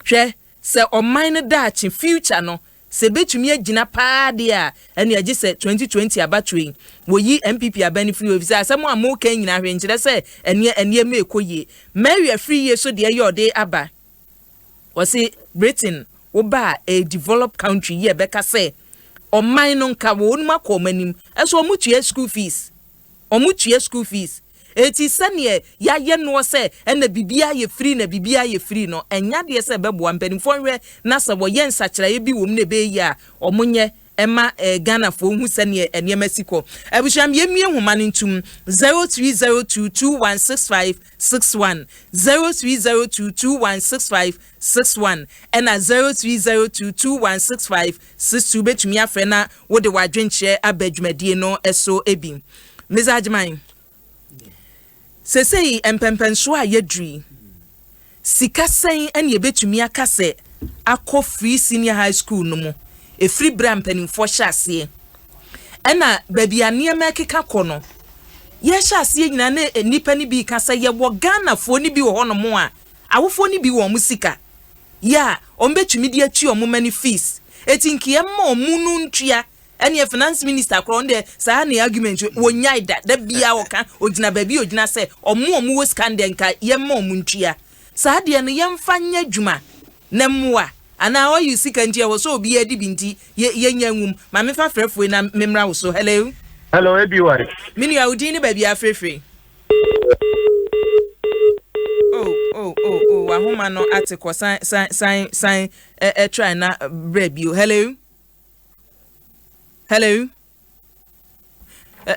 hwɛ sɛ ɔman no daakye future no sɛ ebetumi agyina paa deɛ a ɛne agye sɛ 2020 abatoɔ yi wɔyi NPP aban no firi hɔ efisɛ asɛm a mo kan nyinaa hwɛ nkyerɛ sɛ ɛneɛ nneɛma ɛkɔ yie. Mary afiri yie so deɛ yɛ ɔde aba wɔsi Britain woba a developed country yi ɛbɛka sɛ ɔman no nka wɔn mu akɔ wɔn anim ɛso wɔn tua school fees wɔn tua school fees eti sɛneɛ yɛayɛ noɔ sɛ ɛna biribiara yɛ free na biribiara yɛ free no ɛnya deɛ sɛ ɛbɛboa mpanimfoɔ nhwɛ na sɛ wɔyɛ nsakyerɛeɛ bi wɔ mu na ɛbɛyɛ yie a wɔn nyɛ ɛma Ghanafoɔ hu sɛneɛ nneɛma si kɔ. Abusuam yɛmie nhoma no ntum 0302216561, 0302216561 ɛna 0302216562. Bɛtumi afrɛ na wode w'adwenkyerɛ aba dwumadie no so bi. Mr. Agyeman, sesei mpɛmpɛnsoɔ a yɛduri sika sɛn ɛne yɛbɛtumi aka sɛ akɔ free senior high school no mu ɛfiri berɛ a mpanimfoɔ hyɛ aseɛ ɛna baabi a nneɛma ɛkeka kɔ no yɛhyɛ aseɛ nyinaa ne nnipa no bi ka sɛ yɛwɔ Ghanafoɔ no bi wɔ hɔnom a awofoɔ no bi wɔ ɔmo sika yɛ a ɔmo bɛtumi de atua ɔmo money fees eti nkeɛ ma ɔmo no ntua. Ɛne finance minister korɔ ɔno deɛ saa ne argument wɔnyae da da bia ɔka ogyina baabi ogyina sɛ ɔmo ɔmo wɔ sika deɛ nka yɛma ɔmo ntua saa deɛ no yɛmfa nyɛ adwuma na mmoa anaa ɔyɛ sika nti ɛwɔ sɛ obi adi bi nti yɛnya nwum. Maame fa frɛfoɔ na mmemmra wo so. Hello. Hello, ABY. Me nua, wo din ne baabi afrɛfrɛ? Oh, wahoma no ate kɔ san san san san ɛ ɛ try na brɛ bio. Hello, hello.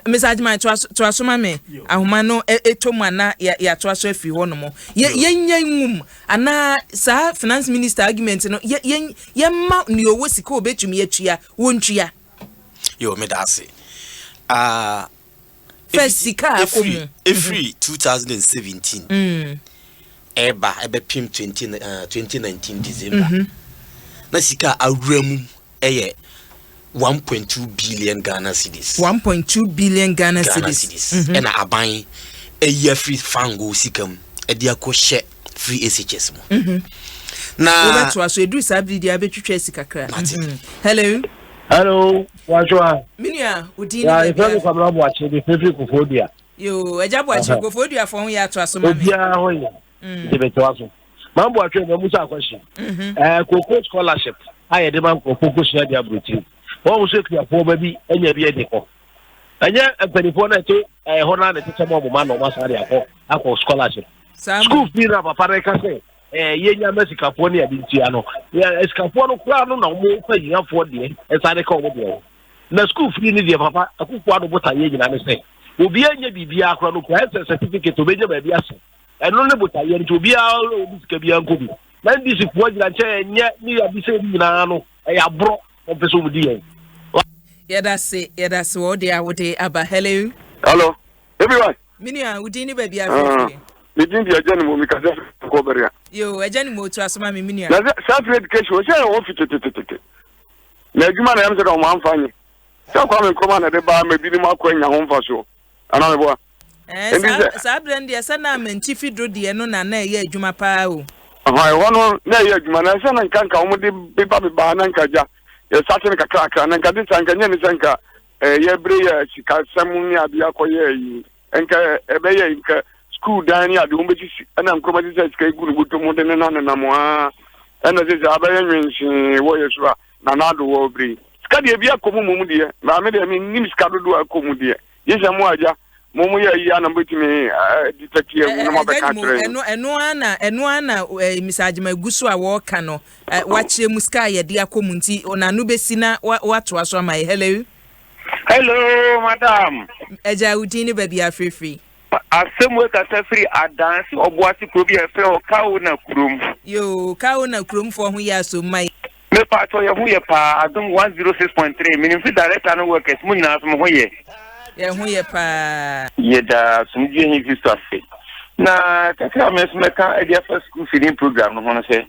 Mr. Agyeman, toa so ma me. Ahoma no ɛtɔ mu ana yɛatoa so afiri hɔ nom yɛnya nwum anaa saa finance minister argument no yɛma nea ɔwɔ sika a obɛtumi atua wɔntua. Yo, meda ase. First sika a akɔ mu. Ɛfiri 2017 ɛba ɛbɛpem 20, 2019 December na sika a awura mu ɛyɛ 1.2 billion Ghana cedis. 1.2 billion Ghana Ghana cedis. Cedis ɛna aban ɛyi afiri fango sika mu ɛde akɔhyɛ free SHS mu na wobɛtoa so ɛduru saa bere deɛ abɛtwitwa asi kakra. Mate. Hello. Hello, Wajua. Me nua, wo din Ya, ne ife mi baabi a Kwabena Boakye, de fefi Koforidua. Yo, agya Boakye. Koforidua fo ho yɛ atoa so ma me. Obiara hɔ yɛ. Nti bɛte wa so. Mambo atwe ma musa akɔhye. Ɛɛ koko scholarship a yɛde ma nkurɔfoɔ kɔsua de aburokyiri. Wɔn nso akuafoɔ ba bi anya bi adi kɔ. Ɛnyɛ mpanimfoɔ na ɛte ɛɛ hɔ naa na ɛte sɛ mo ma na wɔn asan de akɔ akɔ scholarship. School fee na papa no ka sɛ ɛɛ yɛnya ma sikafoɔ ne ade ntua no. Yɛ sikafoɔ no koraa no na wɔn fa hiafoɔ deɛ ɛsan de ka wɔn deɛ. Na school fee ne deɛ papa Akufo Addo bota yɛ nyinaa ne sɛ obiara nyɛ biribiara koraa no kura ɛsɛ certificate obɛnya baabi asɛ. Ɛno ne botaeɛ nti obiara obi sika biara nkɔ bi. Na NDC foɔ gyina nkyɛn ɛnyɛ ne yɛ abisa yi nyinaa no ɛyɛ aborɔ wɔn pɛ sɛ wɔn di yɛn. Yɛda se, yɛda se wɔ de a wode aba. Hello. Hello, everyone. Menua, wo din ne baabi a frɛfrɛ? Me din di Agya ne mo, mekasa nkɔ bɛria. Yo, Agya ne mo, tu asoma me, menua. Na saa free education, wɔsɛ yɛ wɔ fi tetetete. Na adwuma na yɛm sɛ dɛ ɔmo amfa nye. Sɛ Kwame Nkrumah na de baa ma ebinom akɔ anya ho mfasoɔ. Anaa meboa? Ɛɛ, saa berɛ no deɛ sɛ na amantifi do deɛ no na na ɛyɛ adwuma paa o. Ɛhɔ no na ɛyɛ adwuma na ɛsɛ na nka nka wɔn de beba beba na nka gya yɛsate no kakrakra na nka de saa nka nyɛ ne sɛ nka yɛbere yɛ sikasɛm ne adeɛ akɔyɛ yi nka ɛbɛyɛ nka sukuu dan ne adeɛ wɔn bɛsisi ɛna nkurɔma sisi sika egu ne bɔtɔ mu de ne na nenam aa ɛna sisi abɛyɛ nwensee wɔ yɛ so a na n'ado wɔ bere sika deɛ bi akɔ mu mom deɛ maame deɛ mi nim sika dodoɔ akɔ mu deɛ gye sɛ mo agya mo mo yɛ yi a na mobɛtumi detect ahu na moabɛka akyerɛ yɛn. Ɛno ɛno ara na ɛno ara na Mr. Agyemang gu so a wɔreka no, wakyerɛ mu sika a yɛde akɔ mu nti n'ano bɛsi na watoa so ama yɛ. Hello. Hello, madam. Agya, wo din ne baabi a afirifiri? Asɛm wei kasa firi Adanse Ɔboase kuro bi a yɛfrɛ hɔ Kaona kurom. Yoo, Kaona kuromfoɔ ho yɛ asom ma yɛ. Mepaatɔ yɛ ho yɛ paa. Adom 106.3, menim sɛ director no workers mo nyinaa so mo ho yɛ. Yɛ ho yɛ paa. Yɛda asomdwie he Kristo ase. Na kakra a me nso mɛka de afa school feeding program no ho no sɛ,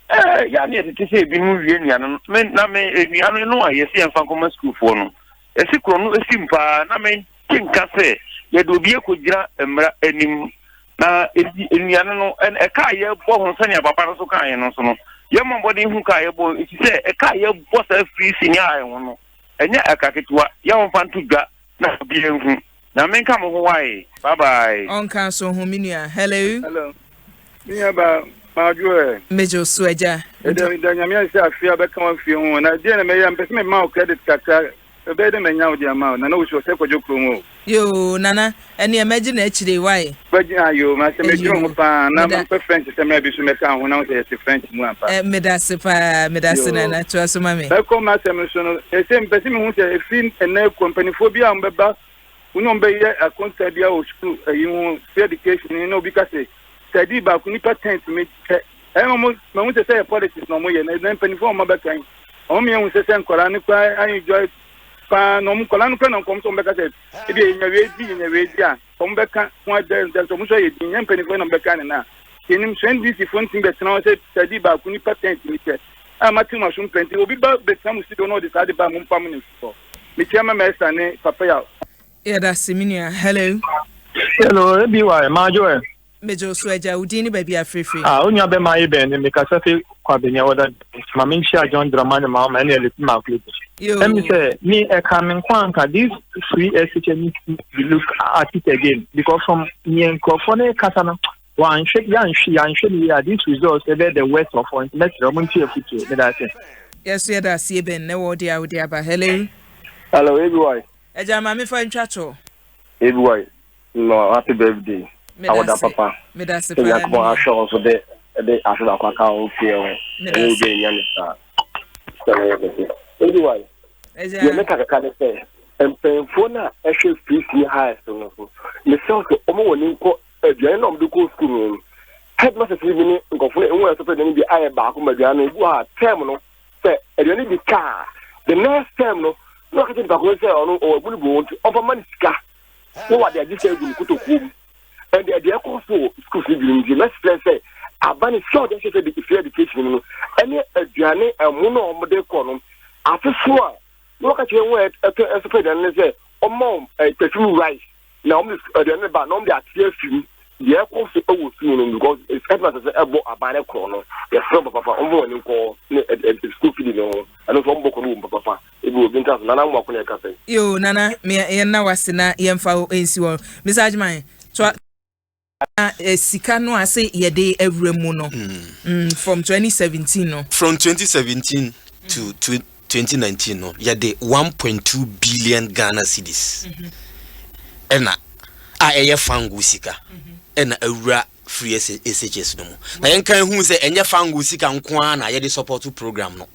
ɛɛ yɛ a ne yɛtete sɛ ebinom wie nnuane no, me na me nnuane no a yɛsi yɛmfa nkɔma sukuufoɔ no, ɛsi korɔ no esi paa na me te nka sɛ yɛde obi akɔgyina mmara anim. Na enti nnuane no, ɛka a yɛbɔ ho sɛnea papa no nso kaeɛ no nso no, yɛmmɔ mmɔden hu ka a yɛbɔ, efisɛ ɛka a yɛbɔ saa firi sini a ɛho no, ɛnyɛ ɛka ketewa. Yɛ wɔmfa nto dwa na obiara nhu. Nyame nka mo ho wae. Bye bye. Ɔnka so ho me nua. Hello. Hello. Me nua ba, madwo ɛ. Megye wo so, agya. Ɛda ɛda Nyame ase sɛ afe abɛka w'afie ho. Na deɛ na mɛyɛ, mpɛ sɛ mema wo credit kakra. Ɛbɛyɛ dɛ manya wo de ama o, Nana Owusu, ɔsɛ kwadwo kurom o. Yoo Nana, ɛneɛ mɛgye no akyire wai. Bɛgye ah yoo, masɛ medwene ho paa, na mepɛ French sɛ mmerɛ bi so mɛka ho na wo sɛ yɛte French mu ampa. Eh, medase paa, medase Nana, toa so ma me. Mɛkɔ m'asɛm no so no, ɛsɛ mepɛ sɛ mehu sɛ ɛfiri ɛnnɛ rekɔ mpanimfoɔ bi a wɔbɛba wo ne wɔn bɛyɛ akonta bi wɔ sukuu ayi ho, free education na obi ka sɛ sɛdii baako nipa 10 tumi kyɛ. Ɛyɛ wɔn mahu sɛ sɛ yɛ politics na wɔn yɛ na mpanimfoɔ a wɔn abɛka yi wɔn yɛ hu sɛ sɛ nkwadaa no koraa enjoy paa na wɔn nkwadaa no koraa na nkɔm sɛ wɔn bɛka sɛ ebi yɛ nya wei di yɛ nya wei di a wɔn bɛka ho adɛ ntɛm sɛ wɔn nso ayɛ din nyɛ mpanimfoɔ na wɔn bɛka ne na yɛnim so NDC foɔ ntumi bɛtena hɔ sɛ sɛdi baako nipa 10 tumi kyɛ a mate mu aso mpɛnti obi ba bɛtena mu si do na ɔde saa de ba mo mpa mo ne mfifɔ mekyia mama Esther ne papa ya. Yɛda se me nua. Hello. Hello, ebi wa maajo ɛ. Megye wo so, agya. Wo din ne baabi a frɛfiri? Ah, wo nua bɛma ayi bɛn ne mekasa fi Kwabenya wɔda ma menhyia John Dramani Mahama ɛne Elisi Makuleti. Yoo. Ɛmi sɛ me ɛka me nko anka this free SHS needs to be look at it again because from neɛ nkurɔfoɔ no kasa no wɔanhwɛ yɛanhwɛ yɛanhwɛ ne yie a this results ɛbɛyɛ the worst of all, nti mɛsrɛ ɔmo nti afutuo. Meda ase. Yɛso yɛda ase Eben ne wɔ de a wode aba. Hello. Hello, ABY. Agya, ma mefa ntwa to. ABY. No, happy birthday. Awoda papa. Medase Sɛ paa Nyankopɔn me nua. ahwɛ wo so de de afe baako aka wo mfeɛ ho. Ɛnyɛ Medase. obi a ɛnya ne saa. Sɛ no yɛ kɛse. Anyway, Agya. deɛ meka kaka ne sɛ mpanyinfoɔ no a ɛhwɛ free senior high so no so mesrɛ wo sɛ ɔmo wɔ ne nkɔ aduane na ɔmo de kɔ sukuu no no headmasters bi ne nkɔfo no ɛho ɛsɛ sɛ aduane bi ayɛ baako ma aduane no ebi wɔ ha term no sɛ aduane bi kaa the next term no na ɔka kyerɛ nipa ko no sɛ ɔno ɔwɔ abu no bu wɔn nti ɔmfa ma no sika na wɔde agye sɛ agu ne kotokuo mu. Ɛnde ɛdeɛ ɛkɔ so wɔ schools no binom nti mɛsrɛ sɛ aba no sika a wɔde ahyɛ sɛ free education mu no ɛne aduane ɛmo no a wɔde kɔ no afe so a na wɔka kyerɛ wɔn a ɛtɔ ɛsopɛ aduane no sɛ ɔma wɔn ɛɛ perfume rice na wɔn de aduane no ba na wɔn de ate afi mu. Deɛ ɛkɔ so ɛwɔ sukuu no because headmaster sɛ ɛbɔ aban no korɔ no yɛsrɛ wɔn papafa wɔn wɔn ani nkɔ ne ɛ school feeding no ho ɛno nso wɔn bɔ kɔ no wɔ mu papafa ebi wɔ obi nta so. Nana Amoako na ɛkasa yi. Yoo Nana me yɛn na wase na yɛn fa wo nsi hɔ. Mr. Agyeman toa. Sika no ase yɛde awura mu no from 2017 no. From 2017 to 2019 no, yɛde 1.2 billion Ghana cedis ɛna a ɛyɛ fango sika ɛna awura free SHS no mu. Na yɛnka hu sɛ ɛnyɛ fango sika nko ara na yɛde support program no,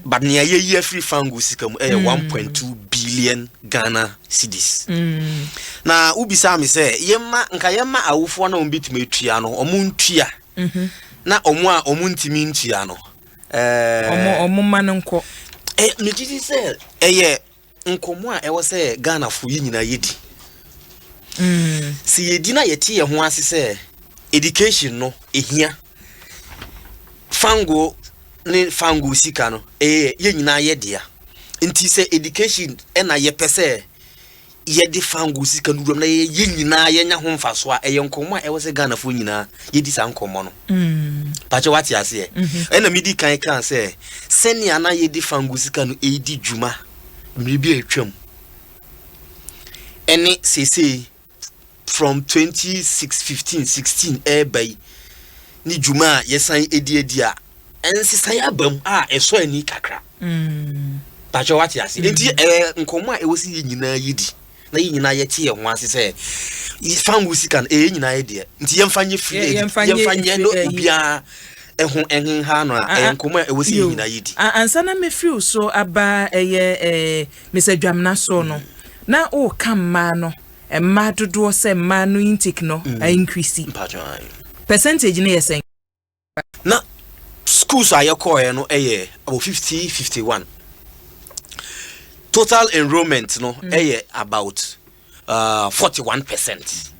but nea yɛyi afiri fango sika mu ɛyɛ 1.2 billion Ghana cedis. Na wobisa me sɛ yɛma nka yɛma awofoɔ na wɔn bɛtumi atua no, ɔmo ntua, na ɔmo a ɔmo ntumi ntua no ɔmo ma no nkɔ. Megye di sɛ ɛyɛ nkɔmmɔ a ɛwɔ sɛ Ghanafoɔ yi nyinaa yɛdi. Sɛ yɛdi na yɛte yɛn ho ase sɛ education no ɛhia, fango ne fango sika no ɛyɛ yɛn nyinaa yɛ dea, nti sɛ education ɛna yɛpɛ sɛ yɛde fango sika no wuram na yɛ nyinaa yɛnya ho mfaso a, ɛyɛ nkɔmmɔ a ɛwɔ sɛ Ghanafoɔ nyinaa yɛdi saa nkɔmmɔ no. Pakyɛ, wate aseɛ? Ɛna medi kan kaa sɛ sɛnea na yɛdi fango sika no ɛdi dwuma mmere bi a atwam ɛne seesei from 26 15 16 ɛɛba yi ne dwuma a yɛsan edi adi a, ɛnsesan aba mu a ɛsɔ ani kakra. Pakyɛ, wate ase? Nti ɛyɛ nkɔmmɔ a ɛwɔ sɛ yɛ nyinaa yɛdi na yɛ nyinaa yɛte yɛn ho ase sɛ fango sika no ɛyɛ nyinaa yɛ deɛ, nti yɛmfa nyɛ free yɛmfa nyɛ no obiara ɛho ɛhenha no a, ɛyɛ nkɔmmɔ a ɛwɔ sɛ yɛ nyinaa yɛdi. Ansa na mefiri so aba ɛyɛ Mr Dwamena so no, na ɔreka mmaa no, mmaa dodoɔ, sɛ mmaa no intake no increase. Percentage no yɛ sɛn? Na schools a yɛkɔɔɛ no ɛyɛ about 50 51. Total enrollment no ɛyɛ about 41%.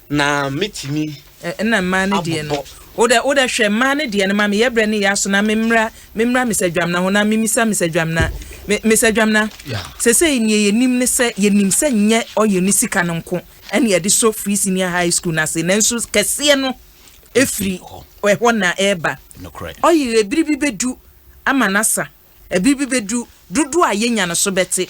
Na metumi Ɛna mmaa no deɛ no, wode hwɛ mmaa no deɛ no ma me yɛbrɛ ne yɛ aso na memmra Mr Dwamena ho na memisa Mr Dwamena. Mr Dwamena, sɛsɛ neɛ yɛnim ne sɛ yɛnim sɛ nyɛ ɔyɛ ne sika no nko ɛne yɛde so free senior high school no ase, nanso kɛseɛ no ɛfiri ɛhɔ na ɛreba. Ɔyɛ ebiri bi bɛdu ama nasa, ebi bi bɛdu dodoɔ a yɛnya no so bɛte,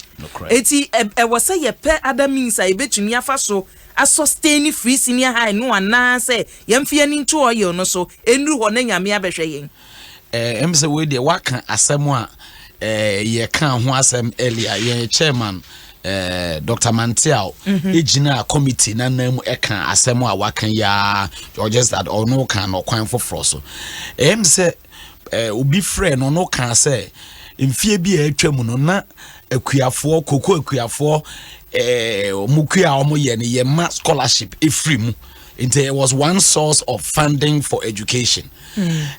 eti ɛwɔ sɛ yɛpɛ other means a yɛbɛtumi afa so asustain free senior high no, anaasɛ yɛmfa yɛn ani nto oil no so ɛnuru hɔ na Nyame abɛhwɛ yɛn. Ɛm sɛ wei deɛ waka asɛm a yɛka ho asɛm earlier. Yɛn chairman Dr Manteaw egyina committee nanan mu ɛka asɛm a waka yaa, or just that ɔno ka no kwan foforɔ so. Ɛm sɛ obi frɛ no, ɔno ka sɛ mfie bi a atwa mu no na akuafoɔ, koko akuafoɔ, ɔmo kua a ɔmo yɛ no, yɛ ma scholarship efiri mu, nti it was one source of funding for education.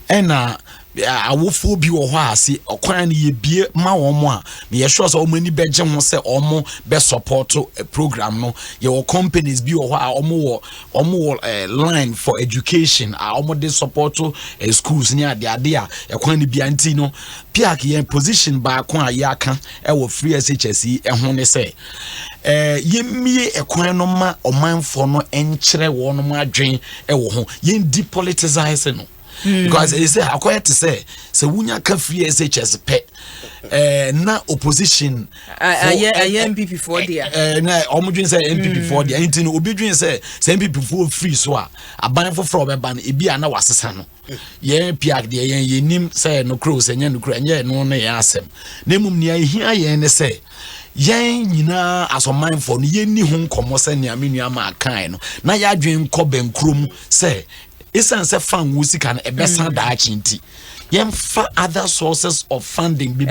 Ɛna awofoɔ bi wɔ hɔ a se ɔkwan no yɛbie ma wɔn a, meyɛ sure sɛ wɔn ani bɛgye ho sɛ wɔn bɛ support program no. Yɛwɔ companies bi wɔ hɔ a wɔn wɔ line for education a wɔn de support schools ne adeade a ɛkwan no bia. Nti no piak yɛn position baako a yɛaka ɛwɔ free SHS yi ɛho ne sɛ yɛmmie ɛkwan no ma ɔmanfoɔ no nkyerɛ wɔn adwen ɛwɔ ho, yɛn depoliticize no because ɛyɛ sɛ akɔyɛ te sɛ wonya ka free SHS pɛ na opposition. Ayɛ NPP foɔ deɛ. Na ɔmo dwen sɛ NPP foɔ deɛ, nti no obi dwen sɛ NPP foɔ free so a, aban foforɔ ɔbɛba no ebi a na wasesa no. Yɛn piak deɛ, yɛn yɛnim sɛ nokoro sɛ nyɛ nokoro, ɛnyɛ ɛno no yɛn asɛm, na mmom nea ehia yɛn ne sɛ yɛn nyinaa asɔmanfoɔ no yɛnni ho nkɔmmɔ sɛ nea me nua maa kan no na yɛadwen nkɔ bɛnkurom sɛ ɛsiane sɛ fan wo sika no ɛbɛsa daakye nti, yɛmfa other sources of funding bebree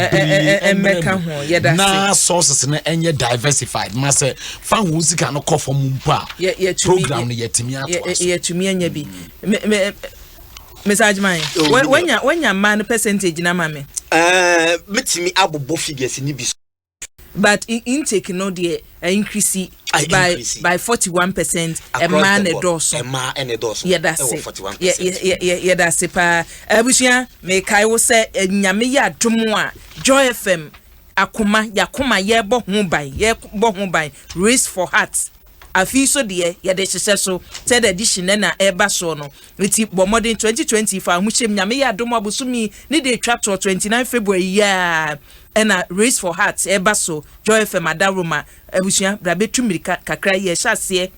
mmɛka ho. Yɛda na sources no ɛnyɛ diversified ma sɛ fan wo sika no kɔ fam mpo a, program no yɛtumi atoa so. Yɛtumi anya bi. Mr Agyeman, wanya mmaa no percentage na ma me. Mɛtumi abobɔ figures ni bi so. But intake no deɛ increase by 41%. Mmaa na ɛdɔɔso. Mmaa na ɛdɔɔso. Yɛda se yɛda se paa. Abusua, mekae wo sɛ Nyame yɛ adom a, Joy FM akoma yakoma yɛbɔ ho ban, yɛbɔ ho ban, Race for Heart afei so deɛ yɛde hyehyɛ so third edition na ɛba soɔ no, nti bɔ mmɔden 2020 fa ahohyɛm. Nyame yɛ adom, abosomi ne de etwa toɔ 29 February yia ɛna Race for Heart ɛba so. Joy FM adaroma, abusua, bra bɛtu mmirika kakra. Yɛ ɛhyɛ aseɛ.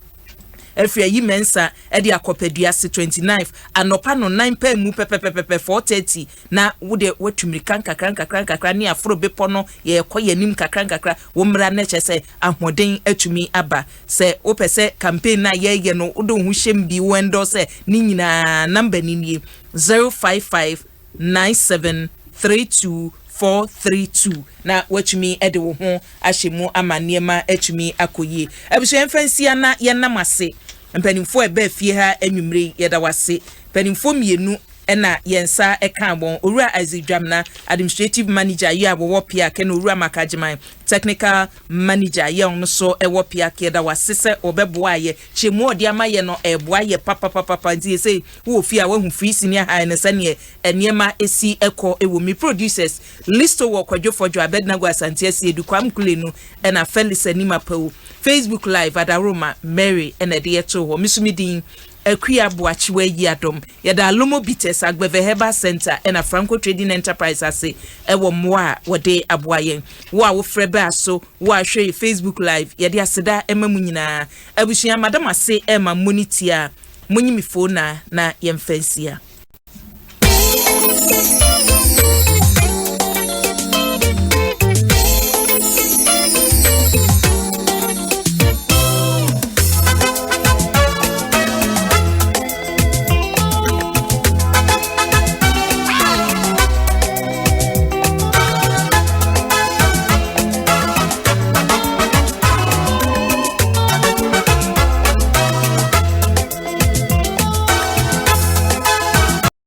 Afiri Ayi Mensah de akɔ Peduase 29th anɔpa no nan paa mu pɛpɛpɛpɛpɛ 4:30 na wo deɛ woatu mmirika nkakra nkakra nkakra ne aforo bepɔ no yɛrekɔ yɛn anim nkakra nkakra wo mmra na kyerɛ sɛ ahoɔden atumi aba. Sɛ wopɛ sɛ campaign no a yɛreyɛ no wode wo ho hyɛm bi wo endorse ne nyinaa number no nie 055 9732 432 na woatumi de wo ho ahyɛ mu ama nneɛma atumi akɔ yie. Abusua yɛmfa nsia na yɛnam ase. Mpanimfoɔ a ɛbaa fie ha anwummere yi, yɛda wo ase. Mpanimfoɔ mmienu na yɛn nsa kaa wɔn, Owura Isaac Dwamena, Administrative Manager yi a wɔwɔ Piak ɛna Owura Mark Agyeman, Technical Manager yi a ɔno nso wɔ Piak. Yɛda wo ase sɛ wɔbɛboaa yɛ. Kyɛmu a ɔde ama yɛ no, ɛreboa yɛ papapapapa. Nti seesei wowɔ fie a, woahu free senior high no sɛdeɛ nneɛma si kɔ wɔ mu. Producers, Listo wɔ Kwadwo Fɔdwo, Abednego Asante Asiedu, Kwame Kulenu ɛna Felix Anim Apawu. Facebook Live, Adaworoma Mary ɛna ɛde yɛ too hɔ. Me nso me din, Akua Boakyewa Yiadom. Yɛda Alomo Bitters, Agbeve Herbal Centre ɛna Franco Trading Enterprise ase ɛwɔ mmoa a wɔde aboa yɛn. Wo a wofrɛ baa so, wo a hwɛ yɛ Facebook Live, yɛde aseda ma mo nyinaa. Abusua, mada mo ase ɛrema moni tia. Monyi me phone na na yɛmfa nsia.